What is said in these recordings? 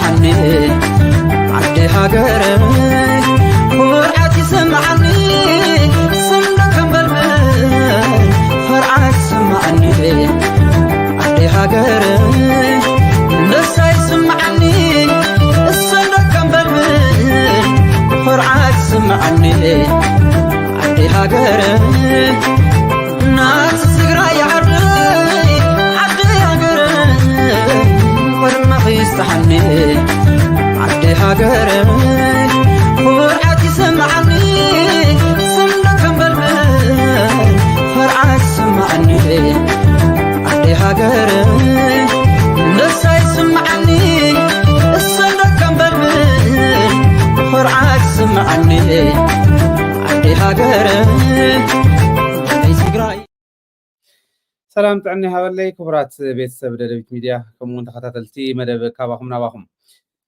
ዓዲ ሃገር ኩርዓት ይስምዓኒ፣ ሰንደቅ ከንበልብል ኩርዓት ይስምዓኒ። ዓዲ ሃገር ደስታ ይስምዓኒ፣ ሰንደቅ ከንበልብል ኩርዓት ይስምዓኒ። ዓዲ ሃገር ናት ትግራይ ዓደይ፣ ዓዲ ሃገር ቅድመኺ ይስጥሓኒ። ዓዲ ሃገር ኩርዓት ይስምዓኒ፣ ሰንደቅ ከንበልብል ኩርዓት ይስምዓኒ። ዓዲ ሃገር ደስታ ይስምዓኒ፣ ሰንደቅ ከንበልብል ኩርዓት ይስምዓኒ። ዓዲ ሃገር ዓደይ ትግራይ። ሰላም ጥዕና ይሃበለይ ክቡራት ቤተሰብ ደደቢት ሚድያ፣ ከምኡ እውን ተኸታተልቲ መደብ ካባኹም ናባኹም።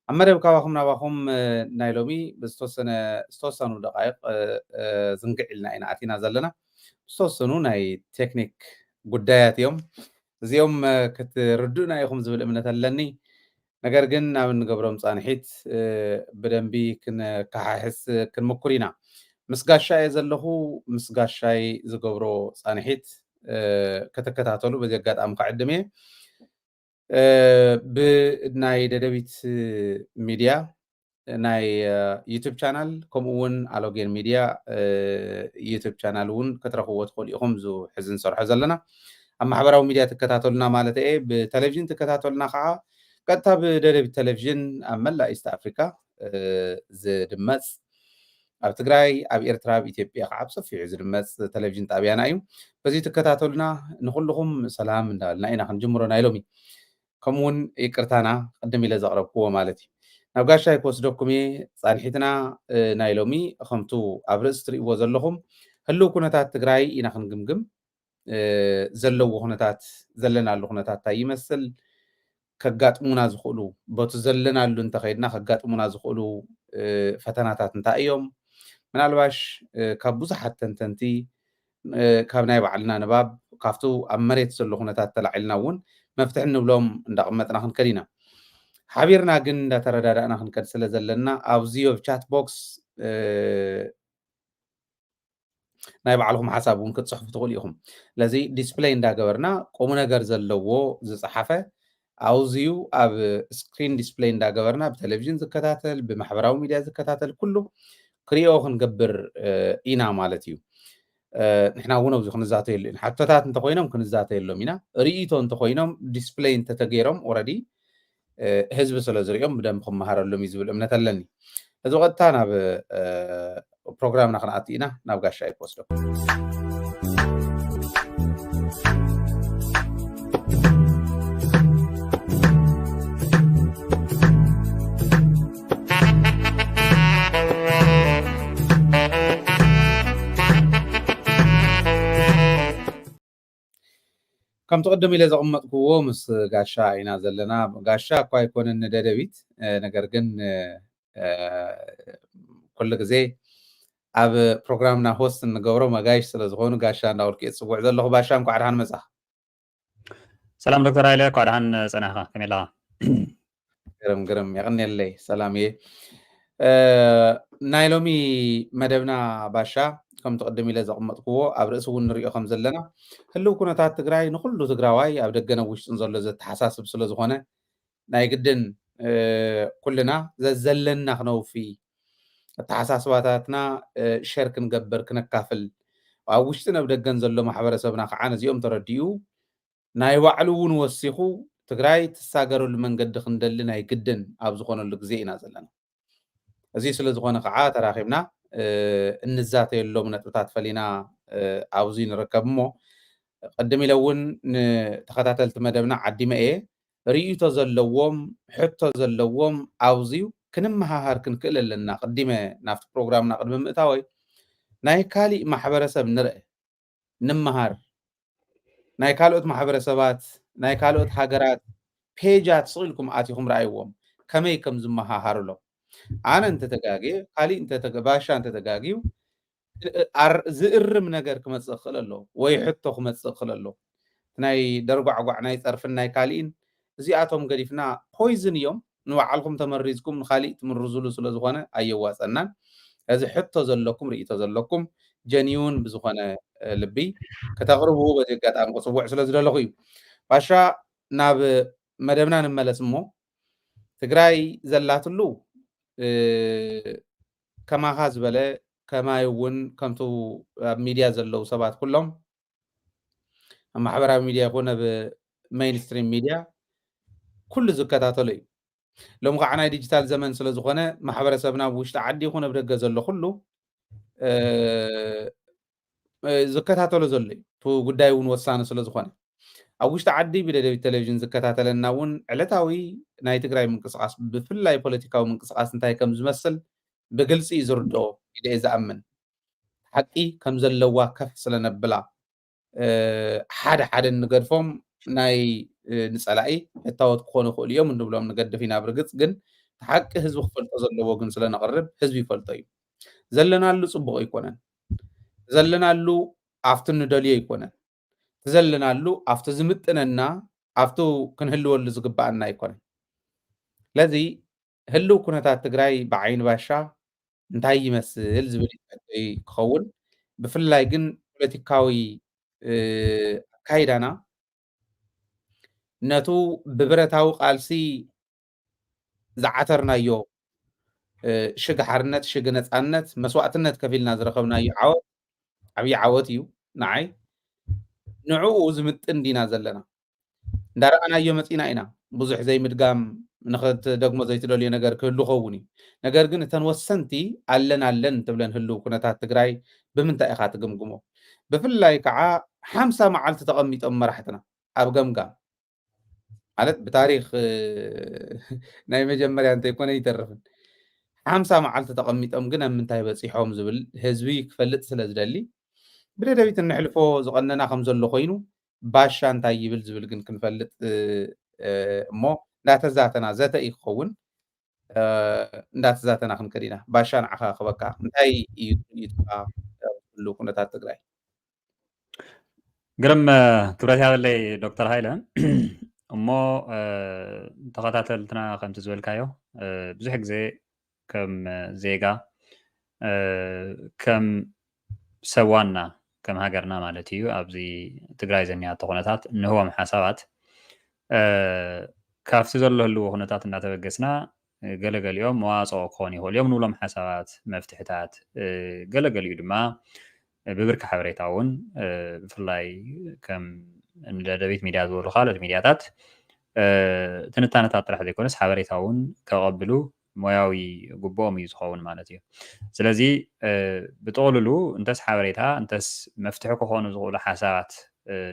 ኣብ መደብ ካባኹም ናባኹም፣ እ፣ ናይ ሎሚ ብዝተወሰነ፣ ዝተወሰኑ ደቃይቕ፣ እ፣ እ፣ ዝንግዕ ኢልና ኢና ኣቲና ዘለና። ዝተወሰኑ ናይ ቴክኒክ ጉዳያት እዮም። እዚኦም፣ እ፣ ክትርድኡና ኢኹም ዝብል እምነት ኣለኒ። ነገር ግን ናብ እንገብሮም ጻንሒት፣ እ፣ ብደንቢ ክንከሓሕስ ክንምኩር ኢና። ምስ ጋሻ እየ ዘለኹ፣ ምስ ጋሻይ ዝገብሮ ጻንሒት፣ እ፣ ክትከታተሉ በዚ ኣጋጣሚ ክዕድም እየ። እ፣ ብናይ ደደቢት ሚድያ ናይ፣ እ፣ ዩቱብ ቻናል፣ ከምኡ እውን ኣሎጌን ሚድያ፣ እ፣ ዩቱብ ቻናል እውን ክትረኽብዎ ትኽእሉ ኢኹም። እዚ ሕዚ ንሰርሖ ዘለና ኣብ ማሕበራዊ ሚድያ ትከታተሉና ማለት እየ። ብቴሌቪዥን ትከታተሉና ከዓ ቀጥታ ብደደቢት ቴሌቪዥን ኣብ መላእ ኢስት ኣፍሪካ፣ እ፣ ዝድመፅ፣ ኣብ ትግራይ፣ ኣብ ኤርትራ፣ ኣብ ኢትዮጵያ ከዓ ብሰፊሑ ዝድመፅ ቴሌቪዥን ጣብያና እዩ። በዚ ትከታተሉና ንኩልኹም ሰላም እንዳበልና ኢና ክንጅምሮ ናይ ሎሚ። ከምኡ እውን ይቅርታና ቅድም ኢለ ዘቕረብክዎ ማለት እዩ። ናብ ጋሻይ ክወስደኩም እየ። ጻንሒትና፣ እ፣ ናይ ሎሚ ከምቱ ኣብ ርእሲ ትርእይዎ ዘለኹም ህልው ኩነታት ትግራይ ኢና ክንግምግም። እ፣ ዘለዎ ኩነታት፣ ዘለናሉ ኩነታት እንታይ ይመስል፣ ከጋጥሙና ዝኽእሉ፣ በቱ ዘለናሉ እንተኸይድና ከጋጥሙና ዝኽእሉ፣ እ፣ ፈተናታት እንታይ እዮም? ምናልባሽ፣ እ፣ ካብ ብዙሓት ተንተንቲ፣ እ፣ ካብ ናይ ባዕልና ንባብ፣ ካብቱ ኣብ መሬት ዘሎ ኩነታት ተላዒልና እውን መፍትሒ እንብሎም እንዳቐመጥና ክንከድ ኢና። ሓቢርና ግን እንዳተረዳዳእና ክንከድ ስለ ዘለና፣ ኣብዚ ኣብ ቻት ቦክስ፣ እ፣ ናይ ባዕልኹም ሓሳብ እውን ክትጽሕፉ ትኽእሉ ኢኹም። ስለዚ ዲስፕሌይ እንዳገበርና ቁም ነገር ዘለዎ ዝጸሓፈ ኣውዝዩ ኣብ ስክሪን ዲስፕሌይ እንዳገበርና ብቴሌቪዥን ዝከታተል፣ ብማሕበራዊ ሚድያ ዝከታተል ኩሉ ክሪኦ ክንገብር፣ እ፣ ኢና ማለት እዩ። እ፣ ንሕና እውን ኣብዚ ክንዛተየሉ ኢና። ሕቶታት እንተኾይኖም ክንዛተየሎም ኢና። ርእይቶ እንተኾይኖም ዲስፕሌይ እንተተገይሮም ኦረዲ፣ እ፣ ህዝቢ ስለ ዝሪኦም ብደንብ ክመሃረሎም እዩ ዝብል እምነት ኣለኒ። እዚ ቀጥታ ናብ፣ እ፣ ፕሮግራምና ክንኣቱ ኢና። ናብ ጋሻ ኣይክወስደኩም። ከምቲ ቅድም ኢለ ዘቐመጥክዎ ምስ ጋሻ ኢና ዘለና። ጋሻ እኳ ኣይኮነን ንደደቢት፣ እ፣ ነገር ግን፣ እ፣ እ፣ ኩሉ ግዜ ኣብ ፕሮግራምና ሆስት እንገብሮ መጋይሽ ስለ ዝኾኑ ጋሻ እንዳበልኩ እየ ዝጽውዕ ዘለኹ። ባሻ እንኳዕ ደሓን መጻኻ። ሰላም ዶክተር ሃይለ፣ እንኳዕ ደሓን ጸናሕካ። ከመይ ኣለኻ? ግርም ግርም፣ የቐንየለይ። ሰላም እየ። እ፣ ናይ ሎሚ መደብና ባሻ፣ ከምቲ ቅድም ኢለ ዘቐመጥክዎ፣ ኣብ ርእሲ እውን ንሪኦ ከም ዘለና፣ ህልው ኩነታት ትግራይ ንኹሉ ትግራዋይ ኣብ ደገን ኣብ ውሽጥን ዘሎ ዘተሓሳስብ ስለ ዝኾነ፣ ናይ ግድን፣ እ፣ ኩልና ዘዘለና ክነውፊ፣ ኣተሓሳስባታትና፣ እ፣ ሸር ክንገብር፣ ክነካፍል፣ ኣብ ውሽጥን ኣብ ደገን ዘሎ ማሕበረሰብና ከዓ ነዚኦም ተረዲኡ፣ ናይ ባዕሉ እውን ወሲኹ ትግራይ ትሳገረሉ መንገዲ ክንደሊ ናይ ግድን ኣብ ዝኾነሉ ግዜ ኢና ዘለና። እዚ ስለ ዝኾነ ከዓ ተራኺብና፣ እ፣ እንዛተየሎም ነጥብታት ፈሊና፣ እ፣ ኣብዚ ንርከብ እሞ፣ ቅድም ኢለ እውን ንተኸታተልቲ መደብና ዓዲመ እየ። ርእይቶ ዘለዎም፣ ሕቶ ዘለዎም ኣብዚዩ ክንመሃሃር ክንክእል ኣለና። ቅዲመ ናብቲ ፕሮግራምና ቅድሚ ምእታወይ ናይ ካሊእ ማሕበረሰብ ንርአ፣ ንምሃር። ናይ ካልኦት ማሕበረሰባት፣ ናይ ካልኦት ሃገራት ፔጃት ስቕ ኢልኩም ኣቲኹም ረኣይዎም፣ ከመይ ከም ዝመሃሃሩሎም። ኣነ እንተተጋግየ፣ ካሊእ እንተተገ-፣ ባሻ እንተተጋግዩ፣ ኣር-፣ ዝእርም ነገር ክመጽእ ክኽእል ኣለዎ፣ ወይ ሕቶ ክመጽእ ክኽእል ኣለዎ። ናይ ደርጓዕጓዕ፣ ናይ ጸርፍን ናይ ካሊእን፣ እዚኣቶም ገዲፍና ፖይዝን እዮም። ንባዕልኩም ተመሪዝኩም ንካሊእ ትምርዙሉ ስለዝኾነ ኣየዋፀናን። እዚ ሕቶ ዘለኩም ርእቶ ዘለኩም ጀኒውን ብዝኾነ ልቢ ከተቕርቡ በዚ ኣጋጣሚ ክፅውዕ ስለዝደለኹ እዩ። ባሻ ናብ መደብና ንመለስ እሞ ትግራይ ዘላትሉ ከማኻ ዝበለ ከማይ እውን ከምቱ ኣብ ሚድያ ዘለዉ ሰባት ኩሎም ኣብ ማሕበራዊ ሚድያ ይኹን ኣብ ሜይንስትሪም ሚድያ ኩሉ ዝከታተሎ እዩ። ሎም ከዓ ናይ ዲጂታል ዘመን ስለዝኾነ ማሕበረሰብና ኣብ ውሽጢ ዓዲ ይኹን ኣብ ደገ ዘሎ ኩሉ ዝከታተሎ ዘሎ እዩ። እቲ ጉዳይ እውን ወሳኒ ስለዝኾነ ኣብ ውሽጢ ዓዲ ብደደቢት ቴሌቪዥን ዝከታተለና እውን ዕለታዊ ናይ ትግራይ ምንቅስቃስ ብፍላይ ፖለቲካዊ ምንቅስቃስ እንታይ ከም ዝመስል ብግልፂ እዩ ዝርድኦ ኢለ እየ ዝኣምን። ሓቂ ከም ዘለዋ ከፍ ስለነብላ ሓደ ሓደ እንገድፎም ናይ ንፀላኢ እታወት ክኾኑ ይኽእሉ እዮም እንብሎም ንገድፍ ኢና። ብርግፅ ግን ሓቂ ህዝቢ ክፈልጦ ዘለዎ ግን ስለነቕርብ ህዝቢ ይፈልጦ እዩ። ዘለናሉ ፅቡቕ ኣይኮነን። ዘለናሉ ኣብቲ እንደልዮ ኣይኮነን። ዘለናሉ ኣብቲ ዝምጥነና ኣብቲ ክንህልወሉ ዝግባኣና ኣይኮነን። ስለዚ ህልው ኩነታት ትግራይ ብዓይኒ ባሻ እንታይ ይመስል ዝብል እዩ ክኸውን። ብፍላይ ግን ፖለቲካዊ ኣካይዳና ነቱ ብብረታዊ ቃልሲ ዝዓተርናዮ ሽግ ሓርነት፣ ሽግ ነፃነት፣ መስዋእትነት ከፊልና ዝረኸብናዮ ዓወት ዓብዪ ዓወት እዩ ንዓይ። ንዕኡ ዝምጥን ዲና ዘለና እንዳረኣናዮ መፂና ኢና። ብዙሕ ዘይምድጋም ንክትደግሞ ዘይትደልዮ ነገር ክህሉ ኸውን እዩ። ነገር ግን እተን ወሰንቲ ኣለን ኣለን ትብለን ህልው ኩነታት ትግራይ ብምንታይ ኢኻ ትግምግሞ? ብፍላይ ከዓ ሓምሳ መዓልቲ ተቐሚጦም መራሕትና ኣብ ገምጋም ማለት ብታሪክ ናይ መጀመርያ እንተይኮነ ይተርፍን ሓምሳ መዓልቲ ተቐሚጦም ግን ኣብ ምንታይ በፂሖም ዝብል ህዝቢ ክፈልጥ ስለ ዝደሊ ብደደቢት እንሕልፎ ዝቐነና ከም ዘሎ ኮይኑ ባሻ እንታይ ይብል ዝብል ግን ክንፈልጥ እሞ እንዳተዛተና ዘተ እዩ ክኸውን። እንዳተዛተና ክንከድ ኢና። ባሻ ንዓኻ ክበካ እንታይ እዩ ትሪኢትካ ኩሉ ኩነታት ትግራይ? ግርም ክብረት ያበለይ ዶክተር ሃይለ። እሞ ተኸታተልትና ከምቲ ዝበልካዮ ብዙሕ ግዜ ከም ዜጋ ከም ሰብ ዋና ከም ሃገርና ማለት እዩ ኣብዚ ትግራይ ዘኒያቶ ኩነታት እንህቦም ሓሳባት ካብቲ ዘሎ ህልዎ ኩነታት እናተበገስና ገለገሊኦም መዋፅኦ ክኾኑ ይኽእሉ እዮም ንብሎም ሓሳባት መፍትሕታት ገለገሊኡ ድማ ብብርኪ ሓበሬታ እውን ብፍላይ ከም ደደቢት ሚድያ ዝበሉ ካልኦት ሚድያታት ትንታነታት ጥራሕ ዘይኮነስ ሓበሬታ እውን ከቐብሉ ሞያዊ ግቡኦም እዩ ዝኸውን ማለት እዩ። ስለዚ ብጥቕልሉ እንተስ ሓበሬታ እንተስ መፍትሒ ክኾኑ ዝኽእሉ ሓሳባት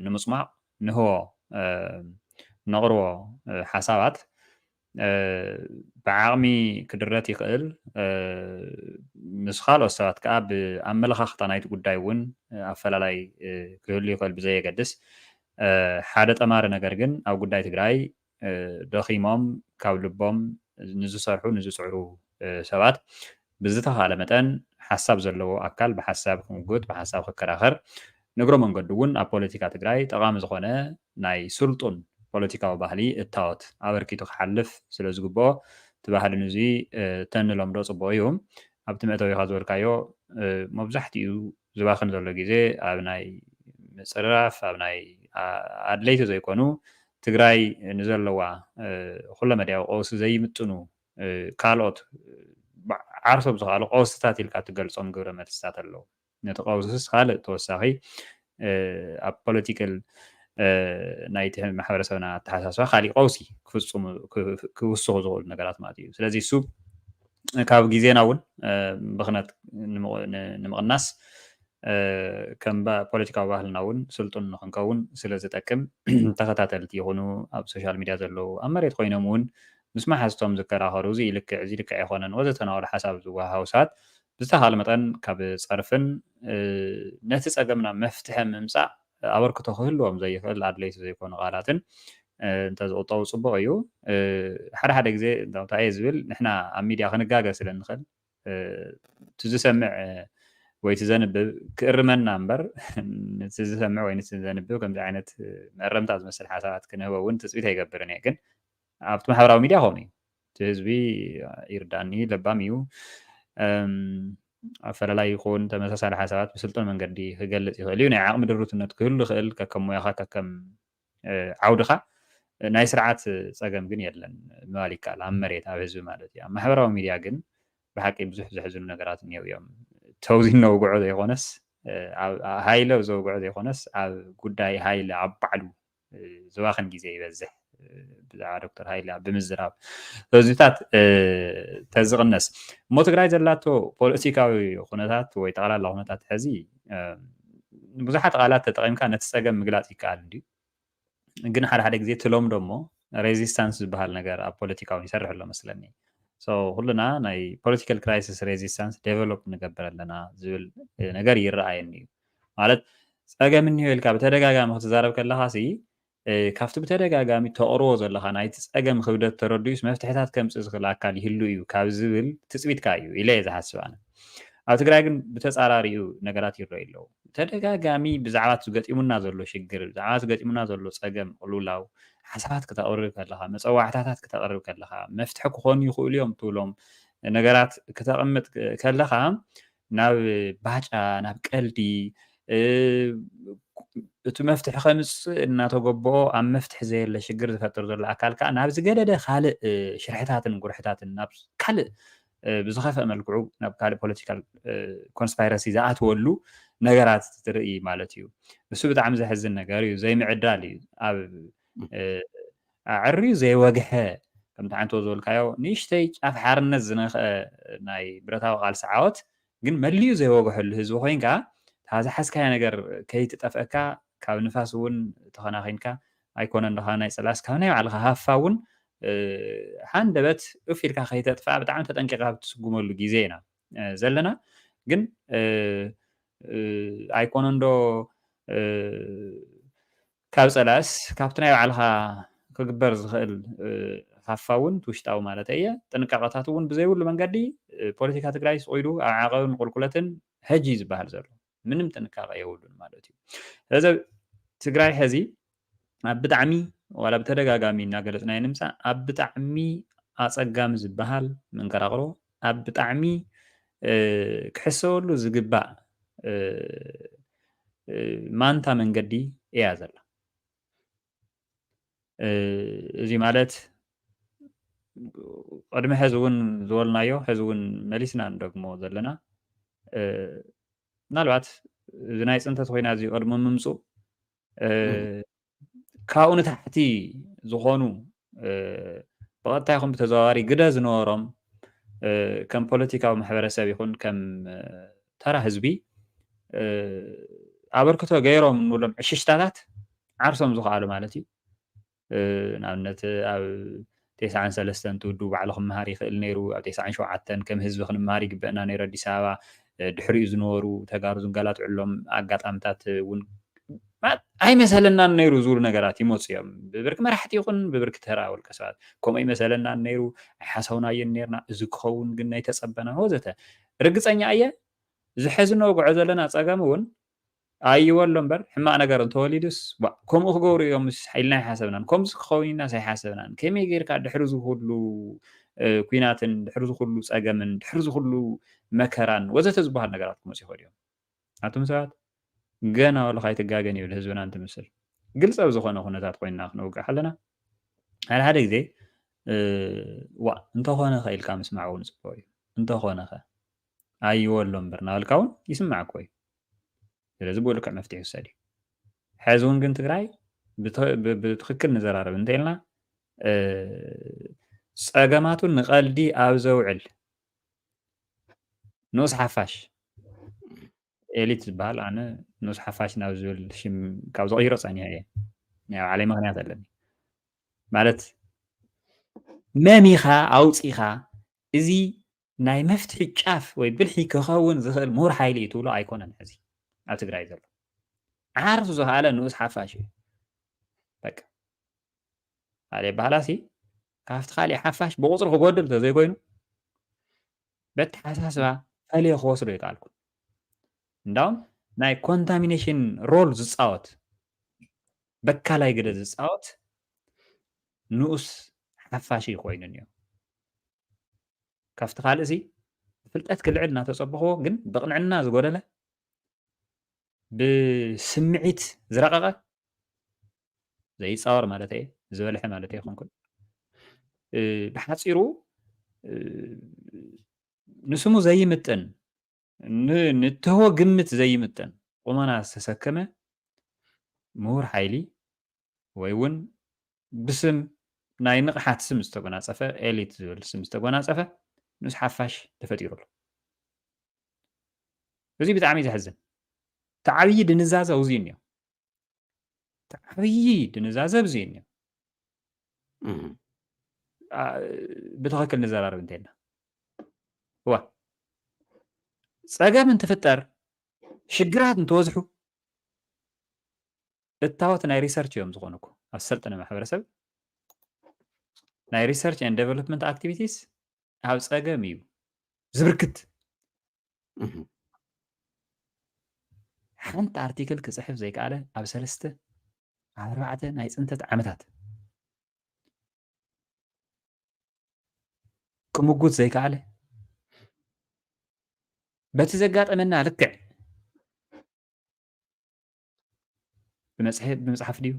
ንምፅማቕ ንህቦ ነቕርቦ ሓሳባት ብዓቕሚ ክድረት ይኽእል። ምስ ካልኦት ሰባት ከዓ ብኣመለኻኽታ ናይቲ ጉዳይ እውን ኣፈላላይ ክህሉ ይኽእል ብዘየገድስ ሓደ ጠማሪ ነገር ግን ኣብ ጉዳይ ትግራይ ደኺሞም ካብ ልቦም ንዝሰርሑ ንዝፅዕሩ ሰባት ብዝተኻለ መጠን ሓሳብ ዘለዎ ኣካል ብሓሳብ ክምጉት ብሓሳብ ክከራኸር ንእግሮ መንገዱ እውን ኣብ ፖለቲካ ትግራይ ጠቓሚ ዝኾነ ናይ ስልጡን ፖለቲካዊ ባህሊ እታወት ኣበርኪቱ ክሓልፍ ስለ ዝግብኦ እቲ ባህሊ ንዚ ተንለምዶ ፅቡቕ እዩ። ኣብቲ መእተዊኻ ዝበልካዮ መብዛሕትኡ ዝባኽን ዘሎ ግዜ ኣብ ናይ ምፅርራፍ ኣብ ናይ ኣድለይቲ ዘይኮኑ ትግራይ ንዘለዋ ኩለመዳያዊ ቀውሲ ዘይምጥኑ ካልኦት ዓርሶም ዝኽኣሉ ቀውስታት ኢልካ ትገልፆም ግብረ መልስታት ኣለዉ። ነቲ ቀውስስ ካልእ ተወሳኺ ኣብ ፖለቲካል ናይቲ ማሕበረሰብና ኣተሓሳስባ ካሊእ ቀውሲ ክፍፅሙ ክውስኹ ዝኽእሉ ነገራት ማለት እዩ። ስለዚ እሱ ካብ ግዜና እውን ብኽነት ንምቕናስ ከም ፖለቲካዊ ባህልና እውን ስልጡን ንክንከውን ስለ ዝጠቅም ተኸታተልቲ ይኹኑ ኣብ ሶሻል ሚድያ ዘለዉ ኣብ መሬት ኮይኖም እውን ምስ መሓዝቶም ዝከራኸሩ እዚ ልክዕ እዚ ልክዕ ኣይኮነን ወዘተ እናበሉ ሓሳብ ዝወሃሃቡ ሰባት ብዝተኻለ መጠን ካብ ፀርፍን ነቲ ፀገምና መፍትሒ ምምፃእ ኣበርክቶ ክህልዎም ዘይኽእል ኣድለይቲ ዘይኮኑ ቃላትን እንተዝቁጠቡ ፅቡቕ እዩ። ሓደ ሓደ ግዜ እንታይ እየ ዝብል ንሕና ኣብ ሚድያ ክንጋገ ስለ ንኽእል እቲ ዝሰምዕ ወይ እቲ ዘንብብ ክእርመና እምበር ነቲ ዝሰምዕ ወይ ነቲ ዘንብብ ከምዚ ዓይነት መእረምታ ዝመስል ሓሳባት ክንህቦ እውን ትፅቢት ኣይገብርን እየ። ግን ኣብቲ ማሕበራዊ ሚድያ ከምኡ እዩ። እቲ ህዝቢ ይርዳእኒ፣ ለባም እዩ። ኣፈላላይ ይኹን ተመሳሳሊ ሓሳባት ብስልጡን መንገዲ ክገልፅ ይኽእል እዩ። ናይ ዓቕሚ ድሩትነት ክህሉ ይኽእል፣ ከከም ሞያኻ፣ ከከም ዓውድኻ። ናይ ስርዓት ፀገም ግን የለን ምባል ይከኣል፣ ኣብ መሬት፣ ኣብ ህዝቢ ማለት እዩ። ኣብ ማሕበራዊ ሚድያ ግን ብሓቂ ብዙሕ ዘሕዝኑ ነገራት እኒው እዮም። ተውዚን ነውግዖ ዘይኮነስ፣ ሃይለ ዘውግዖ ዘይኮነስ፣ ኣብ ጉዳይ ሃይለ ኣብ ባዕሉ ዝባኽን ግዜ ይበዝሕ። ብዛዕባ ዶክተር ሃይለ ብምዝራብ ህዝብታት ተዝቕነስ እሞ፣ ትግራይ ዘላቶ ፖለቲካዊ ኩነታት ወይ ጠቕላላ ኩነታት ሕዚ ብዙሓት ቃላት ተጠቒምካ ነቲ ፀገም ምግላፅ ይከኣል እንድዩ። ግን ሓደ ሓደ ግዜ ትሎም ደሞ ሬዚስታንስ ዝበሃል ነገር ኣብ ፖለቲካውን ይሰርሕ ኣሎ መስለኒ። ኩልና ናይ ፖለቲካል ክራይሲስ ሬዚስታንስ ዴቨሎፕ ንገብር ኣለና ዝብል ነገር ይረኣየኒ እዩ። ማለት ፀገም እኒሆ ኢልካ ብተደጋጋሚ ክትዛረብ ከለኻ ሲ ካብቲ ብተደጋጋሚ ተቕርቦ ዘለኻ ናይቲ ፀገም ክብደት ተረድዩስ መፍትሕታት ከምፅእ ዝኽእል ኣካል ይህሉ እዩ ካብ ዝብል ትፅቢትካ እዩ ኢለ እየ ዝሓስብ ኣነ። ኣብ ትግራይ ግን ብተፃራሪኡ ነገራት ይረኣዩ ኣለዉ። ተደጋጋሚ ብዛዕባ እቲ ገጢሙና ዘሎ ሽግር፣ ብዛዕባ እቲ ገጢሙና ዘሎ ፀገም ቅልውላው ሓሳባት ክተቕርብ ከለኻ፣ መፀዋዕታታት ክተቕርብ ከለኻ፣ መፍትሒ ክኾኑ ይኽእሉ እዮም ትብሎም ነገራት ክተቕምጥ ከለኻ ናብ ባጫ፣ ናብ ቀልዲ፣ እቲ መፍትሒ ከምፅእ እናተገበኦ ኣብ መፍትሒ ዘየለ ሽግር ዝፈጥር ዘሎ ኣካል ከዓ ናብ ዝገደደ ካልእ ሽርሕታትን ጉርሕታትን ናብ ካልእ ብዝኸፍአ መልክዑ ናብ ካልእ ፖለቲካል ኮንስፓይረሲ ዝኣትወሉ ነገራት ትርኢ ማለት እዩ። እሱ ብጣዕሚ ዘሕዝን ነገር እዩ። ዘይምዕዳል እዩ። ኣብ ኣዕርዩ ዘይወግሐ፣ ከምቲ ሓንቲ ዝበልካዮ ንእሽተይ ጫፍ ሓርነት ዝነኽአ ናይ ብረታዊ ቃልሲ ዓወት ግን መሊኡ ዘይወግሐሉ ህዝቢ ኮይንካ፣ እታ ዝሓዝካዮ ነገር ከይትጠፍአካ ካብ ንፋስ እውን ተኸናኺንካ ኣይኮነን ደኻ ናይ ጽላስ ካብ ናይ ባዕልኻ ሃፋ እውን ሃንደበት እፍ ኢልካ ከይተጥፍኣ ብጣዕሚ ተጠንቂቕካ ብትስጉመሉ ግዜ ኢና ዘለና። ግን ኣይኮነን ዶ ካብ ጸላእስ ካብቲ ናይ ባዕልኻ ክግበር ዝኽእል ሃፋ እውን ውሽጣዊ ማለት እየ ጥንቃቐታት እውን ብዘይብሉ መንገዲ ፖለቲካ ትግራይ ስቑኢሉ ኣብ ዓቐብን ቁልቁለትን ሕጂ ዝበሃል ዘሎ ምንም ጥንቃቐ የብሉን ማለት እዩ። ስለዚ ትግራይ ሕዚ ኣብ ብጣዕሚ ዋላ ብተደጋጋሚ እናገለፅናዮ ንምፃእ ኣብ ብጣዕሚ ኣፀጋሚ ዝበሃል መንቀራቕሮ ኣብ ብጣዕሚ ክሕሰበሉ ዝግባእ ማንታ መንገዲ እያ ዘላ። እዚ ማለት ቅድሚ ሕዚ እውን ዝበልናዮ ሕዚ እውን መሊስና ንደግሞ ዘለና ምናልባት እዚ ናይ ፅንተት ኮይና እዚ ቅድሚ ምምፁ ካብኡ ንታሕቲ ዝኾኑ ብቐጥታ ይኹን ብተዘዋዋሪ ግደ ዝነበሮም ከም ፖለቲካዊ ማሕበረሰብ ይኹን ከም ተራ ህዝቢ ኣበርክቶ ገይሮም እንብሎም ዕሽሽታታት ዓርሶም ዝኸኣሉ ማለት እዩ። ንኣብነት ኣብ ተስዓን ሰለስተን ትውዱ ባዕሉ ክመሃር ይኽእል ነይሩ። ኣብ ተስዓን ሸውዓተን ከም ህዝቢ ክንመሃር ይግበእና ነይሩ። ኣዲስ ኣበባ ድሕሪኡ ዝነበሩ ተጋሩ ዝንገላትዑሎም ኣጋጣምታት እውን ኣይመሰለናን ነይሩ ዝብሉ ነገራት ይመፁ እዮም። ብብርኪ መራሕቲ ይኹን ብብርኪ ተራ ውልቀ ሰባት ከምኡ ይመሰለናን ነይሩ፣ ኣይሓሰብናዮን ነይርና፣ እዚ ክኸውን ግን ኣይተፀበናን ወዘተ። ርግፀኛ እየ እዚ ሕዚ ነውግዖ ዘለና ፀገም እውን ኣይወሎ እምበር ሕማቕ ነገር እንተወሊዱስ ከምኡ ክገብሩ እዮም ኢልና ኣይሓሰብናን። ከምዚ ክኸውን ኢልናስ ኣይሓሰብናን። ከመይ ጌርካ ድሕሪ ዝኩሉ ኩናትን ድሕሪ ዝኩሉ ፀገምን ድሕሪ ዝኩሉ መከራን ወዘተ ዝበሃል ነገራት ክመፁ ይኽእሉ እዮም። ኣቱም ሰባት ገና ወላ ካይትጋገን ይብል ህዝብና እንትምስል ግልፂ ኣብ ዝኾነ ኩነታት ኮይንና ክንወግሕ ኣለና። ሓደ ሓደ ግዜ ዋ እንተኾነ ከ ኢልካ ምስማዕ እውን ፅቡቅ እዩ። እንተኾነ ከ ኣይወሎ እምበር እናበልካ እውን ይስማዕ እኮ እዩ። ስለዚ ብኡ ልክዕ መፍትሒ ይውሰድ እዩ። ሕዚ እውን ግን ትግራይ ብትክክል ንዘራረብ እንተኢልና ፀገማቱ ንቐልዲ ኣብ ዘውዕል ንኡስ ሓፋሽ ኤሊት ዝበሃል ኣነ ንኡስ ሓፋሽ ናብ ዝብል ሽም ካብ ዝቕይሮ ፀኒሐ እየ። ናይ ባዕለይ ምክንያት ኣለኒ። ማለት መሚኻ ኣውፂኻ እዚ ናይ መፍትሒ ጫፍ ወይ ብልሒ ክኸውን ዝኽእል ምሁር ሓይሊ እዩ ትብሎ ኣይኮነን። ሕዚ ኣብ ትግራይ ዘሎ ዓርሱ ዝኸኣለ ንኡስ ሓፋሽ እዩ። በቃ ካልእ በሃላሲ ካብቲ ካልእ ሓፋሽ ብቁፅሪ ክጎድል እንተዘይኮይኑ በተሓሳስባ ፈልየ ክወስዶ ይከኣልኩ። እንዳውም ናይ ኮንታሚኔሽን ሮል ዝፃወት በካላይ ግደ ዝፃወት ንኡስ ሓፋሽ ኮይኑ እኒኦ። ካብቲ ካልእሲ ፍልጠት ክልዕል እናተጸበኽዎ ግን ብቕንዕና ዝጎደለ ብስምዒት ዝረቐቐ ዘይጻወር ማለት እየ ዝበልሐ ማለት ኣይኮንኩን። ብሓፂሩ ንስሙ ዘይምጥን ንትህቦ ግምት ዘይምጥን ቁመና ዝተሰከመ ምሁር ሓይሊ ወይ እውን ብስም ናይ ንቕሓት ስም ዝተጎናፀፈ ኤሊት ዝብል ስም ዝተጎናፀፈ ንኡስ ሓፋሽ ተፈጢሩ ኣሎ። እዚ ብጣዕሚ ዘሕዝን ተዓብዪ ድንዛዘ ውዚ እኒኦ ተዓብዪ ድንዛዘ ብዚ እኒኦ ብትኽክል ንዘራርብ እንተና ዋ ፀገም እንትፍጠር ሽግራት እንትወዝሑ እታወት ናይ ሪሰርች እዮም ዝኾኑ እኮ ኣብ ሰልጠነ ማሕበረሰብ ናይ research and development activities ኣብ ፀገም እዩ ዝብርክት ሓንቲ ኣርቲክል ክፅሕፍ ዘይከኣለ ኣብ ሰለስተ ኣብ ኣርባዕተ ናይ ፅንተት ዓመታት ክምጉት ዘይከኣለ በቲ ዘጋጠመና ልክዕ ብመፅሓፍ ድዩ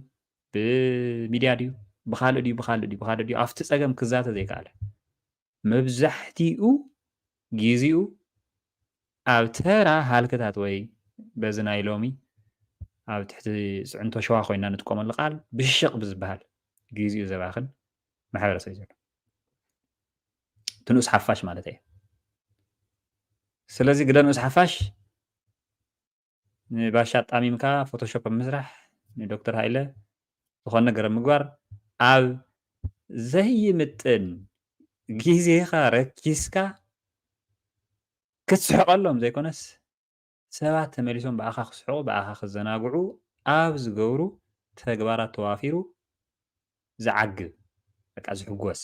ብሚድያ ድዩ ብካልእ ድዩ ብካልእ ድዩ ብካልእ ድዩ ኣብቲ ፀገም ክዛተ ዘይከኣለ መብዛሕትኡ ግዜኡ ኣብ ተራ ሃልክታት ወይ በዚ ናይ ሎሚ ኣብ ትሕቲ ፅዕንቶ ሸዋ ኮይና ንጥቀመሉ ቃል ብሽቅ ብዝበሃል ግዜኡ ዘባክን ማሕበረሰብ እዩ ዘሎ። እቲ ንኡስ ሓፋሽ ማለት እየ። ስለዚ ግደ ንኡስ ሓፋሽ ንባሻ ኣጣሚምካ ፎቶሾፕ ኣብ ምስራሕ ንዶክተር ሃይለ ዝኾነ ነገር ኣብ ምግባር ኣብ ዘይምጥን ግዜኻ ረኪስካ ክትስሕቐሎም ዘይኮነስ ሰባት ተመሊሶም ብኣኻ ክስሕቑ ብኣኻ ክዘናግዑ ኣብ ዝገብሩ ተግባራት ተዋፊሩ ዝዓግብ በቃ ዝሕጎስ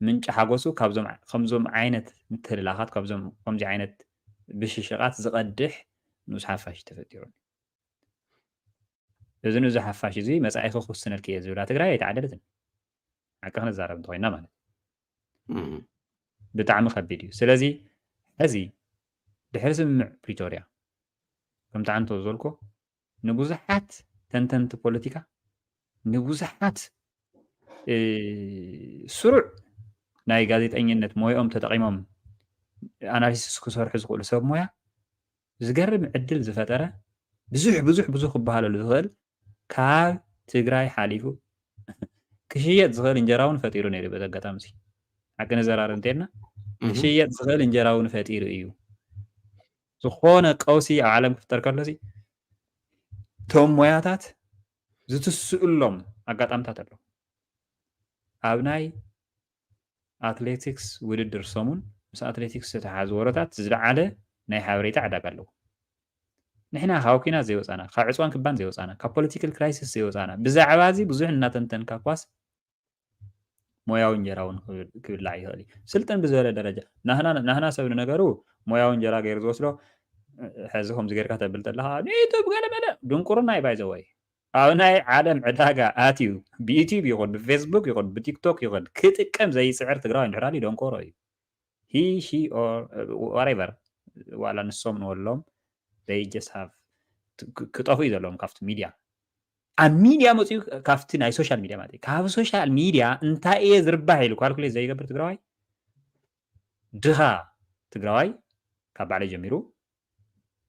ምንጪ ሓጎሱ ካብዞም ከምዞም ዓይነት ምትህልላኻት ካብዞም ከምዚ ዓይነት ብሽሽቓት ዝቐድሕ ንኡስ ሓፋሽ ተፈጢሩ። እዚ ንኡስ ሓፋሽ እዚ መጻኢኺ ክውስነልኪ እየ ዝብላ ትግራይ ኣይተዓደለትን። ሓቂ ክንዛረብ እንተኮይና ማለት ብጣዕሚ ከቢድ እዩ። ስለዚ ሕዚ ድሕሪ ስምምዕ ፕሪቶርያ ከምቲ ዓንቶ ዝበልኮ ንብዙሓት ተንተንቲ ፖለቲካ ንብዙሓት ስሩዕ ናይ ጋዜጠኝነት ሞይኦም ተጠቂሞም ኣናሊሲስ ክሰርሑ ዝኽእሉ ሰብ ሞያ ዝገርም ዕድል ዝፈጠረ ብዙሕ ብዙሕ ብዙ ክበሃለሉ ዝኽእል ካብ ትግራይ ሓሊፉ ክሽየጥ ዝኽእል እንጀራ እውን ፈጢሩ ነይሩ። በዚ ኣጋጣሚ እዚ ሓቂ ንዘራርብ እንተልና ክሽየጥ ዝኽእል እንጀራ እውን ፈጢሩ እዩ። ዝኾነ ቀውሲ ኣብ ዓለም ክፍጠር ከሎ እቶም ሞያታት ዝትስእሎም ኣጋጣምታት ኣለዉ። ኣብ ናይ ኣትሌቲክስ ውድድር ሰሙን ምስ ኣትሌቲክስ ዝተተሓዙ ወረታት ዝለዓለ ናይ ሓበሬታ ዕዳጋ ኣለዎ። ንሕና ካብ ኲናት ዘይወፃና፣ ካብ ዕፅዋን ክባን ዘይወፃና፣ ካብ ፖለቲካል ክራይሲስ ዘይወፃና ብዛዕባ እዚ ብዙሕ እናተንተንካ ኳስ ሞያዊ እንጀራ እውን ክብላዕ ይኽእል እዩ። ስልጥን ብዝበለ ደረጃ ናህና ሰብ ንነገሩ ሞያዊ እንጀራ ገይሩ ዝወስዶ ሕዚ ከምዚ ጌርካ ተብል ተለካ ንዩቱብ ገለመለ ድንቁርና እዩ ባይዘወይ ኣብ ናይ ዓለም ዕዳጋ ኣትዩ ብዩቲብ ይኹን ብፌስቡክ ይኹን ብቲክቶክ ይኹን ክጥቀም ዘይፅዕር ትግራዊ እንድሕር ኣልዩ ደንቆሮ እዩ። He, she or whatever ዋላ ንሶም ንወሎም they just have ክጠፍኡ እዩ ዘለዎም ካብቲ ሚድያ ኣብ ሚድያ መፅኡ ካብቲ ናይ ሶሻል ሚድያ ማለት ካብ ሶሻል ሚድያ እንታይ እየ ዝርባሕ ኢሉ ካልኩሌት ዘይገብር ትግራዋይ ድኻ ትግራዋይ ካብ ባዕለይ ጀሚሩ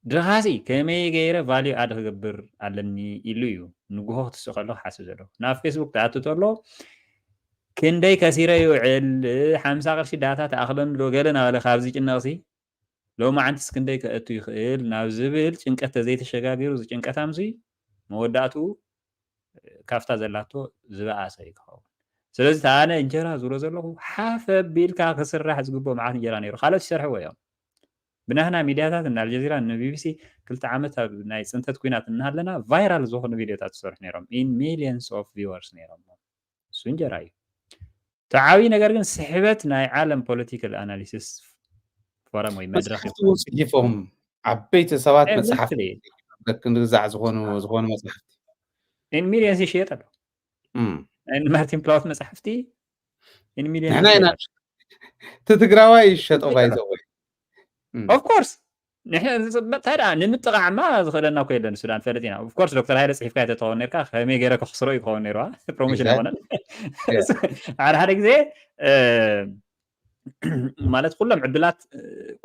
ድኻሲ ከመይ ገይረ ቫልዩ ኣድ ክገብር ኣለኒ ኢሉ እዩ ንጉሆ ክትስእ ከሎ ክሓስብ ዘሎ። ናብ ፌስቡክ ትኣቱ ተሎ ክንደይ ከሲረ ይውዕል ሓምሳ ቅርሺ ዳታ ትኣኽለኒ ዶ ገለ ናበለ ካብዚ ጭነቕሲ ሎማዓንትስ ክንደይ ከእቱ ይኽእል ናብ ዝብል ጭንቀት ተዘይተሸጋጊሩ እዚ ጭንቀት ኣምሲ መወዳእትኡ ካብታ ዘላቶ ዝበኣሰ እዩ ክኸውን። ስለዚ ተኣነ እንጀራ ዝብሎ ዘለኹ ሓፍ ኣቢልካ ክስራሕ ዝግብኦ መዓት እንጀራ ነይሩ ካልኦት ይሰርሕዎ እዮም። ብናህና ሚድያታት እና ኣልጀዚራ ንቢቢሲ ክልተ ዓመት ኣብ ናይ ፅንተት ኩናት እናሃለና ቫይራል ዝኾኑ ቪድዮታት ዝሰርሑ ነይሮም in millions of viewers ነይሮም። እሱ እንጀራ እዩ። ተዓብዪ ነገር ግን ስሕበት ናይ ዓለም ፖለቲካል ኣናሊሲስ ፎረም ወይ መድረኽ መፅሓፍቲ እውን ፅሒፎም ዓበይቲ ሰባት መፅሓፍቲ ክንግዛዕ ዝኾኑ ዝኾኑ መፅሓፍቲ in millions ይሽየጥ ኣሎ። ናይ ማርቲን ፕላውት መፅሓፍቲ in millions ንሕና ኢና ይሽየጥ ኣሎ። እቲ ትግራዋይ ይሸጦ ባይዘወይ ኦፍኮርስ ንሕና እንታይ ደኣ ንምጥቓዕማ ዝኽእለና እኮ የለን። ሱዳን ፈለጥ ኢና። ኦፍኮርስ ዶክተር ሃይለ ፅሒፍካ ተተኸውን ነርካ ከመይ ገይረ ክኽስሮ እዩ ክኸውን ነይርዋ ፕሮሞሽን ኣይኮነን። ሓደ ሓደ ግዜ ማለት ኩሎም ዕድላት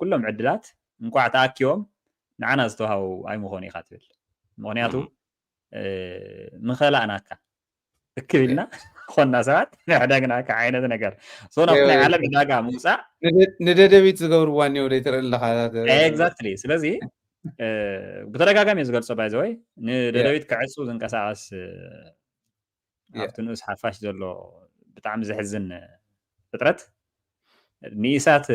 ኩሎም ዕድላት እንኳዕ ተኣኪቦም ንዓና ዝተዋሃቡ ኣይምኾኑ ኢኻ ትብል። ምኽንያቱ ምኸላእናካ እክብ ኢልና ኮና ሰባት ንሕደግናካ ዓይነት ነገር ሶ ናብቲ ናይ ዓለም ዕዳጋ ምውፃእ ንደደቢት ዝገብርዋ እኒው ደይትርኢ ኣለኻ ኤግዛክትሊ ስለዚ ብተደጋጋሚ ዝገልፆ ባይዘወይ ንደደቢት ክዕፁ ዝንቀሳቀስ ኣብቲ ንኡስ ሓፋሽ ዘሎ ብጣዕሚ ዘሕዝን ፍጥረት ንኢሳት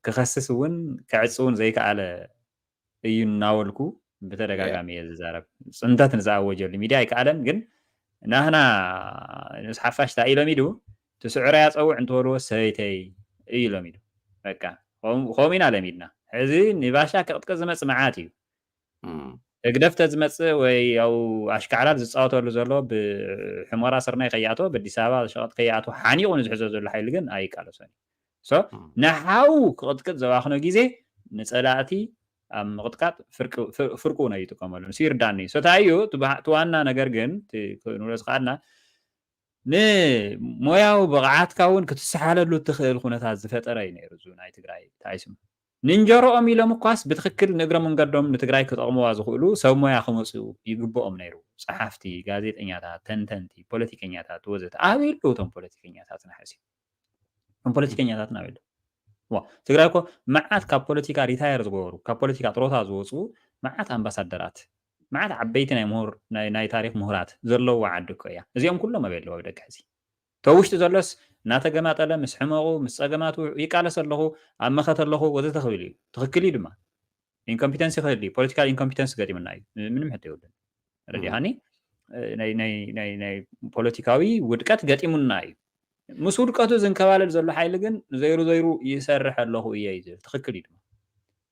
ክኸስስ እውን ክዕፅ እውን ዘይከኣለ እዩ እናበልኩ ብተደጋጋሚ እየ ዝዛረብ። ፅንተት ንዝኣወጀሉ ሚድያ ኣይከኣለን፣ ግን ናህና ንኡስ ሓፋሽ እንታይ ኢሎም ኢሉ ትስዕሮ ያፀውዕ እንተበልዎ ሰበይተይ እዩ ኢሎም ኢሉ። በቃ ከምኡ ኢና ለሚድና። ሕዚ ንባሻ ክቕጥቅጥ ዝመፅ መዓት እዩ። ህግደፍ ተዝመፅእ ወይ ያው ኣሽካዕላል ዝፃወተሉ ዘሎ ብሕሞራ ስርናይ ከይኣቶ ብኣዲስ ኣበባ ሸቐጥ ከይኣቶ ሓኒቑ ንዝሕዞ ዘሎ ሓይሊ ግን ኣይቃለሶን እዩ። ሶ ንሓው ክቕጥቅጥ ዘባኽኖ ግዜ ንፀላእቲ ኣብ ምቕጥቃጥ ፍርቁ ነው ይጥቀመሉ ንሱ ይርዳኒ እዩ። ሶ እንታይ እዩ እቲ ዋና ነገር ግን ክንብሎ ዝኸኣልና ንሞያዊ ብቕዓትካ እውን ክትሰሓለሉ እትኽእል ኩነታት ዝፈጠረ እዩ ነይሩ። እዚ ናይ ትግራይ ታይስም ንእንጀሮኦም ኢሎም እኳስ ብትኽክል ንእግረ መንገዶም ንትግራይ ክጠቕምዋ ዝኽእሉ ሰብ ሞያ ክመፅኡ ይግብኦም ነይሩ። ፀሓፍቲ፣ ጋዜጠኛታት፣ ተንተንቲ፣ ፖለቲከኛታት ወዘተ ኣበይ ኣለዉ እቶም ፖለቲከኛታትና ሕዚ? እቶም ፖለቲከኛታትና ኣበይ ኣለዉ? ትግራይ እኮ መዓት ካብ ፖለቲካ ሪታየር ዝገበሩ ካብ ፖለቲካ ጥሮታ ዝወፁ መዓት ኣምባሳደራት መዓት ዓበይቲ ናይ ታሪክ ምሁራት ዘለውዋ ዓዲ እኮ እያ። እዚኦም ኩሎም ኣበይ ኣለዉ ኣብ ደቂ ሕዚ? ተውሽጢ ዘሎስ እናተገማጠለ ምስ ሕመቑ ምስ ፀገማቱ ይቃለስ ኣለኹ ኣብ መኸት ኣለኹ ወዘተ ክብል እዩ። ትኽክል እዩ ድማ። ኢንኮምፒተንሲ ክህል እዩ። ፖለቲካል ኢንኮምፒተንሲ ገጢሙና እዩ። ምንም ሕቶ የብሉን። ረዲኻኒ? ናይ ፖለቲካዊ ውድቀት ገጢሙና እዩ። ምስ ውድቀቱ ዝንከባለል ዘሎ ሓይሊ ግን ዘይሩ ዘይሩ ይሰርሕ ኣለኹ እየ እዩ ዝብል። ትኽክል እዩ ድማ።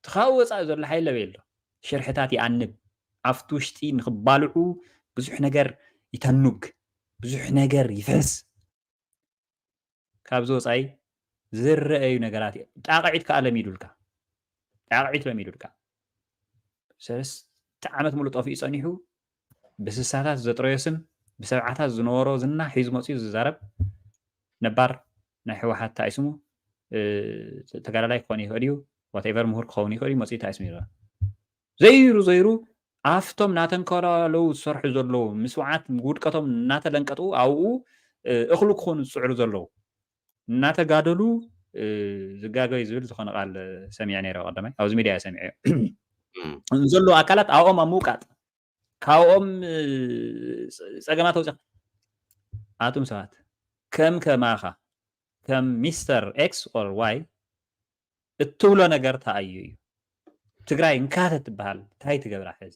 እቲ ካብኡ ወፃኢ ዘሎ ሓይሊ ኣበይ ኣሎ? ሽርሕታት ይኣንብ። ኣብቲ ውሽጢ ንኽባልዑ ብዙሕ ነገር ይተኑግ፣ ብዙሕ ነገር ይፍሕስ። ካብዚ ወፃኢ ዝረአዩ ነገራት እዮም። ጣቕዒት ከዓ ለሚዱልካ፣ ጣቕዒት ለሚዱልካ። ሰለስተ ዓመት ሙሉ ጠፊኡ ፀኒሑ ብስሳታት ዘጥረዮ ስም ብሰብዓታት ዝነበሮ ዝና ሒዙ መፅኡ ዝዛረብ ነባር ናይ ህወሓት ታይስሙ ተጋዳላይ ክኾን ይኽእል እዩ፣ ዋቴቨር ምሁር ክኸውን ይኽእል እዩ፣ መፅኡ ታይስሙ ይዛረብ። ዘይሩ ዘይሩ ኣብቶም እናተንከላለዉ ዝሰርሑ ዘለዉ ምስዋዓት ውድቀቶም እናተለንቀጡ ኣብኡ እኽሉ ክኾኑ ዝፅዕሩ ዘለዉ እናተጋደሉ ዝጋገዩ ዝብል ዝኾነ ቃል ሰሚዐ ነይረ ቀዳማይ ኣብዚ ሚድያ ሰሚዐ ዘለዉ ኣካላት ኣብኦም ኣብ ምውቃጥ ካብኦም ፀገማት ኣውፅኻ ኣቱም ሰባት ከም ከማኻ ከም ሚስተር ኤክስ ኦር ዋይ እትብሎ ነገር ተኣዩ እዩ። ትግራይ እንካ ተትበሃል እንታይ ትገብራ? ሕዚ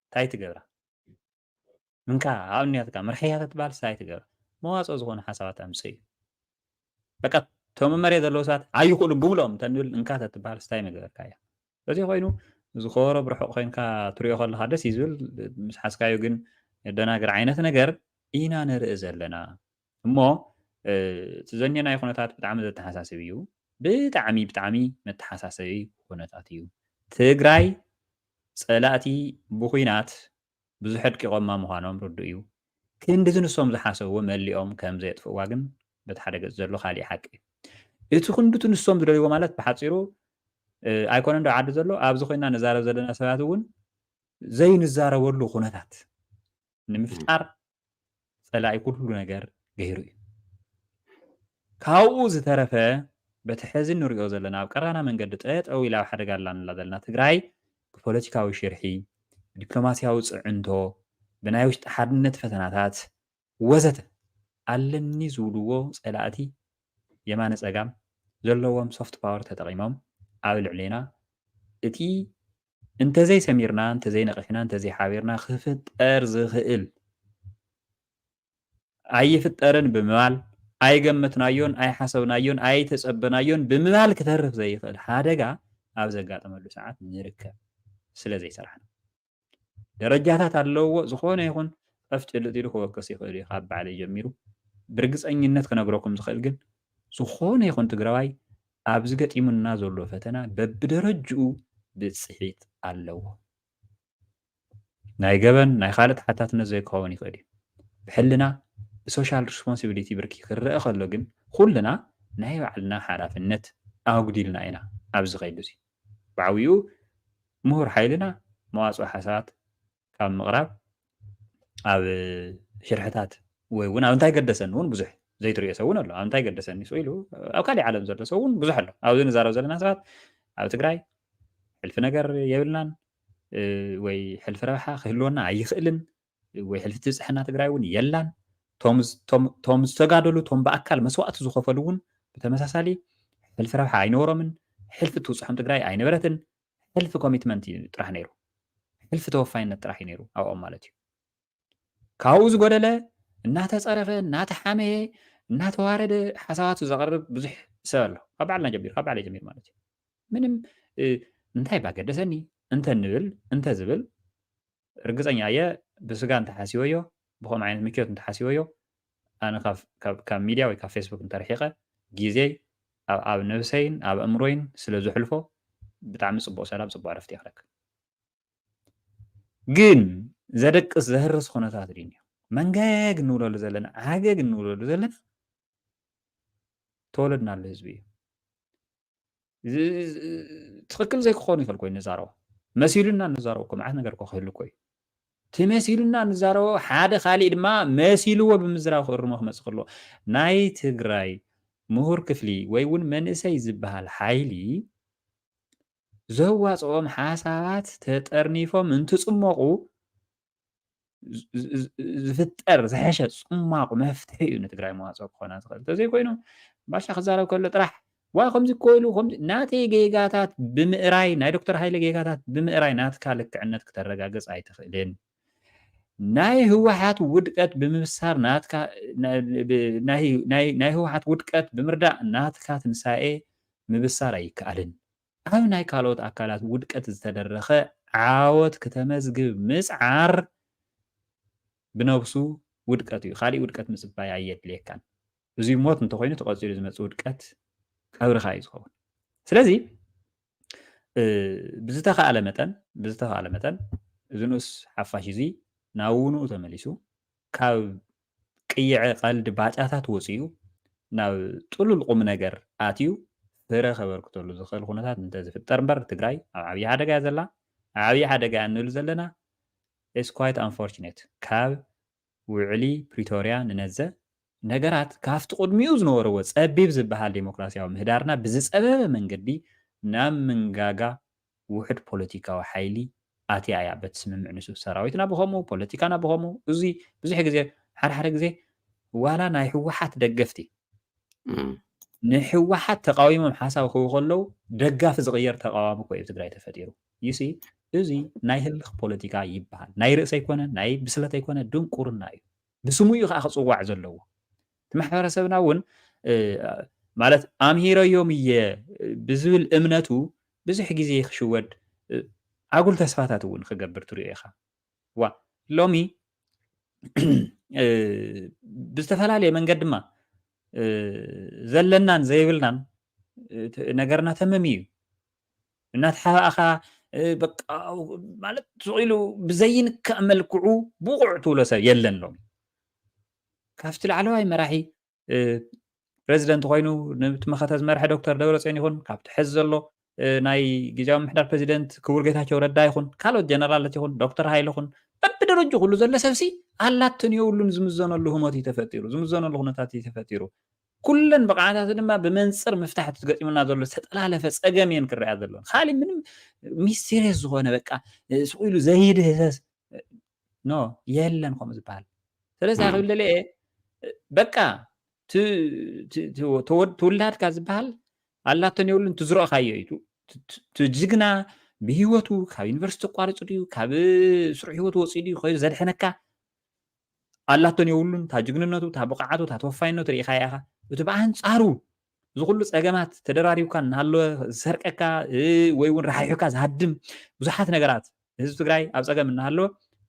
እንታይ ትገብራ? እንካ ኣብንያትካ መርሕያ ተትበሃል እንታይ ትገብራ? መዋፅኦ ዝኾነ ሓሳባት ኣምፅእ እዩ። በቃ እቶም መሬት ዘለዉ ሰባት ኣይኽእሉን ብምልኦም እንተንብል እንካ ተትበሃል እንታይ መገበርካ እያ? በዚ ኮይኑ ዝኸበሮ ብርሑቕ ኮይንካ ትሪኦ ከለካ ደስ እዩ ዝብል ምስ ሓስካዮ ግን የደናግር ዓይነት ነገር ኢና ንርኢ ዘለና። እሞ እቲ ዘኒናዮ ኩነታት ብጣዕሚ ዘተሓሳስብ እዩ። ብጣዕሚ ብጣዕሚ መተሓሳሰቢ ኩነታት እዩ። ትግራይ ፀላእቲ ብኩናት ብዙሕ ኣድቂቖማ ምዃኖም ርዱእ እዩ። ክንድዚ ንሶም ዝሓሰብዎ መሊኦም ከም ዘየጥፍእዋ ግን በቲ ሓደ ገፅ ዘሎ ካሊእ ሓቂ እዩ። እቲ ክንዱቲ ንሶም ዝደልይዎ ማለት ብሓፂሩ ኣይኮነን ዶ ዓዲ ዘሎ ኣብዚ ኮይና ንዛረብ ዘለና ሰባት እውን ዘይንዛረበሉ ኩነታት ንምፍጣር ፀላኢ ኩሉ ነገር ገይሩ እዩ። ካብኡ ዝተረፈ በቲ ሕዚ ንሪኦ ዘለና ኣብ ቀራና መንገዲ ጠጠው ኢላ ኣብ ሓደጋ ኣላ ንላ ዘለና ትግራይ ብፖለቲካዊ ሽርሒ፣ ብዲፕሎማሲያዊ ፅዕንቶ፣ ብናይ ውሽጢ ሓድነት ፈተናታት ወዘተ ኣለኒ ዝብልዎ ፀላእቲ የማነ ፀጋም ዘለዎም ሶፍት ፓወር ተጠቒሞም ኣብ ልዕሌና እቲ እንተዘይ ሰሚርና እንተዘይ ነቒሕና እንተዘይ ሓቢርና ክፍጠር ዝኽእል ኣይፍጠርን ብምባል ኣይገመትናዮን ኣይሓሰብናዮን ኣይተፀበናዮን ብምባል ክተርፍ ዘይኽእል ሓደጋ ኣብ ዘጋጠመሉ ሰዓት ንርከብ ስለ ዘይሰራሕና ደረጃታት ኣለውዎ። ዝኾነ ይኹን ጠፍ ጭልጥ ኢሉ ክወቅስ ይኽእል እዩ ካብ ባዕለይ ጀሚሩ። ብርግፀኝነት ክነግረኩም ዝኽእል ግን ዝኾነ ይኹን ትግራዋይ ኣብዚ ገጢሙና ዘሎ ፈተና በብደረጅኡ ብፅሒት ኣለዎ። ናይ ገበን ናይ ካልእ ተሓታትነት ዘይክኸውን ይኽእል እዩ። ብሕልና ብሶሻል ሪስፖንሲቢሊቲ ብርኪ ክረአ ከሎ ግን ኩልና ናይ ባዕልና ሓላፍነት ኣጉዲልና ኢና ኣብዚ ከይዱ እዚ። ብዓብይኡ ምሁር ሓይልና መዋፅኦ ሓሳባት ካብ ምቕራብ ኣብ ሽርሕታት ወይ እውን ኣብ እንታይ ገደሰኒ እውን ብዙሕ ዘይትሪኦ ሰብ እውን ኣሎ። ኣብ እንታይ ገደሰኒ ስቕ ኢሉ ኣብ ካሊእ ዓለም ዘሎ ሰብ እውን ብዙሕ ኣሎ። ኣብዚ ንዛረብ ዘለና ሰባት ኣብ ትግራይ ሕልፊ ነገር የብልናን ወይ ሕልፊ ረብሓ ክህልወና ኣይኽእልን ወይ ሕልፊ ትብፅሐና ትግራይ እውን የላን። ቶም ዝተጋደሉ ቶም ብኣካል መስዋእቲ ዝኸፈሉ እውን ብተመሳሳሊ ሕልፊ ረብሓ ኣይነበሮምን። ሕልፊ ትውፅሖም ትግራይ ኣይነበረትን። ሕልፊ ኮሚትመንት እዩ ጥራሕ ነይሩ። ሕልፊ ተወፋይነት ጥራሕ እዩ ነይሩ ኣብኦም ማለት እዩ። ካብኡ ዝጎደለ እናተፀረፈ እናተሓመየ እናተዋረደ ሓሳባቱ ዘቕርብ ብዙሕ ሰብ ኣሎ። ካብ ባዕልና ጀሚሩ ካብ ባዕለይ ጀሚሩ ማለት እዩ። ምንም እንታይ ባገደሰኒ እንተ ንብል እንተ ዝብል ርግፀኛ እየ ብስጋ እንተሓሲበዮ ብኸም ዓይነት ምቾት እንተሓሲበዮ ኣነ ካብ ሚድያ ወይ ካብ ፌስቡክ እንተርሒቐ ግዜይ ኣብ ነብሰይን ኣብ ኣእምሮይን ስለ ዝሕልፎ ብጣዕሚ ፅቡቅ ሰላም ፅቡቅ ዕረፍቲ ይኽረክ። ግን ዘደቅስ ዘህርስ ኩነታት ድዩ መንገግ እንብለሉ ዘለና ዓገግ እንብለሉ ዘለና ተወለድናሉ ህዝቢ እዩ። ትኽክል ዘይክኾኑ ይኽእል ኮይኑ ንዛረቦ መሲሉና ንዛረቦ እኮ መዓት ነገር እኮ ክህሉ እኮ እዩ። እቲ መሲሉና ንዛረቦ ሓደ ካሊእ ድማ መሲልዎ ብምዝራብ ክእርሞ ክመፅእ ከሎ ናይ ትግራይ ምሁር ክፍሊ ወይ እውን መንእሰይ ዝበሃል ሓይሊ ዘዋፅኦም ሓሳባት ተጠርኒፎም እንትፅመቑ ዝፍጠር ዝሐሸ ፅሟቕ መፍትሒ እዩ ንትግራይ መዋፅኦ ክኾና ዝኽእል። እንተዘይኮይኑ ባሻ ክዛረብ ከሎ ጥራሕ ዋ ከምዚ እኮ ኢሉ ናተይ ጌጋታት ብምእራይ ናይ ዶክተር ሃይለ ጌጋታት ብምእራይ ናትካ ልክዕነት ክተረጋግፅ ኣይትኽእልን። ናይ ህወሓት ውድቀት ብምብሳር ናይ ህወሓት ውድቀት ብምርዳእ ናትካ ትንሳኤ ምብሳር ኣይከኣልን። ኣብ ናይ ካልኦት ኣካላት ውድቀት ዝተደረኸ ዓወት ክተመዝግብ ምፅዓር ብነብሱ ውድቀት እዩ። ካሊእ ውድቀት ምፅባይ ኣየድልየካን። እዚ ሞት እንተኮይኑ ተቐፂሉ ዝመፅእ ውድቀት ቀብርኻ እዩ ዝኸውን። ስለዚ ብዝተኻእለ መጠን ብዝተኻእለ መጠን እዚ ንኡስ ሓፋሽ እዚ ናብ ውንኡ ተመሊሱ ካብ ቅይዐ ቀልዲ ባጫታት ወፂኡ ናብ ጥሉል ቁም ነገር ኣትዩ ፍረ ከበርክተሉ ዝኽእል ኩነታት እንተዝፍጠር እምበር ትግራይ ኣብ ዓብዪ ሓደጋ እያ ዘላ። ኣብ ዓብዪ ሓደጋ እያ እንብል ዘለና is quite unfortunate። ካብ ውዕሊ ፕሪቶርያ ንነዘ ነገራት ካብቲ ቅድሚኡ ዝነበርዎ ፀቢብ ዝበሃል ዴሞክራሲያዊ ምህዳርና ብዝፀበበ መንገዲ ናብ ምንጋጋ ውሕድ ፖለቲካዊ ሓይሊ ኣትያ እያ። በቲ ስምምዕ ንሱ ሰራዊትና ብኸምኡ ፖለቲካና ብኸምኡ እዚ ብዙሕ ግዜ ሓደ ሓደ ግዜ ዋላ ናይ ህወሓት ደገፍቲ ንህወሓት ተቃዊሞም ሓሳብ ክህቡ ከለዉ ደጋፊ ዝቕየር ተቃዋሚ እኮ እዩ ትግራይ ተፈጢሩ። ይሲ እዚ ናይ ህልኽ ፖለቲካ ይበሃል። ናይ ርእሰ ኣይኮነ ናይ ብስለት ኣይኮነ ድንቁርና እዩ። ብስሙ እዩ ከዓ ክፅዋዕ ዘለዎ። እቲ ማሕበረሰብና እውን ማለት ኣምሂረዮም እየ ብዝብል እምነቱ ብዙሕ ግዜ ክሽወድ ኣጉል ተስፋታት እውን ክገብር ትሪኦ ኢኻ። ዋ ሎሚ ብዝተፈላለየ መንገድ ድማ ዘለናን ዘይብልናን ነገርና ተመም እዩ። እናተሓባእኻ በቃ ማለት ስቕ ኢሉ ብዘይንካእ መልክዑ ብቑዕ ትብሎ ሰብ የለን ሎሚ። ካብቲ ላዕለዋይ መራሒ ፕሬዚደንት ኮይኑ ንትመኸተ ዝመርሐ ዶክተር ደብረፅዮን ይኹን ካብቲ ሕዚ ዘሎ ናይ ግዜያዊ ምሕዳር ፕሬዚደንት ክቡር ጌታቸው ረዳ ይኹን ካልኦት ጀነራላት ይኹን ዶክተር ሃይለ ይኹን በብደረጁ ኩሉ ዘሎ ሰብሲ ኣላትን የብሉን ዝምዘነሉ ህሞት እዩ ተፈጢሩ፣ ዝምዘነሉ ኩነታት እዩ ተፈጢሩ። ኩለን ብቕዓታት ድማ ብመንፅር ምፍታሕ እቲ ገጢሙና ዘሎ ዝተጠላለፈ ፀገም እየን ክረኣ ዘለዎን። ካሊእ ምንም ሚስቴሪየስ ዝኾነ በቃ ስቕ ኢሉ ዘይድህሰስ ኖ የለን ከምኡ ዝበሃል። ስለዚ ክብል ደለ በቃ ትውላድካ ዝበሃል ኣላቶን የብሉን ትዝረእካዮ እዩ። ትጅግና ብህይወቱ ካብ ዩኒቨርሲቲ ኣቋሪፁ ድዩ ካብ ስሩዕ ህይወቱ ወፂኡ ድዩ ከይዱ ዘድሐነካ ኣላቶን የብሉን እታ ጅግንነቱ እታ ብቕዓቱ እታ ተወፋይነቱ ርኢኻያ ኢኻ። እቲ ብኣንፃሩ እዚ ኩሉ ፀገማት ተደራሪብካ እናሃለወ ዝሰርቀካ ወይ እውን ረሓሒካ ዝሃድም ብዙሓት ነገራት ህዝቢ ትግራይ ኣብ ፀገም እናሃለወ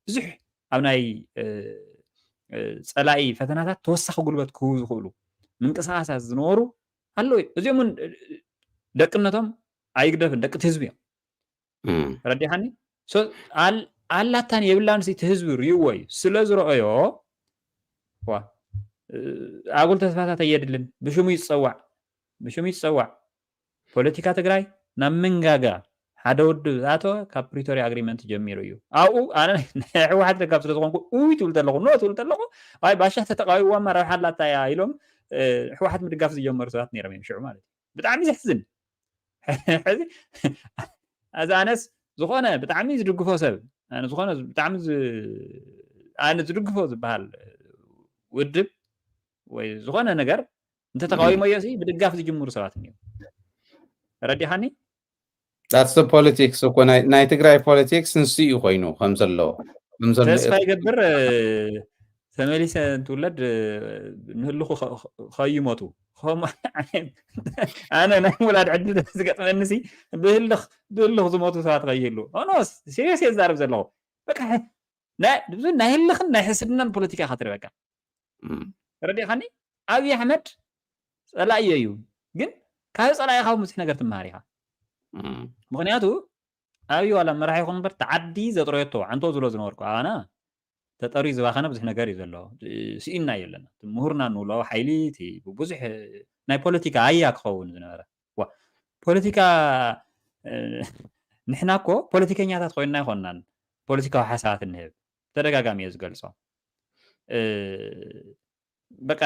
ብዙሕ ኣብ ናይ ፀላኢ ፈተናታት ተወሳኺ ጉልበት ክህቡ ዝኽእሉ ምንቅስቃሳት ዝነበሩ ኣለዉ እዮም። እዚኦም እውን ደቅነቶም ኣይግደፍን፣ ደቂ እቲ ህዝቢ እዮም። እም፣ ረዲኻኒ? ሶ፣ ኣል-፣ ኣላታን የብላን ሲ እቲ ህዝቢ ርእይዎ እዩ። ስለ ዝረኣዮ፣ ዋ፣ እ፣ ኣጉል ተስፋታት ኣየድልን። ብሽሙ ይጸዋዕ፣ ብሽሙ ይጸዋዕ። ፖለቲካ ትግራይ ናብ መንጋጋ ሓደ ውድብ ዝኣተወ ካብ ፕሪቶሪያ ኣግሪመንት ጀሚሩ እዩ። ኣብኡ ኣነ ናይ ህወሓት ደጋፍ ስለ ዝኾንኩ፣ ውይ ትብል ተለኹ፣ ኖ ትብል ተለኹ፣ ኣይ ባሻ ተተቃዊዋ እማ ረብሓ ኣላታ እያ ኢሎም፣ እ፣ ህወሓት ምድጋፍ ዝጀመሩ ሰባት ነይሮም እዮም ሽዑ ማለት እዩ። ብጣዕሚ ዘሕዝን። ሕዚ፣ እዚ ኣነስ ዝኾነ ብጣዕሚ ዝድግፎ ሰብ፣ ኣነ ዝኾነ ብጣዕሚ ዝ-፣ ኣነ ዝድግፎ ዝበሃል ውድብ ወይ ዝኾነ ነገር እንተተቃዊሞዮ ሲ ብድጋፍ ዝጅምሩ ሰባት እዮም። ረዲኻኒ? That's the politics እኮ ናይ፣ ናይ ትግራይ ፖለቲክስ ንሱ እዩ ኮይኑ ከም ዘሎ፣ ከም ዘሎ ተስፋ ይገብር፣ እ፣ ተመሊሰ እንትውለድ፣ እ፣ ንህልኹ ኸ-፣ ኸ-፣ ኸይሞቱ። ኸም-፣ ኣነ ናይ ምውላድ ዕድል ዝገጥመኒ ሲ ብህልኽ፣ ብህልኽ ዝሞቱ ሰባት ኸይህሉ። ኖ፣ ሲሪየስ እየ ዝዛረብ ዘለኹ። በቃ፣ ናይ፣ ብዙ ናይ ህልኽን ናይ ሕስድናን ፖለቲካ ኢኻ ትርኢ በቃ። እም፣ ረዲኻኒ? ኣብይ ኣሕመድ ጸላእዮ እዩ። ግን ካብ ጸላኢኻ እውን ብዙሕ ነገር ትመሃር ኢኻ። እም፣ ምኽንያቱ ኣብይ ዋላ መራሒ ይኹን እምበር፣ እቲ ዓዲ ዘጥረየቶ፣ ዓንቶ ዝብሎ ዝነበርኩ ኣባና ተጠርዩ ዝባኸነ ብዙሕ ነገር እዩ ዘሎ። ስኢንና እዩ ኣለና። እቲ ምሁርና ንብሎ ሓይሊ፣ እቲ ብዙሕ ናይ ፖለቲካ ኣያ ክኸውን ዝነበረ። ዋ፣ ፖለቲካ፣ እ፣ ንሕና እኮ ፖለቲከኛታት ኮይንና ኣይኮንናን ፖለቲካዊ ሓሳባት እንህብ። ተደጋጋሚ እየ ዝገልጾ። እ፣ በቃ፣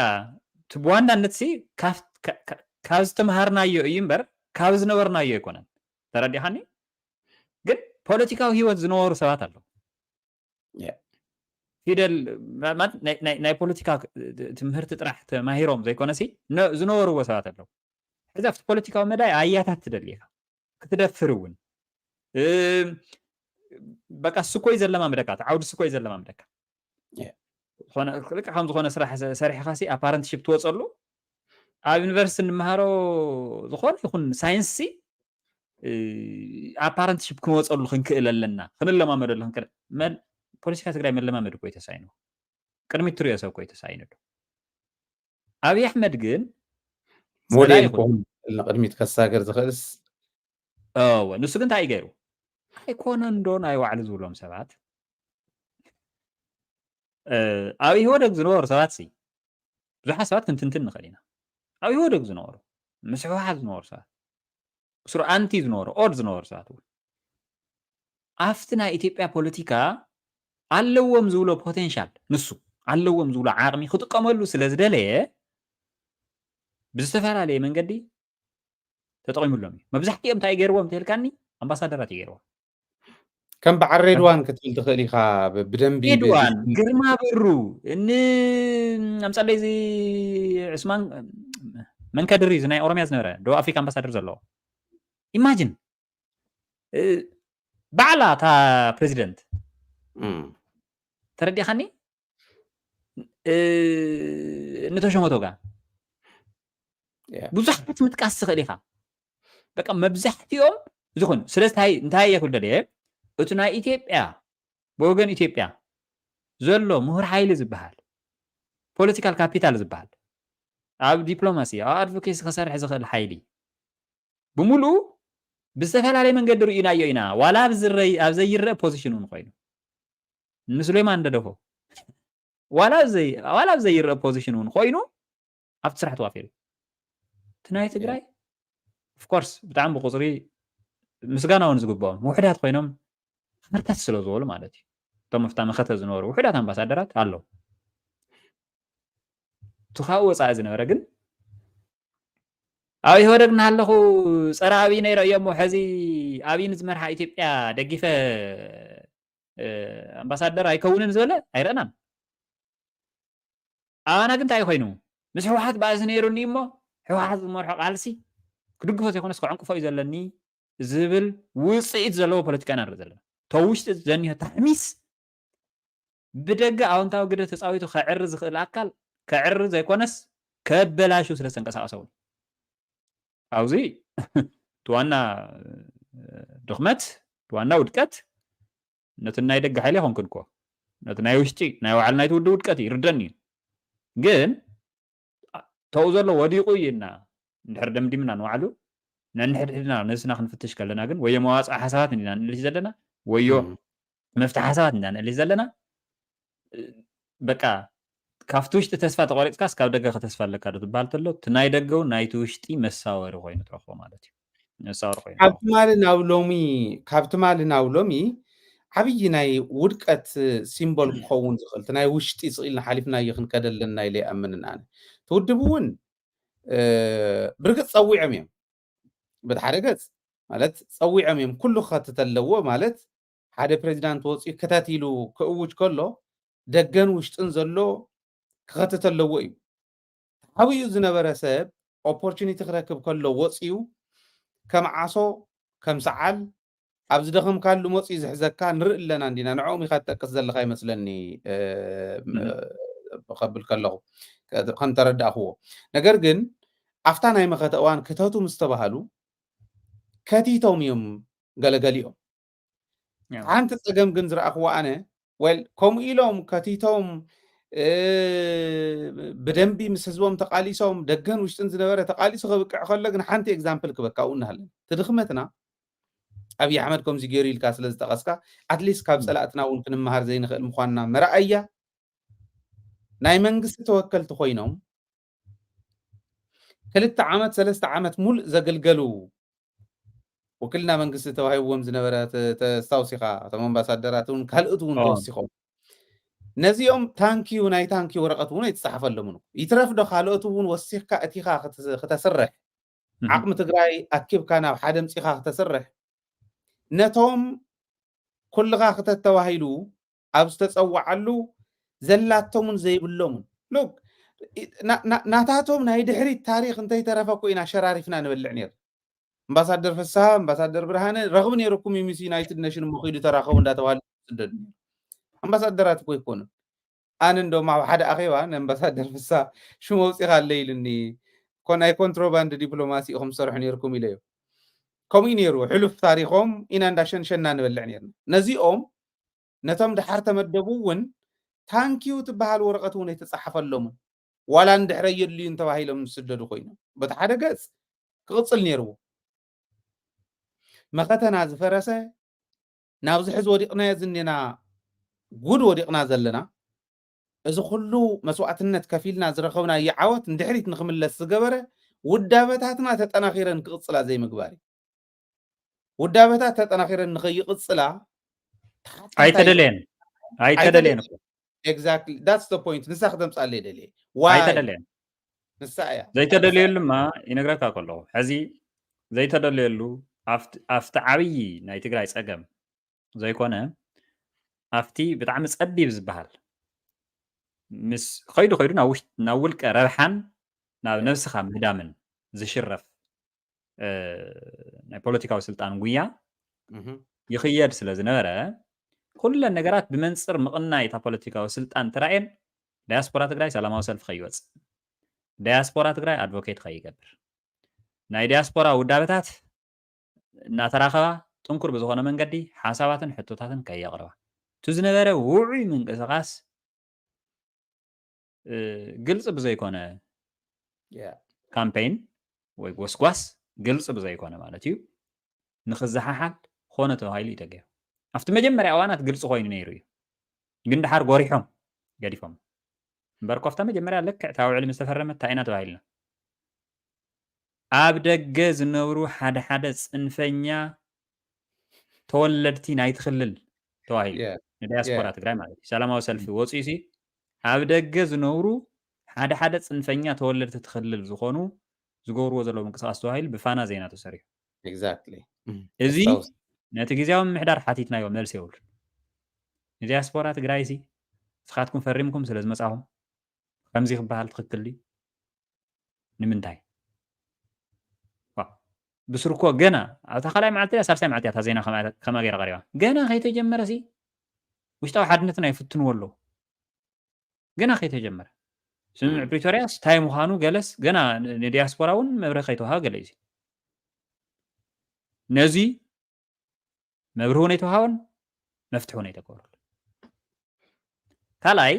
እቲ ብዋናነት ሲ ካብ፣ ካ-፣ ካ-፣ ካብ ዝተምሃርናዮ እዩ እምበር ካብ ዝነበርናዮ ኣይኮነን። ተረዲኻኒ? ግን ፖለቲካዊ ህይወት ዝነበሩ ሰባት ኣለዉ። ያ። ፊደል ማ-፣ ማለት ናይ፣ ናይ፣ ናይ ፖለቲካ ትምህርቲ ጥራሕ ተማሂሮም ዘይኮነ ሲ ነ-፣ ዝነበርዎ ሰባት ኣለዉ። ሕዚ ኣብቲ ፖለቲካዊ መዳይ ኣያታት ትደሊ ኢኻ። ክትደፍር እውን። እም፣ በቃ ስኮይ ዘለማምደካ፣ እቲ ዓውዲ ስኮይ ዘለማምደካ። ያ። ዝኾነ፣ ልክዕ ከም ዝኾነ ስራሕ ሰ-፣ ሰሪሕኻ ሲ ኣፓረንትሺፕ ትወፀሉ። ኣብ ዩኒቨርሲቲ እንመሃሮ ዝኾነ ይኹን ሳይንስ ሲ፣ እ፣ ኣፓረንትሺፕ ክንወፀሉ ክንክእል ኣለና፣ ክንለማመደሉ ክንክእል። መን-፣ ፖለቲካ ትግራይ መለማመድ እኮ እዩ ተሳኢኑ። ቅድሚት ትሪኦ ሰብ እኮ እዩ ተሳኢኑ ኣሎ። ኣብይ ኣሕመድ ግን ጸላኢ ሞዴል ይኹን። ክኸውን ንቕድሚት ከሳገር ዝኽእልስ? እወ፣ ንሱ ግን እንታይ እዩ ገይሩ? ኣይኮነን ዶ ናይ ባዕሉ ዝብሎም ሰባት? እ፣ ኣብ ኢህወደግ ዝነበሩ ሰባት ሲ፣ ብዙሓት ሰባት ክንትንትን ንኽእል ኢና። ኣብ ኢህወደግ ዝነበሩ፣ ምስ ህወሓት ዝነበሩ ሰባት፣ ስሩ ኣንቲ ዝነበሩ፣ ኦድ ዝነበሩ ሰባት እውን። ኣብቲ ናይ ኢትዮጵያ ፖለቲካ ኣለዎም ዝብሎ ፖቴንሻል፣ ንሱ ኣለዎም ዝብሎ ዓቕሚ ክጥቀመሉ ስለ ዝደለየ፣ ብዝተፈላለየ መንገዲ ተጠቒሙሎም እዩ። መብዛሕትኦም እንታይ ገይርዎም እንተልካኒ፣ ኣምባሳደራት እዩ ገይርዎም። ከም በዓል ሬድዋን ክትብል ትኽእል ኢኻ፣ ብ-፣ ብደንቢ ብ-፣ ሬድዋን፣ ግርማ ብሩ፣ ን-፣ ኣምፀለይ እዚ ዑስማን መንከድሪ፣ እዚ ናይ ኦሮሚያ ዝነበረ ደቡብ ኣፍሪካ ኣምባሳደር ዘለዎ። ኢማጂን፣ እ፣ ባዕላ እታ ፕሬዚደንት፣ እም፣ ተረዲኻኒ? እ፣ ንተሾመ ቶጋ። ያ። ብዙሓት ምጥቃስ ትኽእል ኢኻ። በቃ መብዛሕትኦም ዝኾኑ። ስለዚ እንታይ፣ እንታይ እየ ክብል ደልየ? እቲ ናይ ኢትዮጵያ፣ ብወገን ኢትዮጵያ ዘሎ ምሁር ሓይሊ ዝበሃል፣ ፖለቲካል ካፒታል ዝበሃል፣ ኣብ ዲፕሎማሲ፣ ኣብ ኣድቮኬሲ ክሰርሕ ዝኽእል ሓይሊ ብምሉኡ ብዝተፈላለየ መንገዲ ርኢናዮ ኢና። ዋላ ኣብ ዝረይ-፣ ኣብ ዘይረአ ፖዚሽን እውን ኮይኑ፣ ንሱሌማን ደደፎ ዋላ ኣብ ዘይ-፣ ዋላ ኣብ ዘይረአ ፖዚሽን እውን ኮይኑ ኣብቲ ስራሕ ተዋፊሩ። እቲ ናይ ትግራይ ኦፍኮርስ ብጣዕሚ ብቁፅሪ ምስጋና እውን ዝግብኦም ውሕዳት ኮይኖም ሃርታት ስለ ዝበሉ ማለት እዩ። እቶም ኣብታ መኸተ ዝነበሩ ውሕዳት ኣምባሳደራት ኣለዉ። እቲ ካብኡ ወፃኢ ዝነበረ ግን ኣብ ኢህወደግ እናሃለኹ ፀረ ኣብይ ነይረ እየ እሞ ሕዚ ኣብይ ንዝመርሓ ኢትዮጵያ ደጊፈ፣ እ፣ ኣምባሳደር ኣይከውንን ዝበለ ኣይረእናን። ኣባና ግን እንታይ ኮይኑ? ምስ ህወሓት ባእሲ ነይሩኒ እሞ ህወሓት ዝመርሖ ቃልሲ ክድግፎ ዘይኮነስ ክዕንቅፎ እዩ ዘለኒ ዝብል ውፅኢት ዘለዎ ፖለቲካ ኢና ንርኢ ዘለና። ተውሽጢ ዘኒሆ ታሕሚስ ብደገ ኣወንታዊ ግደ ተፃዊቱ ከዕሪ ዝኽእል ኣካል ከዕሪ ዘይኮነስ ከበላሹ ስለ ዝተንቀሳቐሰ እውን። ኣብዚ እቲ ዋና ድኽመት፣ እቲ ዋና ውድቀት ነቲ ናይ ደገ ሓይሊ ኣይኮንኩን እኮ። ነቲ ናይ ውሽጢ፣ ናይ ባዕሉ ናይቲ ውድብ ውድቀት እዩ፣ ይርደኒ እዩ። ግን ተው ዘሎ ወዲቑ እዩ እና እንድሕር ደምዲምና ንባዕሉ ነንሕድሕድና ነብስና ክንፍትሽ ከለና ግን ወዮ መዋፅኦ ሓሳባት እንዲና ንእልሽ ዘለና ወዮ መፍትሒ ሓሳባት እንዲና ንእልሽ ዘለና በቃ ካብቲ ውሽጢ ተስፋ ተቋሪፅካስ ካብ ደገ ከተስፋ ኣለካ ዶ ትበሃል ተሎ እቲ ናይ ደገው ናይቲ ውሽጢ መሳወሪ ኮይኑ ትረክቦ ማለት እዩ መሳወሪ ኮይኑ ካብ ትማሊ ናብ ሎሚ ካብ ትማሊ ናብ ሎሚ ዓብዪ ናይ ውድቀት ሲምቦል ክኸውን ዝኽእል ናይ ውሽጢ ስኢልና ሓሊፍናዮ ክንከደለና ኢለ ይኣምንን ኣነ ትውድብ እውን ብርግፅ ፀዊዖም እዮም በቲ ሓደ ገፅ ማለት ፀዊዖም እዮም ኩሉ ክኸትት ኣለዎ ማለት ሓደ ፕሬዚዳንት ወፂኡ ክተት ኢሉ ክእውጅ ከሎ ደገን ውሽጥን ዘሎ ክኸትት ኣለዎ እዩ ተሓቢኡ ዝነበረ ሰብ ኦፖርቹኒቲ ክረክብ ከሎ ወፂኡ ከም ዓሶ ከም ሰዓል ኣብ ዝደኸምካሉ መፂኡ ዝሕዘካ ንርኢ ኣለና እንዲና ንዕኦም ኢኻ ትጠቅስ ዘለካ ይመስለኒ ከብል ከለኹ ከም ተረዳእክዎ ነገር ግን ኣብታ ናይ መኸተ እዋን ክተቱ ምስ ተባሃሉ ከቲቶም እዮም ገለገሊኦም ሓንቲ ፀገም ግን ዝረኣኽዎ ኣነ ወል ከምኡ ኢሎም ከቲቶም ብደንቢ ምስ ህዝቦም ተቃሊሶም ደገን ውሽጥን ዝነበረ ተቃሊሱ ክብቅዕ ከሎ ግን ሓንቲ ኤግዛምፕል ክበካ እውን ሃለን ትድኽመትና ኣብይ ኣሕመድ ከምዚ ገይሩ ኢልካ ስለ ዝጠቀስካ ኣትሊስት ካብ ፀላእትና እውን ክንመሃር ዘይንኽእል ምኳንና መርኣያ ናይ መንግስቲ ተወከልቲ ኮይኖም ክልተ ዓመት ሰለስተ ዓመት ሙሉእ ዘገልገሉ ውክልና መንግስቲ ተዋሂብዎም ዝነበረ ተስታውሲኻ እቶም ኣምባሳደራት እውን ካልኦት እውን ተወሲኾም ነዚኦም ታንኪዩ ናይ ታንኪ ወረቀት እውን ኣይትፀሓፈሎምን ይትረፍ ዶ ካልኦት እውን ወሲኽካ እቲኻ ክተስርሕ ዓቕሚ ትግራይ ኣኪብካ ናብ ሓደ ምፂኻ ክተስርሕ ነቶም ኩልኻ ክተተባሂሉ ኣብ ዝተፀዋዓሉ ዘላቶምን ዘይብሎምን ሉክ ናታቶም ናይ ድሕሪት ታሪክ እንተይተረፈ እኮ ኢና ሸራሪፍና ንበልዕ ነር ኣምባሳደር ፍስሃ ኣምባሳደር ብርሃነ ረኽቢ ነይርኩም ዩ ምስ ዩናይትድ ኔሽን እሞ ኪዱ ተራኸቡ እንዳተባሃሉ ስደዱ ኣምባሳደራት እኮ ይኮኑ ኣነ እንደም ኣብ ሓደ ኣኼባ ንኣምባሳደር ፍስሃ ሽም ኣውፂኻ ኣለ ኢሉኒ ኮ ናይ ኮንትሮባንድ ዲፕሎማሲ ኢኹም ትሰርሑ ነይርኩም ኢለዮ ከምኡ ነይሩ ሕሉፍ ታሪኾም ኢና እንዳሸንሸና ንበልዕ ነርና ነዚኦም ነቶም ድሓር ተመደቡ እውን ታንኪዩ ትበሃል ወረቐት እውን ኣይተፃሓፈሎምን ዋላ እንድሕረ የድልዩ እንተባሂሎም ዝስደዱ ኮይኖም በቲ ሓደ ገፅ ክቕፅል ነይርዎ መኸተና ዝፈረሰ ናብዚ ሕዚ ወዲቕናዮ ዝኔና ጉድ ወዲቕና ዘለና እዚ ኩሉ መስዋዕትነት ከፊልና ዝረኸብናዮ ዓወት ንድሕሪት ንክምለስ ዝገበረ ውዳበታትና ተጠናኺረን ክቕፅላ ዘይምግባር እዩ ውዳበታት ተጠናኺረን ንኸይቕፅላ ኣይተደለየን ኣይተደለየን exactly that's the point ንሳ ክተምፃለይ ደልየ why ኣይተደለየን ንሳ እያ ዘይተደለየሉማ ይነግረካ ከለኹ ሕዚ ዘይተደለየሉ ኣብቲ ኣብቲ ዓብዪ ናይ ትግራይ ፀገም ዘይኮነ ኣብቲ ብጣዕሚ ፀቢብ ዝበሃል ምስ ከይዱ ከይዱ ናብ ውሽጢ ናብ ውልቀ ረብሓን ናብ ነብስኻ ምህዳምን ዝሽረፍ ናይ ፖለቲካዊ ስልጣን ጉያ ይኽየድ ስለ ዝነበረ ኩለን ነገራት ብመንፅር ምቕናይ እታ ፖለቲካዊ ስልጣን ተራእየን ዳያስፖራ ትግራይ ሰላማዊ ሰልፊ ከይወፅእ ዳያስፖራ ትግራይ ኣድቮኬት ከይገብር ናይ ዲያስፖራ ውዳበታት እናተራኸባ ጥንኩር ብዝኾነ መንገዲ ሓሳባትን ሕቶታትን ከየቕርባ እቲ ዝነበረ ውዑይ ምንቅስቃስ ግልፂ ብዘይኮነ ካምፔይን ወይ ጎስጓስ ግልፂ ብዘይኮነ ማለት እዩ ንክዘሓሓል ኾነ ተባሂሉ እዩ ተገይሩ ኣብቲ መጀመርያ እዋናት ግልፂ ኮይኑ ነይሩ እዩ ግን ድሓር ጎሪሖም ገዲፎም እምበር ኮፍታ መጀመርያ ልክዕ እታ ውዕሊ ምስ ተፈረመት እንታይ ኢና ተባሂልና ኣብ ደገ ዝነብሩ ሓደ ሓደ ፅንፈኛ ተወለድቲ ናይቲ ክልል ተባሂሉ ንዲያስፖራ ትግራይ ማለት እዩ ሰላማዊ ሰልፊ ወፅኡ ሲ ኣብ ደገ ዝነብሩ ሓደ ሓደ ፅንፈኛ ተወለድቲ እቲ ክልል ዝኾኑ ዝገብርዎ ዘለዉ ምንቅስቃስ ተባሂሉ ብፋና ዜና ተሰሪሑ exactly እዚ ነቲ ግዜያዊ ምምሕዳር ሓቲትናዮ መልሲ የብሉን ንዲያስፖራ ትግራይ ሲ ንስኻትኩም ፈሪምኩም ስለ ዝመፃኹም ከምዚ ክበሃል ትኽክል ድዩ ንምንታይ ብስርኮ ገና ኣብታ ካልኣይ መዓልቲ ሳልሳይ መዓልቲ እታ ዜና ከምኣ ገይራ ቀሪባ ገና ከይተጀመረ ሲ ውሽጣዊ ሓድነትና ይፍትንዎ ኣለዉ ገና ከይተጀመረ ስምምዕ ፕሪቶርያስ እንታይ ምዃኑ ገለስ ገና ንዲያስፖራ እውን መብርህ ከይተዋሃበ ገለ እዩ ነዚ መብርህ እውን ኣይተዋሃበን መፍትሒ እውን ኣይተገበረሉ ካልኣይ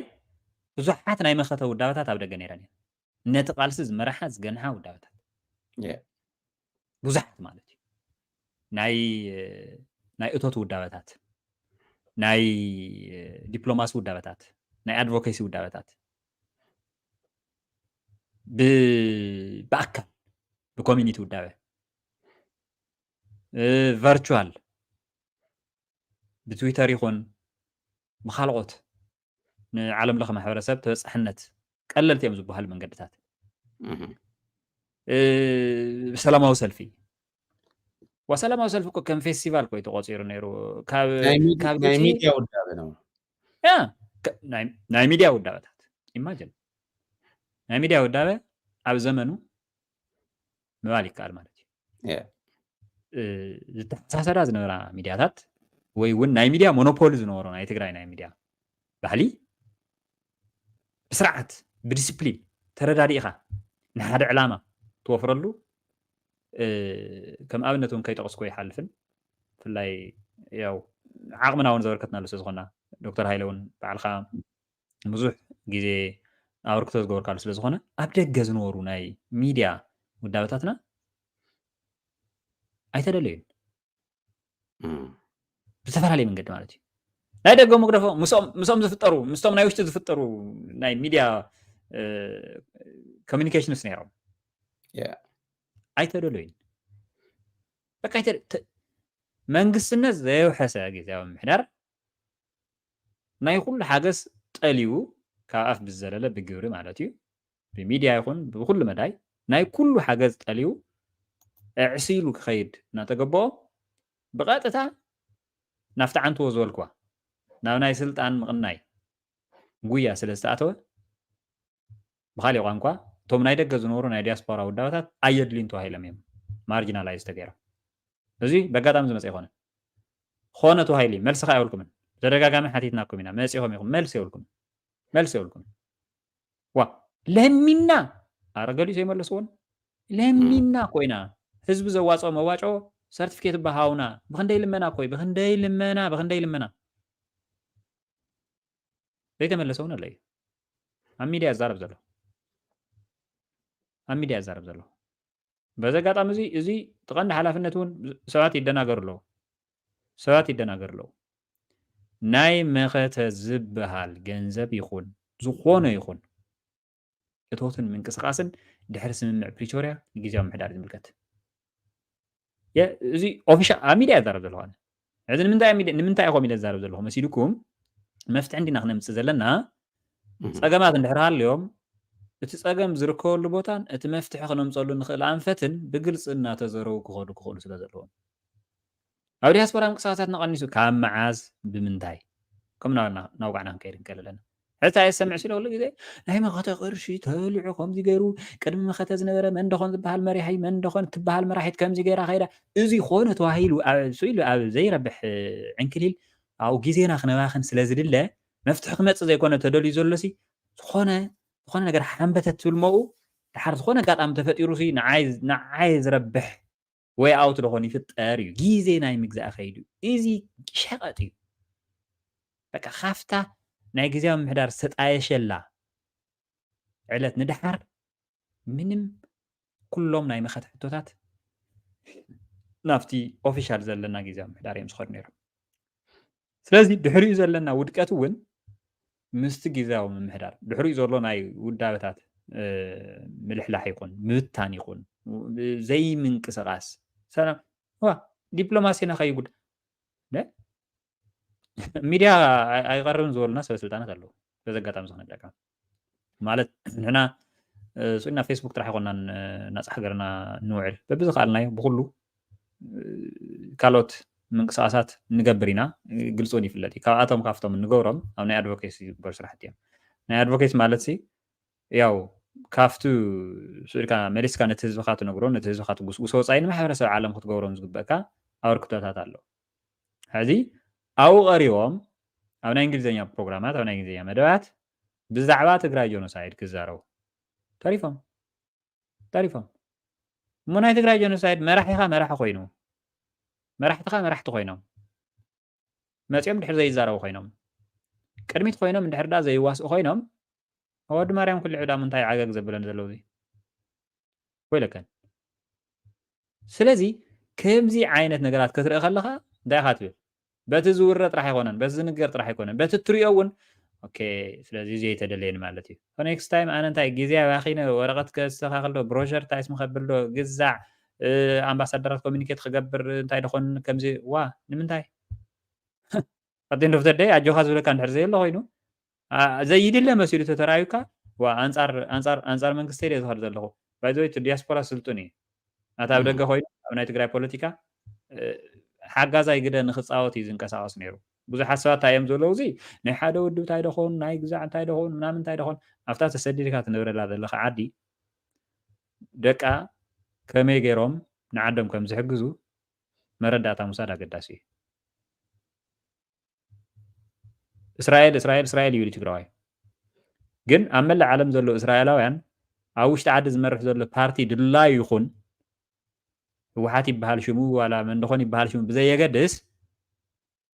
ብዙሓት ናይ መኸተ ውዳበታት ኣብ ደገ ነይረን እየን ነቲ ቃልሲ ዝመርሓ ዝገንሓ ውዳበታት ብዙሓት ማለት እዩ። ናይ ናይ እቶት ውዳበታት፣ ናይ ዲፕሎማሲ ውዳበታት፣ ናይ ኣድቮኬሲ ውዳበታት ብኣካል፣ ብኮሚኒቲ ውዳበ፣ ቨርቹዋል፣ ብትዊተር ይኹን ብካልኦት ንዓለም ለኸ ማሕበረሰብ ተበፃሕነት ቀለልቲ እዮም ዝበሃሉ መንገድታት፣ ብሰላማዊ ሰልፊ። ዋ፣ ሰላማዊ ሰልፊ እኮ ከም ፌስቲቫል እኮ እዩ ተቆፂሩ ነይሩ። ካብ ሚድያ ውዳበ ነው። ናይ ሚድያ ውዳበታት፣ ኢማጅን፣ ናይ ሚድያ ውዳበ ኣብ ዘመኑ ምባል ይከኣል ማለት እዩ። ዝተሓሳሰዳ ዝነበራ ሚድያታት ወይ እውን ናይ ሚድያ ሞኖፖሊ ዝነበሮ ናይ ትግራይ ናይ ሚድያ ባህሊ ብስርዓት፣ ብዲስፕሊን ተረዳዲእኻ ንሓደ ዕላማ ትወፍረሉ፣ ከም ኣብነት እውን ከይጠቐስኩ ይሓልፍን። ብፍላይ ያው ዓቕምና እውን ዘበርከትናሉ ስለዝኾና፣ ዶክተር ሃይለ እውን ባዕልኻ ብዙሕ ግዜ ኣበርክቶ ዝገበርካሉ ስለዝኾነ፣ ኣብ ደገ ዝነበሩ ናይ ሚድያ ውዳበታትና ኣይተደለዩን። ብዝተፈላለየ መንገዲ ማለት እዩ። ናይ ደገ መግደፎ ምስኦም ዝፍጠሩ፣ ምስቶም ናይ ውሽጢ ዝፍጠሩ ናይ ሚድያ ኮሚኒኬሽንስ ነይሮም። ኣይተደለዩን። በቃ መንግስትነት ዘየውሐሰ ግዜያዊ ምምሕዳር ናይ ኩሉ ሓገዝ ጠሊቡ፣ ካብ ኣፍ ብዝዘለለ ብግብሪ ማለት እዩ፣ ብሚድያ ይኹን ብኩሉ መዳይ ናይ ኩሉ ሓገዝ ጠሊቡ፣ ዕስሉ ክኸይድ እናተገበኦ ብቐጥታ ናብቲ ዓንትዎ ዝበልክዋ ናብ ናይ ስልጣን ምቕናይ ጉያ ስለ ዝተኣተወ፣ ብኻሊእ ቋንቋ እቶም ናይ ደገ ዝነበሩ ናይ ዲያስፖራ ውዳበታት ኣየድልዩን ተባሂሎም እዮም ማርጂናላይዝ ተገይሮም። እዚ በጋጣሚ ዝመፀ ይኮነ ኮነ ተባሂሉ እዩ። መልሲ ከዓ የብልኩምን። ተደጋጋሚ ሓቲትናኩም ኢና፣ መፂኹም ኢኹም፣ መልሲ የብልኩም፣ መልሲ የብልኩም። ዋ ለሚና፣ ኣረ ገሊኡ ዘይመለስዎን። ለሚና ኮይና ህዝቢ ዘዋፅኦ መዋጮ ሰርቲፊኬት በሃውና፣ ብክንደይ ልመና ኮይ፣ ብክንደይ ልመና፣ ብክንደይ ልመና ዘይተመለሰ እውን ኣሎ እዩ። ኣብ ሚድያ ይዛረብ ዘሎ፣ ኣብ ሚድያ ይዛረብ ዘሎ። በዚ ኣጋጣሚ እዚ፣ እዚ እቲ ቀንዲ ሓላፍነት እውን ሰባት ይደናገሩ ኣለዉ፣ ሰባት ይደናገሩ ኣለዉ። ናይ መኸተ ዝበሃል ገንዘብ ይኹን ዝኾነ ይኹን እቶትን ምንቅስቃስን ድሕሪ ስምምዕ ፕሪቶርያ ንግዜያዊ ምምሕዳር ዝምልከት እዚ ኦፊሻል ኣብ ሚድያ ይዛረብ ዘለኹ ኣነ። እዚ ንምንታይ ኢኹም ኢለ ዝዛረብ ዘለኹ መሲልኩም፣ መፍትሒ እንዲና ክነምፅእ ዘለና። ፀገማት እንድሕር ሃልዮም፣ እቲ ፀገም ዝርከበሉ ቦታን እቲ መፍትሒ ክነምፀሉ ንኽእል ኣንፈትን ብግልፂ እናተዘረቡ ክኸዱ ክኽእሉ ስለ ዘለዎም። ኣብ ዲያስፖራ ምንቅስቃሳትና ቀኒሱ ካብ መዓዝ ብምንታይ ከም ናውጋዕና ክንከይድ ንክእል ኣለና። ሕታ የሰምዕ ሲለ ኩሉ ግዜ ናይ መኸተ ቅርሺ ተበሊዑ ከምዚ ገይሩ፣ ቅድሚ መኸተ ዝነበረ መን ደኾን ዝበሃል መሪሒ፣ መን ደኾን ትበሃል መራሒት ከምዚ ገይራ ከይዳ። እዚ ኮነ ተባሂሉ ስኢሉ ኣብ ዘይረብሕ ዕንክሊል ኣብኡ ግዜና ክነባኽን ስለ ዝድለ፣ መፍትሒ ክመፅእ ዘይኮነ ተደልዩ ዘሎሲ ዝኾነ ዝኾነ ነገር ሓንበተት ትብል መኡ፣ ድሓር ዝኾነ ኣጋጣሚ ተፈጢሩሲ ንዓይ ዝረብሕ ወይ ኣውት ደኾን ይፍጠር እዩ። ግዜ ናይ ምግዛእ ከይዱ እዚ ሸቐጥ እዩ። በቃ ካፍታ ናይ ግዜያዊ ምምሕዳር ዝተጣየሸላ ዕለት ንድሓር ምንም ኩሎም ናይ መኸተ ሕቶታት ናብቲ ኦፊሻል ዘለና ግዜያዊ ምምሕዳር እዮም ዝኸዱ ነይሮም። ስለዚ ድሕሪኡ ዘለና ውድቀት እውን ምስቲ ግዜያዊ ምምሕዳር ድሕሪኡ ዘሎ ናይ ውዳበታት ምልሕላሕ ይኹን ምብታን ይኹን ዘይምንቅስቃስ ሰላም ዲፕሎማሲና ከይጉድ ሚድያ ኣይቐርብን ዝበሉና ሰበ ስልጣናት ኣለዉ። በዚ ኣጋጣሚ ዝኽነብለካ ማለት ንሕና ስኢና ፌስቡክ ጥራሕ ይኮናን ናፃ ሃገርና ንውዕል በብዝኸኣልናዮ ብኩሉ ካልኦት ምንቅስቃሳት ንገብር ኢና። ግልፂ እውን ይፍለጥ እዩ። ካብኣቶም ካብቶም እንገብሮም ኣብ ናይ ኣድቮኬሲ ዝግበር ስራሕቲ እዮም። ናይ ኣድቮኬሲ ማለት ሲ ያው ካብቲ ስኢልካ መሊስካ ነቲ ህዝብካ ትነግሮ ነቲ ህዝብካ ትጉስጉሶ ወፃኢ ንማሕበረሰብ ዓለም ክትገብሮም ዝግበእካ ኣበርክቶታት ኣሎ። ሕዚ ኣብኡ ቀሪቦም ኣብ ናይ እንግሊዝኛ ፕሮግራማት ኣብ ናይ እንግሊዝኛ መደባት ብዛዕባ ትግራይ ጆኖሳይድ ክዛረቡ ተሪፎም ተሪፎም እሞ ናይ ትግራይ ጀኖሳይድ መራሒኻ መራሒ ኮይኑ መራሕትኻ መራሕቲ ኮይኖም መፂኦም ድሕር ዘይዛረቡ ኮይኖም ቅድሚት ኮይኖም እንድሕር ዳ ዘይዋስኡ ኮይኖም ወዲ ማርያም ኩሉ ዕዳ ምንታይ ዓገግ ዘብለን ዘለዉ እዚ ወይለከን ስለዚ ከምዚ ዓይነት ነገራት ክትርኢ ከለኻ እንታይ ኢኻ ትብል? በቲ ዝውረ ጥራሕ ኣይኮነን፣ በቲ ዝንገር ጥራሕ ኣይኮነን፣ በቲ እትሪኦ እውን ኦኬ፣ ስለዚ እዚ ኣይተደለየን ማለት እዩ። ኔክስት ታይም ኣነ እንታይ ግዜ ኣባኺነ ወረቐት ከስተኻኽል ዶ፣ ብሮሸር እንታይ ስም ከብል ዶ፣ ግዛዕ፣ ኣምባሳደራት ኮሚኒኬት ክገብር እንታይ ደኾን ከምዚ ዋ ንምንታይ ኣደንዶፍተደይ ኣጆኻ ዝብለካ እንድሕር ዘየሎ ኮይኑ ዘይድለ መሲሉ ተተራዩካ ኣንፃር መንግስቲ ደ ዝኸድ ዘለኹ ባይዘወይ ዲያስፖራ ስልጡን እዩ። ናታ ኣብ ደገ ኮይኑ ኣብ ናይ ትግራይ ፖለቲካ ሓጋዛይ ግደ ንክፃወት እዩ ዝንቀሳቀስ ነይሩ። ብዙሓት ሰባት እንታይ እዮም ዘለዉ እዚ ናይ ሓደ ውድብ እንታይ ደኾን ናይ ግዛዕ እንታይ ደኾን ምናምን እንታይ ደኾን ኣብታ ተሰዲድካ ትነብረላ ዘለካ ዓዲ ደቃ ከመይ ገይሮም ንዓዶም ከም ዝሕግዙ መረዳእታ ምውሳድ ኣገዳሲ እዩ። እስራኤል እስራኤል እስራኤል ይብል ትግራዋይ። ግን ኣብ መላእ ዓለም ዘሎ እስራኤላውያን ኣብ ውሽጢ ዓዲ ዝመርሕ ዘሎ ፓርቲ ድላዩ ይኹን ህወሓት ይበሃል ሽሙ ዋላ መን ደኾን ይበሃል ሽሙ ብዘየገድስ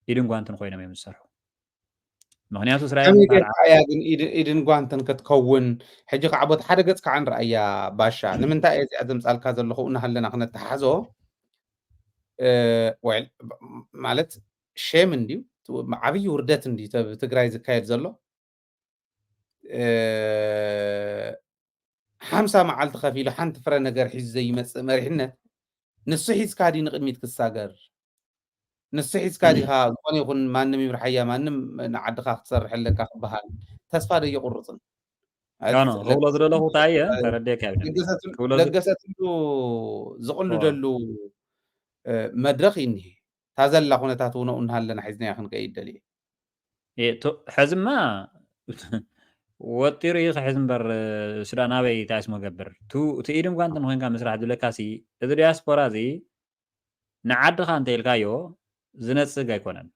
ኢድን ጓንትን ኮይኖም እዮም ዝሰርሑ። ምክንያቱ እስራኤል ከመይ ዝበሃል ጌርካ እያ ግን ኢድ- ኢድን ጓንትን ክትከውን? ሕጂ ከዓ ቦታ ሓደ ገጽ ከዓ ንረኣያ ባሻ። ንምንታይ እየ እዚኣ ዘምጻልካ ዘለኹ እናሃለና ክነተሓሕዞ? እ፣ well፣ ማለት ሼም እንድዩ፣ ዓብዪ ውርደት እንድዩ ተ- ትግራይ ዝካየድ ዘሎ። እ፣ ሓምሳ መዓልቲ ከፊሉ ሓንቲ ፍረ ነገር ሒዙ ዘይመጽእ መሪሕነት ንሱ ሒዝካ ድዩ ንቕድሚት ክሳገር? ንሱ ሒዝካ ዲኻ ዝኾነ ይኹን ማንም ይምርሓያ ማንም ንዓድኻ ክትሰርሕ ኣለካ ክበሃል ተስፋ ዶ የቑርፅን? ኖ፣ ኖ፣ ክብሎ ዝደለኹ እንታይ እየ? ተረዲኤካ ይብለኒ። ለገሰትሉ ክብሎ ዝ- ለገሰትሉ ዝቕልደሉ እ፣ መድረኽ እዩ እኒሄ። እታ ዘላ ኩነታት እውን ኣብኡ እናሃለና ሒዝናያ ክንከይድ ደልየ። እ፣ ቶ- ሕዝማ ወጢሩ እዩ ክሕዝ እምበር ሱዳን ኣበይ ታይስ መገብር ቱ እቲ ኢድን ጓንትን ኮይንካ ምስራሕ ዝብለካ ሲ እዚ ዲያስፖራ እዚ ንዓድኻ እንተኢልካዮ ዝነፅግ ኣይኮነን።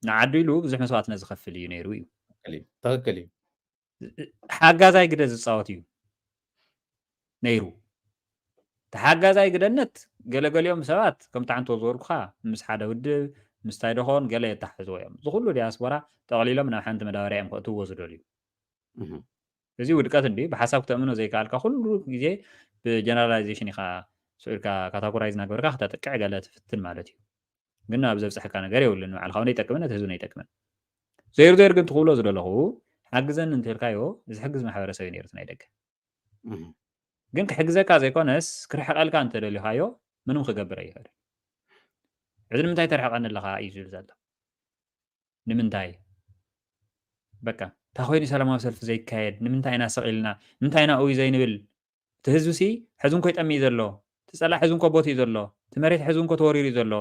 ንዓዱ ኢሉ ብዙሕ መስዋዕትነት ዝኸፍል እዩ ነይሩ እዩ። ትክክል እዩ። ሓጋዛይ ግደ ዝፃወት እዩ ነይሩ። ተሓጋዛይ ግደነት ገለገሊኦም ሰባት ከምቲ ሓንቲ ዝበልኩኻ ምስ ሓደ ውድብ ምስታይ ደኾን ገለ የተሓሕዝዎ እዮም። እዚ ኩሉ ዲያስፖራ ጠቕሊሎም ናብ ሓንቲ መዳበርያ እዮም ከእትውዎ ዝደልዩ። እዚ ውድቀት እንዲ ብሓሳብ ክተእምኖ ዘይከኣልካ ኩሉ ግዜ ብጀነራላይዜሽን ኢኻ ስዒርካ ካታጎራይዝ እናገበርካ ክተጥቅዕ ገለ ትፍትን ማለት እዩ። ግን ኣብ ዘብፅሐካ ነገር የብሉን። ንባዕልኻ እውን ኣይጠቅምን፣ እቲ ህዝብን ኣይጠቅምን። ዘይሩ ዘይሩ ግን ትኽብሎ ዝደለኹ ሓግዘኒ እንተልካዮ ዝሕግዝ ማሕበረሰብ እዩ ነይሩ እቲ ናይ ደገ። ግን ክሕግዘካ ዘይኮነስ ክርሕቀልካ እንተደሊኻዮ ምንም ክገብር ኣይኽእል። እዚ ንምንታይ ተርሕቀኒ ኣለኻ እዩ ዝብል ዘሎ። ንምንታይ በቃ እንታይ ኮይኑ ሰላማዊ ሰልፊ ዘይካየድ? ንምንታይ ኢና ስቕ ኢልና? ንምንታይ ኢና እውይ ዘይንብል? እቲ ህዝቢ ሲ ሕዚ እንኮ ይጠሚ እዩ ዘሎ። እቲ ፀላእ ሕዚ እንኮ ቦት እዩ ዘሎ። እቲ መሬት ሕዚ እንኮ ተወሪሩ እዩ ዘሎ።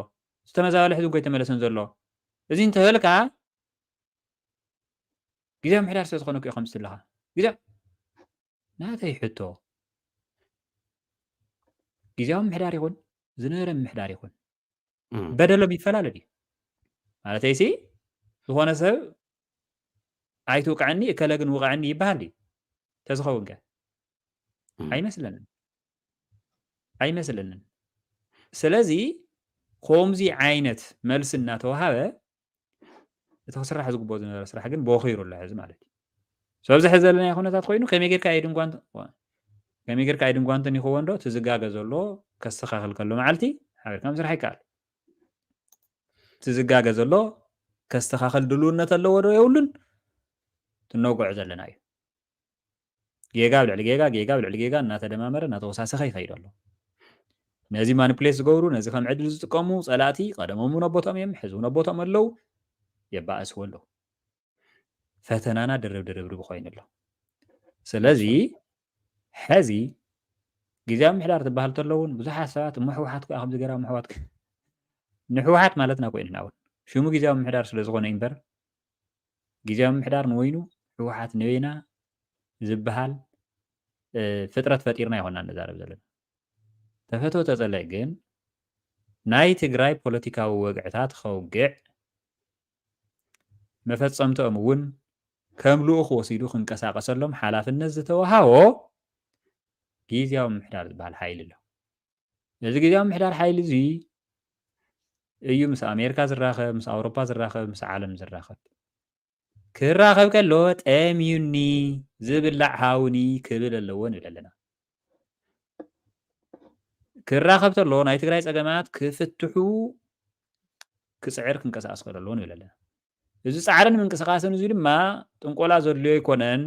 ዝተመዛበለ ሕዚ እንኮ ይተመለሰን ዘሎ። እዚ እንተበልካ ግዜ ምሕዳር ስለ ዝኾነ እኮ እዩ ከምዚ ትብለኻ። ግዜ ናተይ ሕቶ ግዜያዊ ምሕዳር ይኹን ዝነበረ ምሕዳር ይኹን በደሎም ይፈላለ ድዩ? ማለተይሲ ዝኾነ ሰብ ኣይትውቅዐኒ እከለ ግን ውቅዐኒ ይበሃል ድዩ? ተዝኸውን ከ? ኣይመስለንን። ኣይመስለንን። ስለዚ ከምዚ ዓይነት መልሲ እናተዋሃበ እቲ ክስራሕ ዝግብኦ ዝነበረ ስራሕ ግን ቦኺሩ ኣሎ ሕዚ ማለት እዩ። ስለዚ ሕዚ ዘለናዮ ኩነታት ኮይኑ ከመይ ጌርካ ኢድን ጓንትን ከመይ ጌርካ ኢድን ጓንትን ይኸውን ዶ? እቲ ዝጋገ ዘሎ ከስተኻኽል ከሎ መዓልቲ ሓቢርካ ምስራሕ ይከኣል። እቲ ዝጋገ ዘሎ ከስተኻኽል ድልውነት ኣለዎ ዶ የብሉን? ትነጎዖ ዘለና እዩ። ጌጋ ኣብ ልዕሊ ጌጋ ጌጋ ኣብ ልዕሊ ጌጋ እናተደማመረ እናተወሳሰኸ ይኸይድ ኣሎ። ነዚ ማኒፕሌት ዝገብሩ ነዚ ከም ዕድል ዝጥቀሙ ፀላእቲ ቀደሞም እውን ኣቦቶም እዮም ሕዚ እውን ኣቦቶም ኣለዉ የባእስዎ ኣለዉ። ፈተናና ድርብ ድርብርብ ኮይኑ ኣሎ። ስለዚ ሕዚ ግዜያዊ ምሕዳር ትበሃል ተሎ እውን ብዙሓት ሰባት እሞ ህወሓት ኮ ከምዚ ገይራ እሞ ህወሓት ኮ-" ንህወሓት ማለትና ኮይንና እውን ሽሙ ግዜያዊ ምሕዳር ስለ ዝኾነ እምበር ግዜያዊ ምሕዳር ንወይኑ ህወሓት ንበይና ዝበሃል ፍጥረት ፈጢርና ይኮና ንዛረብ ዘለና። ተፈትወ ተፀለእ ግን ናይ ትግራይ ፖለቲካዊ ወግዕታት ከውግዕ መፈፀምትኦም እውን ከም ልኡኽ ወሲዱ ክንቀሳቀሰሎም ሓላፍነት ዝተወሃቦ ግዜያዊ ምሕዳር ዝበሃል ሓይሊ ኣሎ። እዚ ግዜያዊ ምሕዳር ሓይሊ እዚ እዩ ምስ ኣሜሪካ ዝራኸብ፣ ምስ ኣውሮፓ ዝራኸብ፣ ምስ ዓለም ዝራኸብ። ክራኸብ ከሎ ጠምዩኒ ዝብላዕ ሃውኒ ክብል ኣለዎ ንብል ኣለና። ክራኸብ ተሎ ናይ ትግራይ ጸገማት ክፍትሑ ክጽዕር ክንቀሳቀስ ክእል ኣለዎ ንብል ኣለና። እዚ ጻዕርን ምንቅስቃስን እዚ ድማ ጥንቆላ ዘድልዮ ኣይኮነን።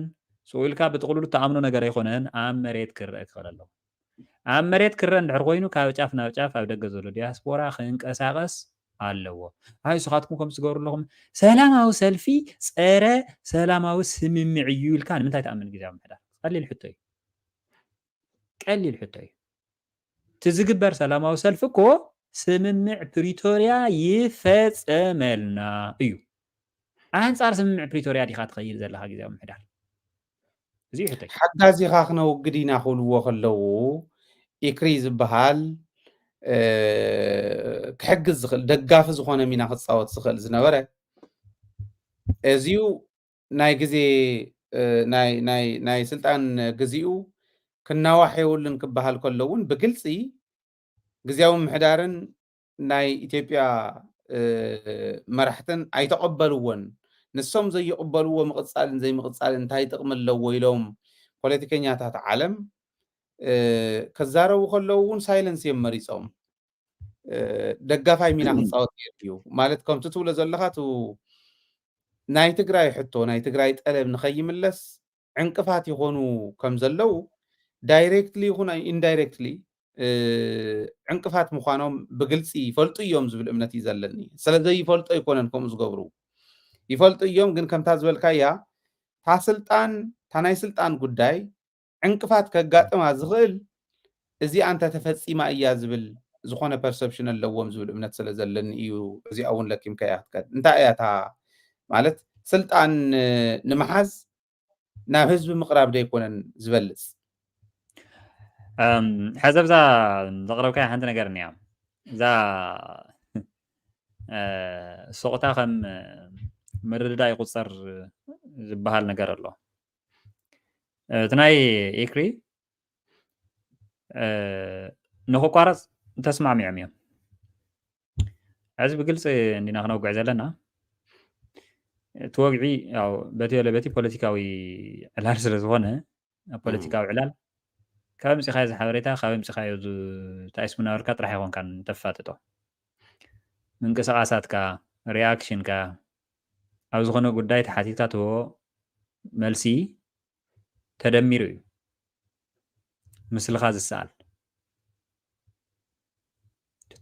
ስቕ ኢልካ ብጥቕልሉ እትኣምኖ ነገር ኣይኮነን። ኣብ መሬት ክረአ ክኽእል ኣለዎ። ኣብ መሬት ክረአ እንድሕር ኮይኑ ካብ ጫፍ ናብ ጫፍ ኣብ ደገ ዘሎ ዲያስፖራ ክንቀሳቀስ ኣለዎ። ኣይ ንስኻትኩም ከምዚ ትገብሩ ኣለኹም፣ ሰላማዊ ሰልፊ ጸረ ሰላማዊ ስምምዕ እዩ ኢልካ ንምንታይ ትኣምን ግዜ ምሕዳር? ቀሊል ሕቶ እዩ። ቀሊል ሕቶ እዩ። እቲ ዝግበር ሰላማዊ ሰልፊ እኮ ስምምዕ ፕሪቶርያ ይፈጸመልና እዩ። ኣንጻር ስምምዕ ፕሪቶርያ ዲኻ ትኸይድ ዘለኻ ግዜ ምሕዳር? እዚ እዩ ሕቶይ። ሓጋዚኻ ክነውግድ ኢና ክብልዎ ከለዉ ኢክሪ ዝበሃል ክሕግዝ ዝኽእል ደጋፊ ዝኾነ ሚና ክፃወት ዝኽእል ዝነበረ እዚዩ ናይ ግዜ ናይ ስልጣን ግዚኡ ክናዋሕ የብሉን ክበሃል ከሎ እውን ብግልፂ ግዜያዊ ምሕዳርን ናይ ኢትዮጵያ መራሕትን ኣይተቐበልዎን። ንሶም ዘይቕበልዎ ምቕፃልን ዘይምቕፃልን እንታይ ጥቕሚ ኣለዎ ኢሎም ፖለቲከኛታት ዓለም ከዛረቡ ከለዉ እውን ሳይለንስ እዮም መሪፆም። ደጋፋይ ሚና ክፃወት ነይሩ እዩ ማለት ከምቲ ትብሎ ዘለኻ እቲ ናይ ትግራይ ሕቶ ናይ ትግራይ ጠለብ ንኸይምለስ ዕንቅፋት ይኾኑ ከም ዘለዉ ዳይሬክትሊ ይኹን ኢንዳይሬክትሊ ዕንቅፋት ምዃኖም ብግልፂ ይፈልጡ እዮም ዝብል እምነት እዩ ዘለኒ። ስለ ዘይፈልጡ ኣይኮነን ከምኡ ዝገብሩ ይፈልጡ እዮም። ግን ከምታ ዝበልካያ እታ ስልጣን እታ ናይ ስልጣን ጉዳይ ዕንቅፋት ከጋጥማ ዝኽእል እዚኣ እንተተፈፂማ እያ ዝብል ዝኾነ ፐርሰፕሽን ኣለዎም ዝብል እምነት ስለ ዘለኒ እዩ። እዚኣ እውን ለኪምካያ ክትከድ እንታይ እያ እታ ማለት ስልጣን ንምሓዝ ናብ ህዝቢ ምቕራብ ደይኮነን ዝበልፅ። ሕዚ ብዛ ዘቕረብካያ ሓንቲ ነገር እኒያ እዛ ሱቕታ ከም ምርድዳ ይቁፀር ዝበሃል ነገር ኣሎ። እቲ ናይ ኢክሪ ንክቋረፅ ተስማዕሚዖም እዮም። ሕዚ ብግልፂ እንዲና ክነውግዕ ዘለና እቲ ወግዒ በቲ በለ በቲ ፖለቲካዊ ዕላል ስለ ዝኾነ ኣብ ፖለቲካዊ ዕላል ካብ ምፅኻዮ ዝሓበሬታ ካብ ምፅኻዮ ታይስ ምናበርካ ጥራሕ ይኾንካ ተፋጥጦ ምንቅስቃሳትካ ሪኣክሽንካ ኣብ ዝኾነ ጉዳይ ተሓቲትካ ትህቦ መልሲ ተደሚሩ እዩ ምስልኻ ዝሰኣል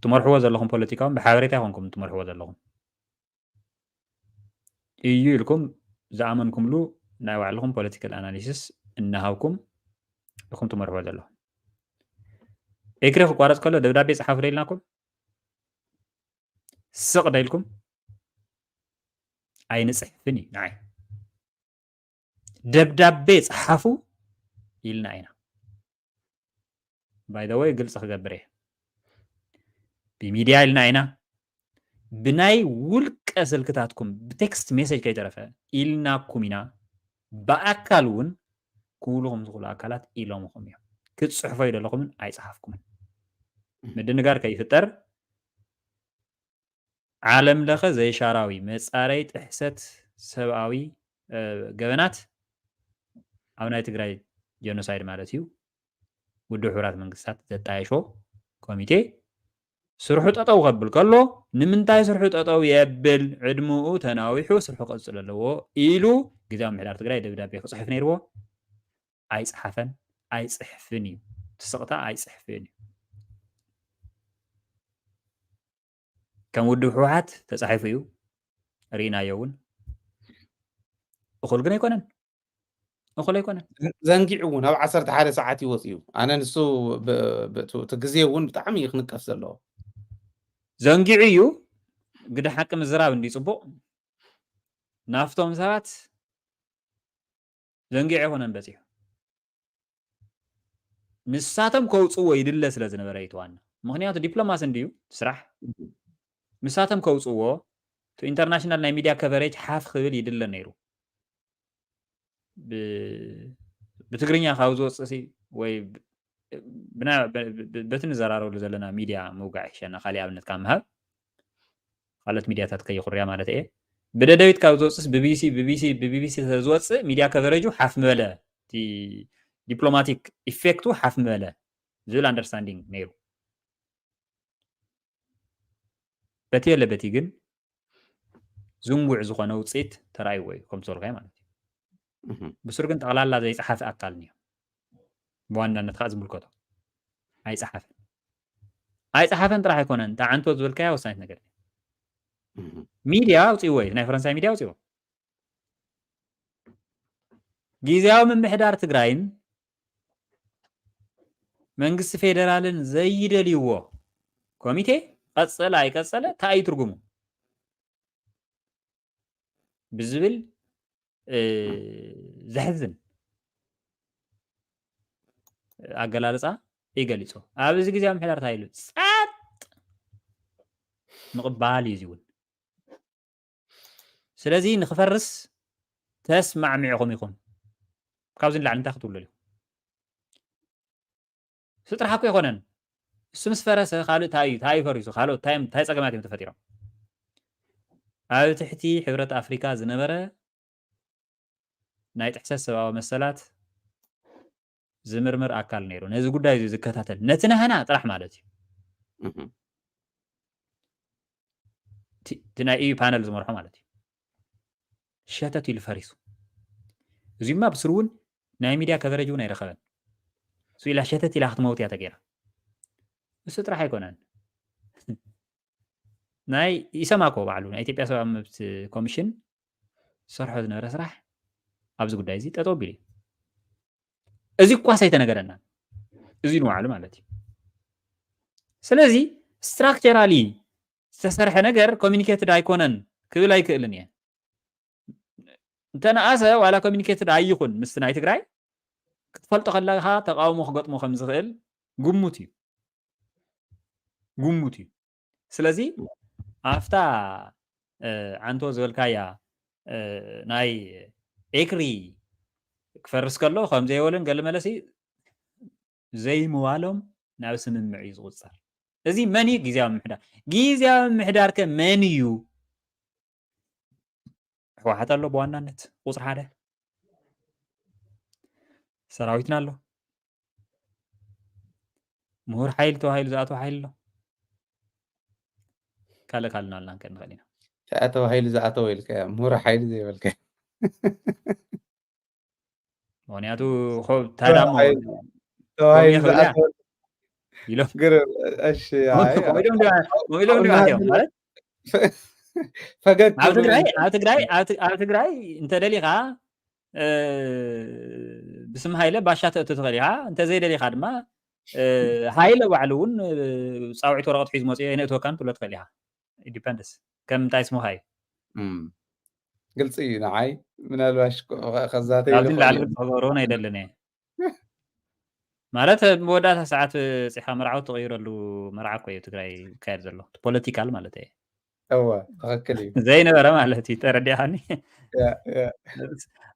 ትመርሕዎ ዘለኹም ፖለቲካውን ብሓበሬታ ይኾንኩም ትመርሕዎ ዘለኹም እዩ ኢልኩም ዝኣመንኩምሉ ናይ ባዕልኹም ፖለቲካል ኣናሊሲስ እናሃብኩም ኢኹም ትመርሕዎ ዘለኹም ኤክሬ ክቋረፅ ከሎ ደብዳቤ ፀሓፉ ኢልናኩም ስቕ ደ ኢልኩም ኣይንፅሕፍን እዩ ንዓይ ደብዳቤ ፀሓፉ ኢልና ኢና ባይደወይ ግልፂ ክገብር እየ ብሚድያ ኢልና ኢና ብናይ ውልቀ ስልክታትኩም ብቴክስት ሜሴጅ ከይተረፈ ኢልናኩም ኢና ብኣካል እውን ክብሉ ከም ዝኽእሉ ኣካላት ኢሎምኹም እዮም ክትፅሕፎ ይደለኹምን ኣይፀሓፍኩምን ምድንጋር ከይፍጠር ዓለም ለኸ ዘይሻራዊ መፃረይ ጥሕሰት ሰብኣዊ ገበናት ኣብ ናይ ትግራይ ጀኖሳይድ ማለት እዩ ውድብ ሕቡራት መንግስታት ዘጣየሾ ኮሚቴ ስርሑ ጠጠው ከብል ከሎ ንምንታይ ስርሑ ጠጠው የብል ዕድምኡ ተናዊሑ ስርሑ ቀፅል ኣለዎ ኢሉ ግዜያዊ ምሕዳር ትግራይ ደብዳቤ ክፅሕፍ ነይርዎ ኣይፀሓፈን ኣይፅሕፍን እዩ ትስቕታ ኣይፅሕፍን እዩ ከም ውድብ ህወሓት ተፃሒፉ እዩ ርኢናዮ እውን እኹል ግን ኣይኮነን እኹል ኣይኮነን ዘንጊዑ እውን ኣብ ዓሰርተ ሓደ ሰዓት ይወፅ እዩ ኣነ ንሱ እቲ ግዜ እውን ብጣዕሚ እዩ ክንቀፍ ዘለዎ ዘንጊዑ እዩ ግደ ሓቂ ምዝራብ እንዲ ፅቡቕ ናፍቶም ሰባት ዘንጊዑ ኣይኮነን በፂሑ ንሳቶም ከውፅዎ ይድለ ስለ ዝነበረ ይተዋና ምክንያቱ ዲፕሎማሲ እንድዩ ስራሕ ንሳቶም ከውፅዎ ኢንተርናሽናል ናይ ሚድያ ከቨሬጅ ሓፍ ክብል ይድለ ነይሩ ብትግርኛ ካብ ዝወፅእ ወይ በቲ ንዘራረበሉ ዘለና ሚድያ ምውጋዕ ይሕሸና ካሊእ ኣብነት ካብ ምሃብ ካልኦት ሚድያታት ከይኹርያ ማለት እየ ብደደቢት ካብ ዝወፅስ ብቢሲ ብቢሲ ብቢቢሲ ዝወፅእ ሚድያ ከቨሬጁ ሓፍ ምበለ ዲፕሎማቲክ ኢፌክቱ ሓፍ ምበለ ዝብል ኣንደርስታንዲንግ ነይሩ በቲ የለ በቲ ግን ዝንጉዕ ዝኾነ ውፅኢት ተራእይዎ እዩ፣ ከምቲ ዝበልካዮ ማለት እዩ። ብሱር ግን ጠቕላላ ዘይፀሓፈ ኣካል እኒኦ፣ ብዋናነት ከዓ ዝምልከቶ ኣይፀሓፈን። ኣይፀሓፈን ጥራሕ ኣይኮነን፣ እታ ዓንቶ ዝበልካያ ወሳኒት ነገር እዩ። ሚድያ ኣውፅእዎ እዩ፣ ናይ ፈረንሳይ ሚድያ ኣውፅእዎ። ግዝያዊ ምምሕዳር ትግራይን መንግስቲ ፌደራልን ዘይደልይዎ ኮሚቴ ቀፀለ ኣይቀፀለ እንታይ እዩ ትርጉሙ ብዝብል ዘሕዝን ኣገላልፃ ይገሊፆ። ኣብ እዚ ግዝያዊ ምምሕዳር እንታይ ኢሉ? ጸጥ ምቕባል እዩ እዚ እውን። ስለዚ ንክፈርስ ተስማዕሚዕኹም ኢኹም። ካብዚ ንላዕሊ እንታይ ክትብሉ ኢኹም? እሱ ጥራሕ እኮ ኣይኮነን። እሱ ምስ ፈረሰ ካልእ እንታይ እዩ? እንታይ እዩ ፈሪሱ? ካልኦት እንታይ እንታይ ጸገማት እዮም ተፈጢሮም? ኣብ ትሕቲ ሕብረት ኣፍሪካ ዝነበረ ናይ ጥሕሰት ሰብኣዊ መሰላት ዝምርምር ኣካል ነይሩ፣ ነዚ ጉዳይ እዚ ዝከታተል፣ ነቲ ናህና ጥራሕ ማለት እዩ። እቲ ናይ ኢዩ ፓነል ዝመርሖ ማለት እዩ። ሸተት ኢሉ ፈሪሱ። እዚማ ብስሩ እውን ናይ ሚድያ ከቨሬጅ እውን ኣይረኸበን። እሱ ኢላ ሸተት ኢላ ክትመውት እያ ተገይራ። እሱ ጥራሕ ኣይኮነን። ናይ ኢሰማኮ ባዕሉ ናይ ኢትዮጵያ ሰብኣዊ መብት ኮሚሽን ዝሰርሖ ዝነበረ ስራሕ ኣብዚ ጉዳይ እዚ ጠጠው ኣቢሉ እዩ። እዚ እኳስ ኣይተነገረና እዚ ንባዕሉ ማለት እዩ። ስለዚ ስትራክቸራሊ ዝተሰርሐ ነገር ኮሚኒኬትድ ኣይኮነን ክብል ኣይክእልን እየ። እንተነኣሰ ዋላ ኮሚኒኬትድ ኣይኹን ምስቲ ናይ ትግራይ ክትፈልጦ ከለካ ተቃውሞ ክገጥሞ ከም ዝኽእል ግሙት እዩ፣ ግሙት እዩ። ስለዚ ኣብታ ዓንቶ ዝበልካያ ናይ ኤክሪ ክፈርስ ከሎ ከም ዘይወልን ገለ መለሲ ዘይምዋሎም ናብ ስምምዕ እዩ ዝቁፀር። እዚ መን እዩ? ግዝያዊ ምምሕዳር። ግዝያዊ ምምሕዳር ከ መን እዩ? ህወሓት ኣሎ ብዋናነት ቁፅሪ ሓደ፣ ሰራዊትና ኣሎ፣ ምሁር ሓይሊ ተባሂሉ ዝኣተወ ሓይሊ ኣሎ። ካልእ ካልእ ናልና ክንከድ ንኽእል ኢና። ተባሂሉ ዝኣተወ ኢልካ ምሁር ሓይሊ ዘይበልካ። ምኽንያቱ ታዳሞ ተባሂሉ ዝኣተወ ኢሎም ኢሎም ኢሎም ኢሎም ማለት ፈገግ ኣብ ትግራይ ኣብ ትግራይ እንተደሊኻ ብስም ሃይለ ባሻ ተእቱ ትኽእል ኢኻ። እንተዘይደሊኻ ድማ ሃይለ ባዕሉ እውን ፃውዒት ወረቐት ሒዙ መፅኡ የነእትወካን ትብሎ ትኽእል ኢኻ። ዲፐንድስ ከም እንታይ ስሙኻ እዩ። ግልፂ እዩ ንዓይ። ምናልባሽ ከዛተይ ኣብዚ ላዕሊ ክገብሮ ኣይደልን እየ። ማለት መወዳእታ ሰዓት ፅሓ መርዓዊ ትቕይረሉ መርዓ እኮ እዩ ትግራይ ይካየድ ዘሎ ፖለቲካል ማለት እየ። እወ ትኽክል እዩ። ዘይነበረ ማለት እዩ። ተረዲኻኒ?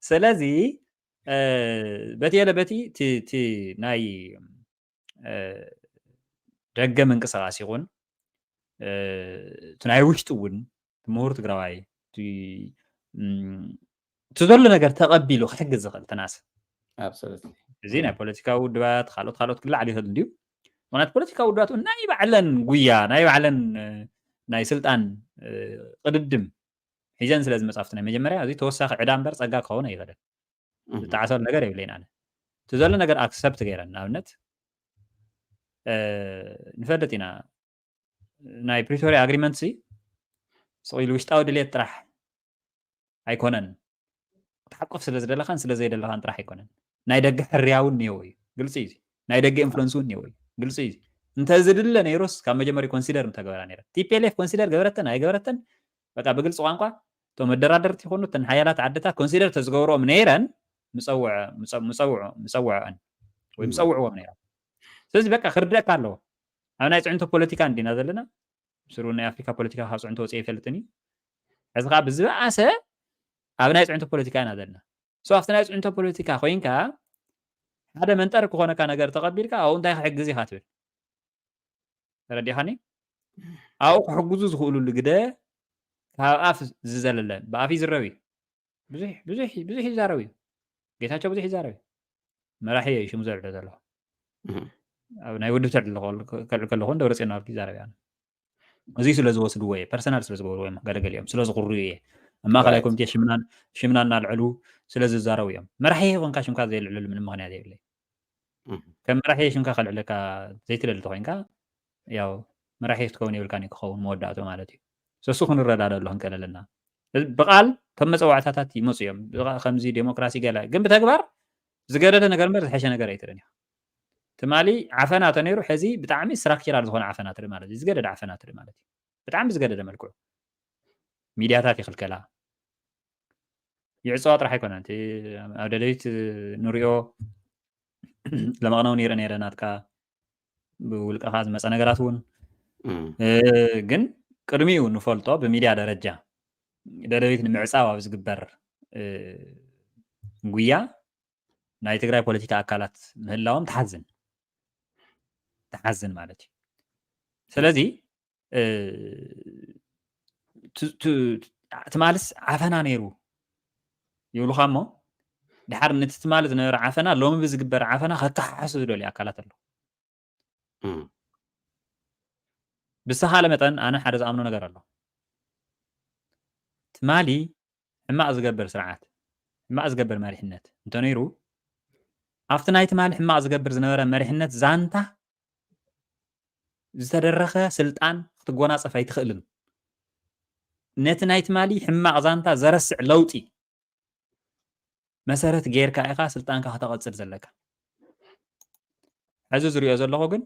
ስለዚ በቲ የለ በቲ እቲ ናይ ደገ ምንቅስቃስ ይኹን እቲ ናይ ውሽጢ እውን ምሁር ትግራዋይ እቲ ዘሎ ነገር ተቐቢሉ ክሕግዝ ዝኽእል ተናስ እዚ ናይ ፖለቲካዊ ውድባት ካልኦት ካልኦት ክለዓል ይኽእል እንድዩ። ምክንያቱ ፖለቲካዊ ውድባት እውን ናይ ባዕለን ጉያ ናይ ባዕለን ናይ ስልጣን ቅድድም ሒዘን ስለ ዝመፃፍቲ ናይ መጀመርያ እዚ ተወሳኺ ዕዳ እምበር ፀጋ ክኸውን ኣይኽእልን። ዝተዓሰሉ ነገር የብለይን። ኣነ እቲ ዘሎ ነገር ኣክሰፕት ገይረን ንኣብነት ንፈልጥ ኢና ናይ ፕሪቶሪያ ኣግሪመንት ሲ ስቕ ኢሉ ውሽጣዊ ድሌት ጥራሕ ኣይኮነን። ክትሓቁፍ ስለ ዝደለኻን ስለ ዘይደለኻን ጥራሕ ኣይኮነን። ናይ ደገ ሕርያ እውን እኒአዎ እዩ። ግልፂ እዩ። ናይ ደገ ኢንፍሉንስ እውን እኒአዎ እዩ። ግልፂ እዩ። እንተዝድለ ነይሩስ ካብ መጀመሪ ኮንሲደር ምተገበራ ነይረ። ቲፒኤልኤፍ ኮንሲደር ገበረተን ኣይገበረተን በቃ ብግልፂ ቋንቋ እቶም መደራደርቲ ይኾኑ እተን ሓያላት ዓድታት ኮንሲደር ተዝገብርኦም ነይረን ምፀውዐን ወይ ምፀውዕዎም ነይሮም። ስለዚ በቃ ክርደእካ ኣለዎ። ኣብ ናይ ፅዕንቶ ፖለቲካ እንዲና ዘለና ምስሩ ናይ ኣፍሪካ ፖለቲካ ካብ ፅዕንቶ ወፅአ ይፈልጥን እዩ። ሕዚ ከዓ ብዝበኣሰ ኣብ ናይ ፅዕንቶ ፖለቲካ ኢና ዘለና። ኣብቲ ናይ ፅዕንቶ ፖለቲካ ኮይንካ ሓደ መንጠር ክኾነካ ነገር ተቐቢልካ ኣብኡ እንታይ ክሕግዝ ኢኻ ትብል ተረዲኻኒ? ኣብኡ ክሕግዙ ዝኽእሉሉ ግደ ካብ ኣፍ ዝዘለለ ብኣፍ ይዝረብ እዩ። ብዙሕ ብዙሕ ብዙሕ ይዛረብ እዩ። ጌታቸው ብዙሕ ይዛረብ እዩ። መራሒ እዩ ሽሙ ዘልዕሎ ዘሎ። ኣብ ናይ ውድብ ተልዕሎ ከልዕል ከለኹ ደብረፅዮን ናብቲ ይዛረብ እያ። እዚ ስለ ዝወስድዎ እየ፣ ፐርሰናል ስለ ዝገብርዎ እዮም፣ ገለገሊኦም ስለ ዝኹርዩ እየ። ኣብ ማእኸላይ ኮሚቴ ሽምና እናልዐሉ ስለ ዝዛረቡ እዮም። መራሒ ኮንካ ሽምካ ዘይልዕለሉ ምንም ምኽንያት የብለይ። ከም መራሒ ሽምካ ከልዕለካ ዘይትደሊ ተኮይንካ፣ ያው መራሒ ክትከውን የብልካን እዩ ክኸውን መወዳእቱ ማለት እዩ። ሰሱ ክንረዳደሉ ክንክእል ኣለና። ብቃል ከም መፀዋዕታታት ይመፁ እዮም። ከምዚ ዴሞክራሲ ገለ ግን ብተግባር ዝገደደ ነገር እምበር ዝሐሸ ነገር ኣይትርእን ኢኻ። ትማሊ ዓፈና ተነይሩ ሕዚ ብጣዕሚ ስትራክቸራል ዝኾነ ዓፈና ትርኢ ማለት እዩ። ዝገደደ ዓፈና ትርኢ ማለት እዩ። ብጣዕሚ ዝገደደ መልክዑ ሚድያታት ይኽልከላ። ይዕፀዋ ጥራሕ ኣይኮነን። እቲ ኣብ ደደቢት ንሪኦ ለመቕነው ነይረ ነይረ ናትካ ብውልቀኻ ዝመፀ ነገራት እውን ግን ቅድሚኡ ንፈልጦ ብሚድያ ደረጃ ደደቢት ንምዕፃው ኣብ ዝግበር ጉያ ናይ ትግራይ ፖለቲካ ኣካላት ምህላዎም ትሓዝን ትሓዝን ማለት እዩ። ስለዚ ትማልስ ዓፈና ነይሩ ይብሉኻ እሞ ድሓር ነቲ ትማሊ ዝነበረ ዓፈና ሎሚ ብዝግበር ዓፈና ከከሓሓሱ ዝደልዩ ኣካላት ኣለዉ። ብዝተኻለ መጠን ኣነ ሓደ ዝኣምኖ ነገር ኣሎ። ትማሊ ሕማቕ ዝገብር ስርዓት፣ ሕማቕ ዝገብር መሪሕነት እንተነይሩ ኣብቲ ናይ ትማሊ ሕማቕ ዝገብር ዝነበረ መሪሕነት ዛንታ ዝተደረኸ ስልጣን ክትጎናፀፍ ኣይትኽእልን። ነቲ ናይ ትማሊ ሕማቕ ዛንታ ዘረስዕ ለውጢ መሰረት ጌርካ ኢኻ ስልጣንካ ከተቐፅል ዘለካ። ሕዚ ዝሪኦ ዘለኹ ግን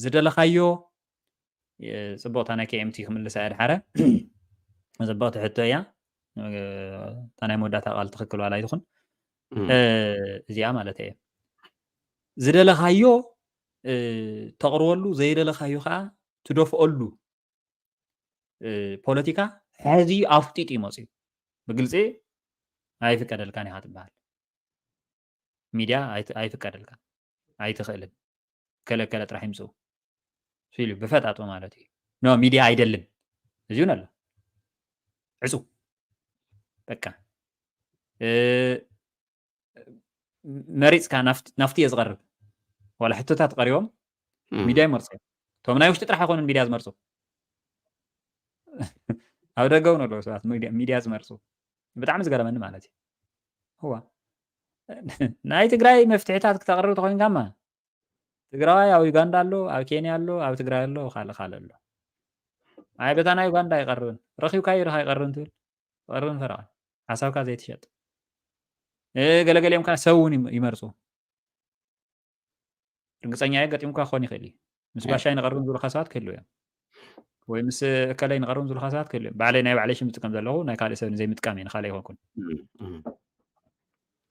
ዝደለኻዮ ፅቡቕታ ናይ ኬኤምቲ ክምልሳ እያ ድሓረ። ፅቡቕቲ ሕቶ እያ። እታ ናይ መወዳእታ ቃል ትኽክል ዋላ ኣይትኹን እዚኣ ማለት እየ። ዝደለኻዮ ተቕርበሉ፣ ዘይደለኻዮ ከዓ ትደፍኦሉ ፖለቲካ ሕዚ ኣፍጢጡ ይመፅዩ። ብግልፂ ኣይፍቀደልካን ኢኻ ትበሃል። ሚድያ ኣይፍቀደልካን፣ ኣይትኽእልን፣ ከለከለ ጥራሕ ይምፅኡ ሲሉ ብፈጣጡ ማለት እዩ። ኖ ሚድያ ኣይደልን እዚውን ኣሎ ዕፁ በቃ መሪፅካ ናፍቲ እየ ዝቐርብ። ዋላ ሕቶታት ቀሪቦም ሚድያ ይመርፁ እዮም። እቶም ናይ ውሽጢ ጥራሕ ኣይኮኑን ሚድያ ዝመርፁ፣ ኣብ ደገ እውን ኣለዉ ሰባት ሚድያ ዝመርፁ። ብጣዕሚ ዝገረመኒ ማለት እዩ። እዋ ናይ ትግራይ መፍትሒታት ክተቕርብ ተኮይንካማ ትግራዋይ ኣብ ዩጋንዳ ኣሎ፣ ኣብ ኬንያ ኣሎ፣ ኣብ ትግራይ ኣሎ፣ ካልእ ካልእ ኣሎ። ኣይ በታ ናይ ዩጋንዳ ኣይቀርብን ረኺብካዮ ድኻ ኣይቀርብን ትብል ቀርብን ፈረቓ ሓሳብካ ዘይትሸጥ ገለገሊኦም ከዓ ሰብ እውን ይመርፁ። ርግፀኛ እየ ገጢምካ ክኾን ይኽእል እዩ። ምስ ባሻይ ንቐርብን ዝብሉካ ሰባት ክህልዉ እዮም፣ ወይ ምስ እከለይ ንቐርብን ዝብሉካ ሰባት ክህልዉ እዮም። ባዕለይ ናይ ባዕለይ ሽም ዝጥቀም ዘለኹ ናይ ካልእ ሰብ ንዘይምጥቃም እየ፣ ንካልእ ኣይኮንኩን።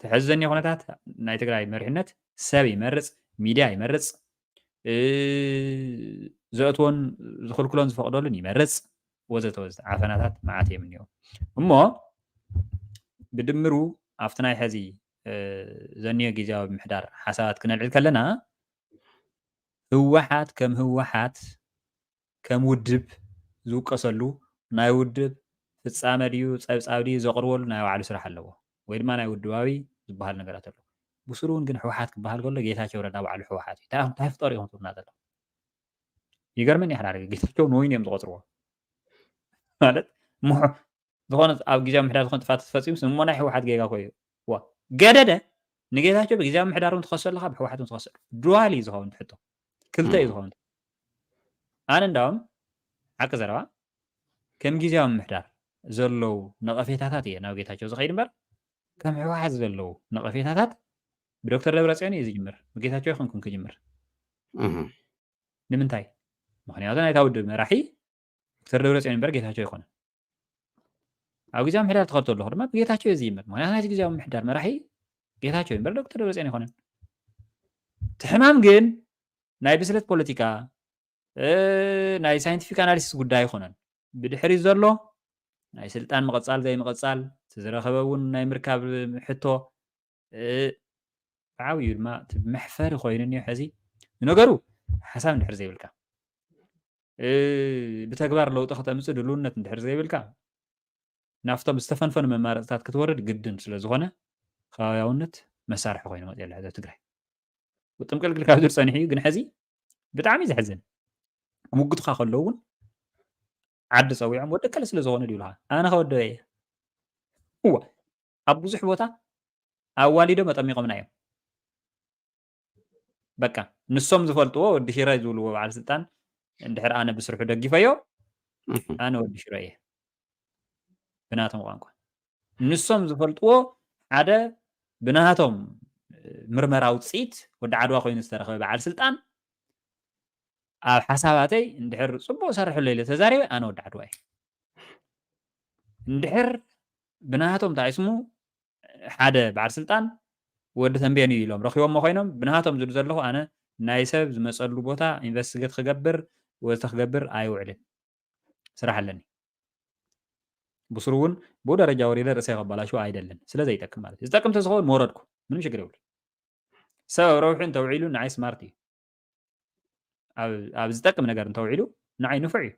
ትሕዝዘኒ ኩነታት ናይ ትግራይ መሪሕነት ሰብ ይመርፅ፣ ሚድያ ይመርፅ፣ ዘእትዎን ዝኽልክሎን ዝፈቕደሉን ይመርፅ፣ ወዘተ ወዘተ ዓፈናታት መዓት እዮም እኒኦ። እሞ ብድምሩ ኣብቲ ናይ ሕዚ ዘኒዮ ግዜያዊ ምሕዳር ሓሳባት ክነልዕል ከለና ህወሓት ከም ህወሓት ከም ውድብ ዝውቀሰሉ ናይ ውድብ ፍፃመ ድዩ ፀብፃብ ድዩ ዘቕርበሉ ናይ ባዕሉ ስራሕ ኣለዎ፣ ወይ ድማ ናይ ውድባዊ ዝበሃል ነገራት ኣለዎ። ብስሩ እውን ግን ህወሓት ክበሃል ከሎ ጌታቸው ረዳ ባዕሉ ህወሓት እዩ። እንታይ ፍጠሩ ኢኹም ትብሉና ዘለኹም? ይገርመኒ ሓደ ሓደ ጌታቸው ንወይኑ እዮም ዝቆፅርዎ። ማለት ዝኾነ ኣብ ግዜያዊ ምሕዳር ዝኾነ ጥፋት ተፈፂሙ እሞ ናይ ህወሓት ጌጋ ኮ እዩ። ዋ ገደደ ንጌታቸው ብግዜያዊ ምሕዳር እውን ትኸሶ ኣለካ፣ ብህወሓት እውን ትኸሶ ኣለካ። ዱዋል እዩ ዝኸውን ትሕቶ፣ ክልተ እዩ ዝኸውን። ኣነ እንዳውም ሓቂ ዘረባ ከም ግዜያዊ ምሕዳር ዘለዉ ነቐፌታታት እየ ናብ ጌታቸው ዝኸይድ እምበር ከም ህወሓት ዘለዉ ነቐፌታታት ብዶክተር ደብረፅዮን እዩ ዝጅምር፣ ብጌታቸው ይኹንኩን ክጅምር። ንምንታይ? ምክንያቱ ናይታ ውድብ መራሒ ዶክተር ደብረፅዮን እምበር ጌታቸው ኣይኮነን። ኣብ ግዜያዊ ምሕዳር ትኸዶ ኣለኹ ድማ ብጌታቸው እዩ ዝጅምር። ምክንያቱ ናይቲ ግዜያዊ ምሕዳር መራሒ ጌታቸው እምበር ዶክተር ደብረፅዮን ኣይኮነን። እቲ ሕማም ግን ናይ ብስለት ፖለቲካ ናይ ሳይንቲፊክ ኣናሊሲስ ጉዳይ ኣይኮነን። ብድሕሪት ዘሎ ናይ ስልጣን ምቕፃል ዘይምቕፃል፣ እቲ ዝረኸበ እውን ናይ ምርካብ ሕቶ፣ ብዓብዩ ድማ እቲ መሕፈሪ ኮይኑ እኒኦ። ሕዚ ንነገሩ ሓሳብ እንድሕር ዘይብልካ፣ ብተግባር ለውጢ ከተምፅእ ድልውነት እንድሕር ዘይብልካ፣ ናብቶም ዝተፈንፈኑ መማረፅታት ክትወርድ ግድን ስለዝኾነ ከባቢያውነት መሳርሒ ኮይኑ መፅኡ ኣሎ ሕዚ ኣብ ትግራይ። ውጥም ቅልቅል ካብ ዝብል ፀኒሑ እዩ። ግን ሕዚ ብጣዕሚ ዘሕዝን ክምጉቱኻ ከለዉ እውን ዓዲ ጸዊዖም ወዲ ከለ ስለ ዝኾነ ድዩ ኢሉኻ? ኣነ ከወደበ እየ። እዋ ኣብ ብዙሕ ቦታ ኣዋሊዶም ኣጠሚቖምና እዮም። በቃ ንሶም ዝፈልጥዎ ወዲ ሽረ ዝብልዎ በዓል ስልጣን እንድሕር ኣነ ብስርሑ ደጊፈዮ ኣነ ወዲ ሽረ እየ ብናቶም ቋንቋ። ንሶም ዝፈልጥዎ ሓደ ብናቶም ምርመራ ውፅኢት ወዲ ዓድዋ ኮይኑ ዝተረኸበ በዓል ስልጣን ኣብ ሓሳባተይ እንድሕር ፅቡቅ ሰርሕሎ ኢለ ተዛሪበ ኣነ ወዲ ዓድዋ እየ። እንድሕር ብናቶም እንታይ ስሙ ሓደ በዓል ስልጣን ወዲ ተንቤን እዩ ኢሎም ረኪቦሞ ኮይኖም ብናቶም ዝሉ ዘለኹ ኣነ ናይ ሰብ ዝመፀሉ ቦታ ኢንቨስቲጌት ክገብር ወዘተ ክገብር ኣይውዕልን። ስራሕ ኣለኒ። ብስሩ እውን ብኡ ደረጃ ወሪደ ርእሰይ ከባላሹ ኣይደልን። ስለ ዘይጠቅም ማለት እዩ። ዝጠቅም ተዝኸውን መውረድኩ ምንም ሽግር የብሉ። ሰብ ኣብ ረብሑ እንተውዒሉ ንዓይ ስማርት እዩ። ኣብ ዝጠቅም ነገር እንተውዒሉ ንዓይ ንፉዕ እዩ።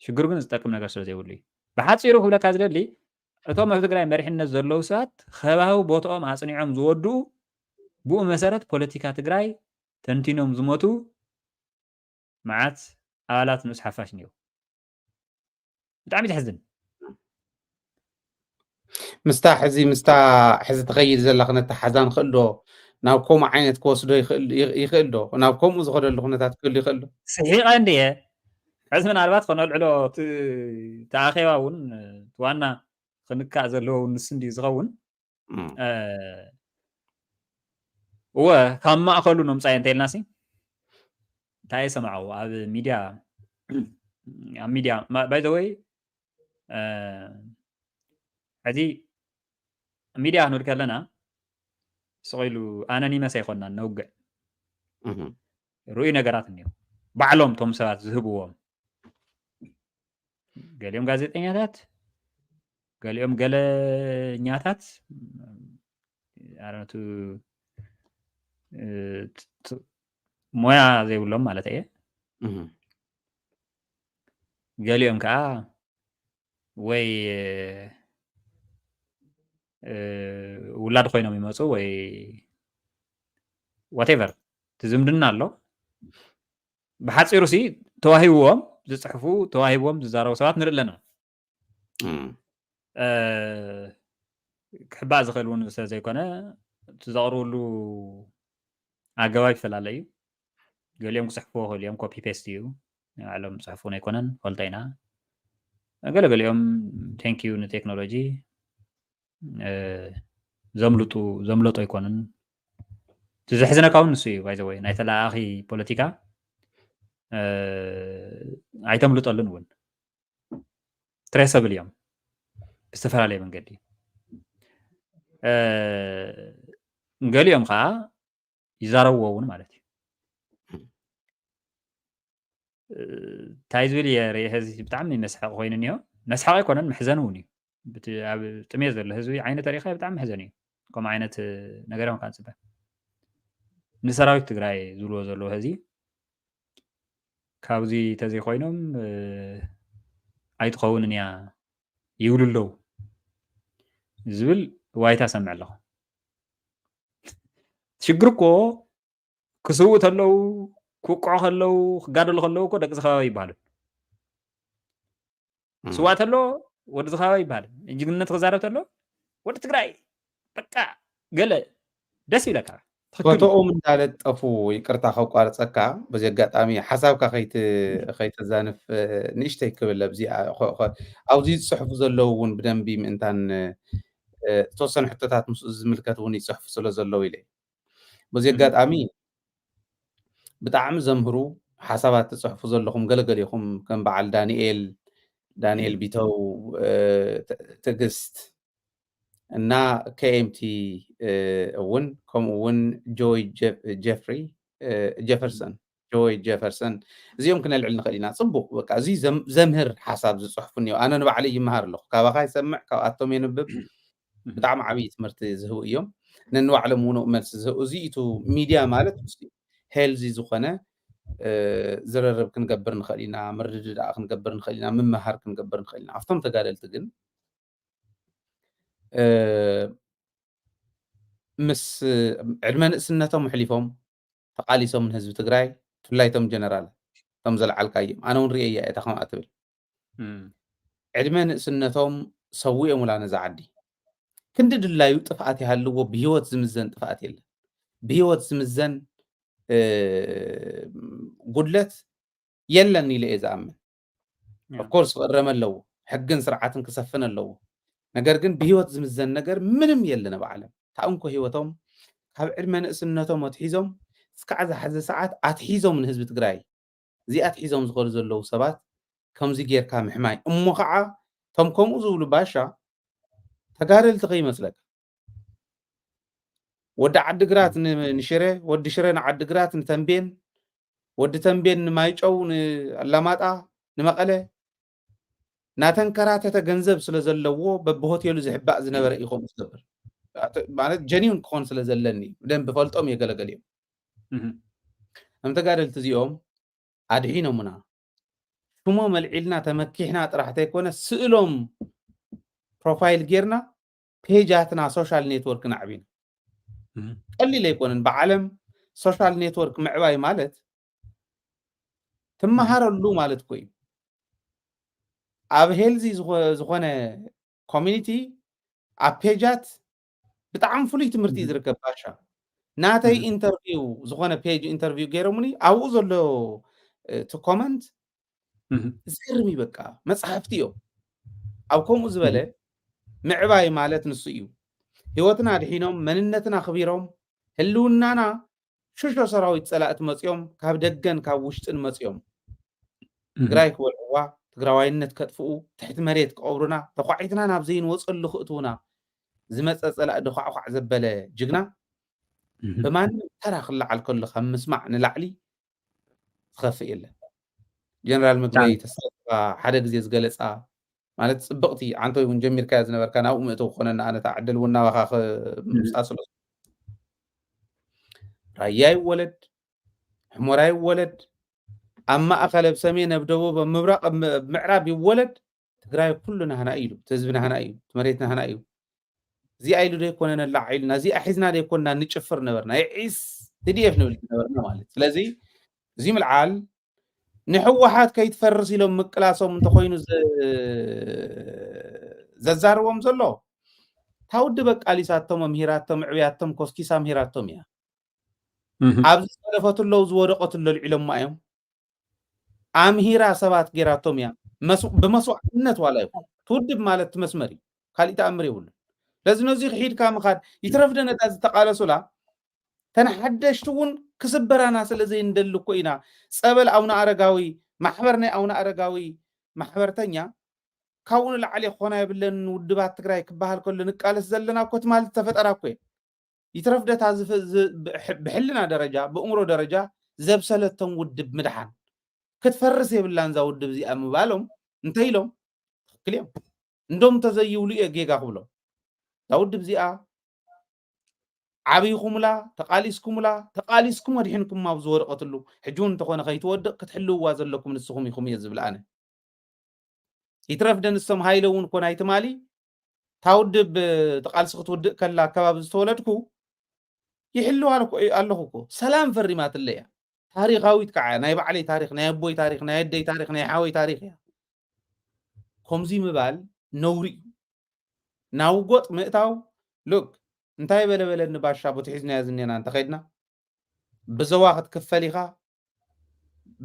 ሽግሩ ግን ዝጠቅም ነገር ስለ ዘይብሉ እዩ። ብሓፂሩ ክብለካ ዝደሊ እቶም ኣብ ትግራይ መሪሕነት ዘለዉ ሰባት ከባቢ ቦትኦም ኣፅኒዖም ዝወድኡ ብኡ መሰረት ፖለቲካ ትግራይ ተንቲኖም ዝሞቱ መዓት ኣባላት ንኡስ ሓፋሽ እኒኦ። ብጣዕሚ ዘሕዝን። ምስታ ሕዚ ምስታ ሕዚ ትኸይድ ዘላ ክነተሓዛ ንኽእል ዶ? ናብ ከምኡ ዓይነት ክወስዶ ይኽእል ዶ? ናብ ከምኡ ዝኸደሉ ኩነታት ክህሉ ይኽእል ዶ? ስሒቐ እንድየ። ሕዚ ምናልባት ከነልዕሎ ተኣኼባ እውን ዋና ክንካእ ዘለዎ እውን ንሱ እንድዩ ዝኸውን። እወ ካብ ማእኸሉ ነምፃዮ እንተኢልናሲ እንታይ የሰማዕዎ ኣብ ሚድያ ኣብ ሚድያ ባይ ዘ ወይ ሕዚ ሚድያ ክንብል ከለና ስቕ ኢሉ ኣነኒመስ ኣይኮንናን ነውግዕ ርኡይ ነገራት እኒኦ ባዕሎም ቶም ሰባት ዝህብዎም ገሊኦም ጋዜጠኛታት ገሊኦም ገለኛታት ኣረቱ ሞያ ዘይብሎም ማለት እየ። ገሊኦም ከዓ ወይ ውላድ ኮይኖም ይመፁ ወይ ዋቴቨር ትዝምድና ኣሎ። ብሓፂሩ ሲ ተዋሂብዎም ዝፅሕፉ ተዋሂብዎም ዝዛረቡ ሰባት ንርኢ ኣለና። ክሕባእ ዝኽእል እውን ስለ ዘይኮነ እቲ ዘቕርብሉ ኣገባብ ይፈላለ እዩ። ገሊኦም ክፅሕፍዎ ክእል እዮም ኮፒ ፔስት እዩ ባዕሎም ፅሕፉን ኣይኮነን ፈልጦ ኢና። ገለገሊኦም ቴንኪዩ ንቴክኖሎጂ ዘምልጡ ዘምለጡ ኣይኮኑን። እቲ ዘሕዝነካ እውን ንሱ እዩ ባይ ዘ ወይ ናይ ተለኣኣኺ ፖለቲካ ኣይተምልጠሉን እውን ትሬሰብል እዮም ብዝተፈላለየ መንገዲ። ገሊኦም ከዓ ይዛረብዎ እውን ማለት እዩ። እንታይ ዝብል እየ ርኢ ሕዚ ብጣዕሚ መስሓቂ ኮይኑ እኒሆ። መስሓቂ ኣይኮነን መሕዘኒ እውን እዩ። ኣብ ጥሜት ዘሎ ህዝቢ ዓይነት ሪኢኻ ብጣዕሚ መሕዘኒ እዩ። ከምኡ ዓይነት ነገር እዮም ከዓ ፅበ ንሰራዊት ትግራይ ዝብልዎ ዘለዎ ሕዚ ካብዚ ተዘይኮይኖም ኣይትኸውንን እያ ይብሉ ኣለዉ ዝብል ዋይታ ሰምዕ ኣለኹ። ሽግር እኮ ክስውኡ ተለዉ ክውቅዑ ከለዉ ክጋደሉ ከለዉ እኮ ደቂ ከባቢ ይበሃሉ። ስዋ ተሎ ወዲ ከባቢ ይበሃል። ጅግንነት ክዛረብ ተሎ ወዲ ትግራይ በቃ ገለ ደስ ይብለካ። ፎቶኦም እንዳለጠፉ ይቅርታ ከቋርፀካ በዚ ኣጋጣሚ ሓሳብካ ከይተዛንፍ ንእሽተይ ክብል ኣብዚ ኣብዚ ዝፅሕፉ ዘለዉ እውን ብደንቢ ምእንታን ዝተወሰኑ ሕቶታት ምስ ዝምልከት እውን ይፅሕፉ ስለ ዘለዉ ኢለ በዚ ኣጋጣሚ ብጣዕሚ ዘምህሩ ሓሳባት ትፅሕፉ ዘለኹም ገለገሊኹም ከም በዓል ዳንኤል ዳንኤል ቢተው ትዕግስት እና ከኤምቲ እውን ከምኡ እውን ጆይ ጀፍሪ ጀፈርሰን ጆይ ጀፈርሰን እዚኦም ክነልዕል ንኽእል ኢና። ፅቡቅ በቃ እዚ ዘምህር ሓሳብ ዝፅሕፉ እኒኦ። ኣነ ንባዕለይ ይመሃር ኣለኹ። ካባኻ ይሰምዕ ካብኣቶም የንብብ። ብጣዕሚ ዓብዪ ትምህርቲ ዝህቡ እዮም። ነንባዕሎም ውኑእ መልሲ ዝህቡ እዚ ኢቱ ሚድያ ማለት ሄልዚ ዝኾነ ዝርርብ ክንገብር ንኽእል ኢና፣ ምርድዳእ ክንገብር ንኽእል ኢና፣ ምምሃር ክንገብር ንኽእል ኢና። ኣብቶም ተጋደልቲ ግን ምስ ዕድመ ንእስነቶም ኣሕሊፎም ተቓሊሶም ንህዝቢ ትግራይ ብፍላይ እቶም ጀነራላት እቶም ዘልዓልካዮም። ኣነ እውን ርእየ እያ እታ ከምኣ ትብል። ዕድመ ንእስነቶም ሰዊኦምላ ነዛ ዓዲ። ክንዲ ድላዩ ጥፍኣት ይሃልዎ፣ ብህይወት ዝምዘን ጥፍኣት የለን። ብህይወት ዝምዘን ጉድለት የለን ኢለ እየ ዝኣምን። ኦፍኮርስ ክእረም ኣለዎ፣ ሕግን ስርዓትን ክሰፍን ኣለዎ። ነገር ግን ብህይወት ዝምዘን ነገር ምንም የለን ኣብ ዓለም። እታ እንኮ ህይወቶም ካብ ዕድመ ንእስነቶም ኣትሒዞም እስካዕ ዝሓዘ ሰዓት ኣትሒዞም ንህዝቢ ትግራይ እዚኣ ኣትሒዞም ዝኸዱ ዘለዉ ሰባት ከምዚ ጌርካ ምሕማይ እሞ ከዓ እቶም ከምኡ ዝብሉ ባሻ ተጋደልቲ ከይመስለካ። ወዲ ዓዲግራት ንሽረ፣ ወዲ ሽረ ንዓዲግራት፣ ንተንቤን፣ ወዲ ተንቤን ንማይጨው፣ ንኣላማጣ፣ ንመቐለ ናተንከራተተ ገንዘብ ስለ ዘለዎ በብሆቴሉ ዝሕባእ ዝነበረ እዩ ከምኡ ዝገብር። ማለት ጀኒውን ክኾን ስለ ዘለኒ ብደንብ ፈልጦም እየ ገለገሊኦም። እም ተጋደልቲ እዚኦም ኣድሒኖምና። ሽሞም ኣልዒልና ተመኪሕና ጥራሕ ተይኮነ ስእሎም ፕሮፋይል ጌርና ፔጃትና ሶሻል ኔትወርክ ናዕቢና። ቀሊል ኣይኮነን። ብዓለም ሶሻል ኔትወርክ ምዕባይ ማለት ትመሃረሉ ማለት እኮ እዩ። ኣብ ሄልዚ ዝኾነ ኮሚኒቲ ኣብ ፔጃት ብጣዕሚ ፍሉይ ትምህርቲ እዩ ዝርከብ። ባሻ ናተይ ኢንተርቪው ዝኾነ ፔጅ ኢንተርቪው ገይሮምኒ ኣብኡ ዘሎ እቲ ኮመንት ዘርም እዩ። በቃ መፅሓፍቲ እዮም። ኣብ ከምኡ ዝበለ ምዕባይ ማለት ንሱ እዩ። ህይወትና ድሒኖም መንነትና ኣኽቢሮም ህልውናና ሽሾ ሰራዊት ፀላእቲ መፅኦም ካብ ደገን ካብ ውሽጥን መፅኦም ትግራይ ክወልዕዋ ትግራዋይነት ከጥፍኡ ትሕቲ መሬት ክቐብሩና ተኳዒትና ናብ ዘይንወፀሉ ክእትውና ዝመፀ ፀላእ ደኳዕኳዕ ዘበለ ጅግና ብማንም ተራ ክለዓል ከሎ ካብ ምስማዕ ንላዕሊ ዝኸፍእ የለን። ጀነራል ምግበይ ተስፋ ሓደ ግዜ ዝገለፃ ማለት ፅብቕቲ ዓንተወይ እውን ጀሚርካያ ዝነበርካ ናብኡ ምእተው ክኾነና ኣነ እታ ዕድል እውን ናባኻ ምምፃእ ስለ ራያ ይወለድ ሕሞራ ይወለድ ኣብ ማእኸል ኣብ ሰሜን ኣብ ደቡብ ኣብ ምብራቕ ኣብ ምዕራብ ይወለድ ትግራይ ኩሉ ናህና እዩ ኢሉ እቲ ህዝቢ ናህና እዩ እቲ መሬት ናህና እዩ እዚኣ ኢሉ ዶ ይኮነ ነላዕ ኢልና እዚኣ ሒዝና ዶ ይኮንና ንጭፍር ነበርና የዒስ ቲዲኤፍ ንብል ነበርና ማለት ስለዚ እዚ ምልዓል ንሕወሓት ከይትፈርስ ኢሎም ምቅላሶም እንተኮይኑ ዘዛርቦም ዘሎ እታ ውድብ ኣቃሊሳቶም ኣምሂራቶም ኣዕብያቶም ኮስኪሳ ኣምሂራቶም እያ ኣብ ዝፀለፈትለው ዝወደቀትሎ ኣልዒሎማ እዮም ኣምሂራ ሰባት ጌራቶም እያ ብመስዋዕትነት ዋላ ይኹን ትውድብ ማለት ትመስመር እዩ ካሊእ ተኣምር የብሉን ስለዚ ነዚ ክሒድካ ምኻድ ይትረፍደ ነታ ዝተቃለሱላ ተን ሓደሽቲ እውን ክስበራና ስለ ዘይንደሊ እኮ ኢና ጸበል ኣቡነ ኣረጋዊ ማሕበር ናይ ኣቡነ ኣረጋዊ ማሕበርተኛ ካብኡ ንላዕሊ ክኾና የብለን ውድባት ትግራይ ክበሃል ከሎ ንቃለስ ዘለና እኮ ትማሊ ዝተፈጠራ እኮ እየ ይትረፍ ደታ ብሕልና ደረጃ ብእምሮ ደረጃ ዘብሰለቶም ውድብ ምድሓን ክትፈርስ የብላን እዛ ውድብ እዚኣ ምባሎም እንታይ ኢሎም ትክክል እዮም እንዶም ተዘይብሉ እየ ጌጋ ክብሎም እዛ ውድብ እዚኣ ዓብይኩምላ ተቃሊስኩምላ ተቃሊስኩም ኣድሒንኩም ኣብ ዝወደቀትሉ ሕጂ እውን እንተኾነ ከይትወድቅ ክትሕልውዋ ዘለኩም ንስኹም ኢኹም እየ ዝብል ኣነ ይትረፍ ደንሶም ሃይለ እውን ኮ ናይ ትማሊ እታ ውድብ እቲ ቃልሲ ክትውድእ ከላ ኣከባቢ ዝተወለድኩ ይሕልው ኣለኹ እኮ ሰላም ፈሪማትለ እያ ታሪኻዊት ከዓ ናይ ባዕለይ ታሪክ ናይ ኣቦይ ታሪክ ናይ ኣደይ ታሪክ ናይ ሓወይ ታሪክ እያ ከምዚ ምባል ነውሪ እዩ ናብ ጎጥ ምእታው ሉክ እንታይ በለበለኒ ባሻ ቦቲ ሒዝናዮ ዝኔና እንተኸድና ብዘዋ ክትክፈል ኢኻ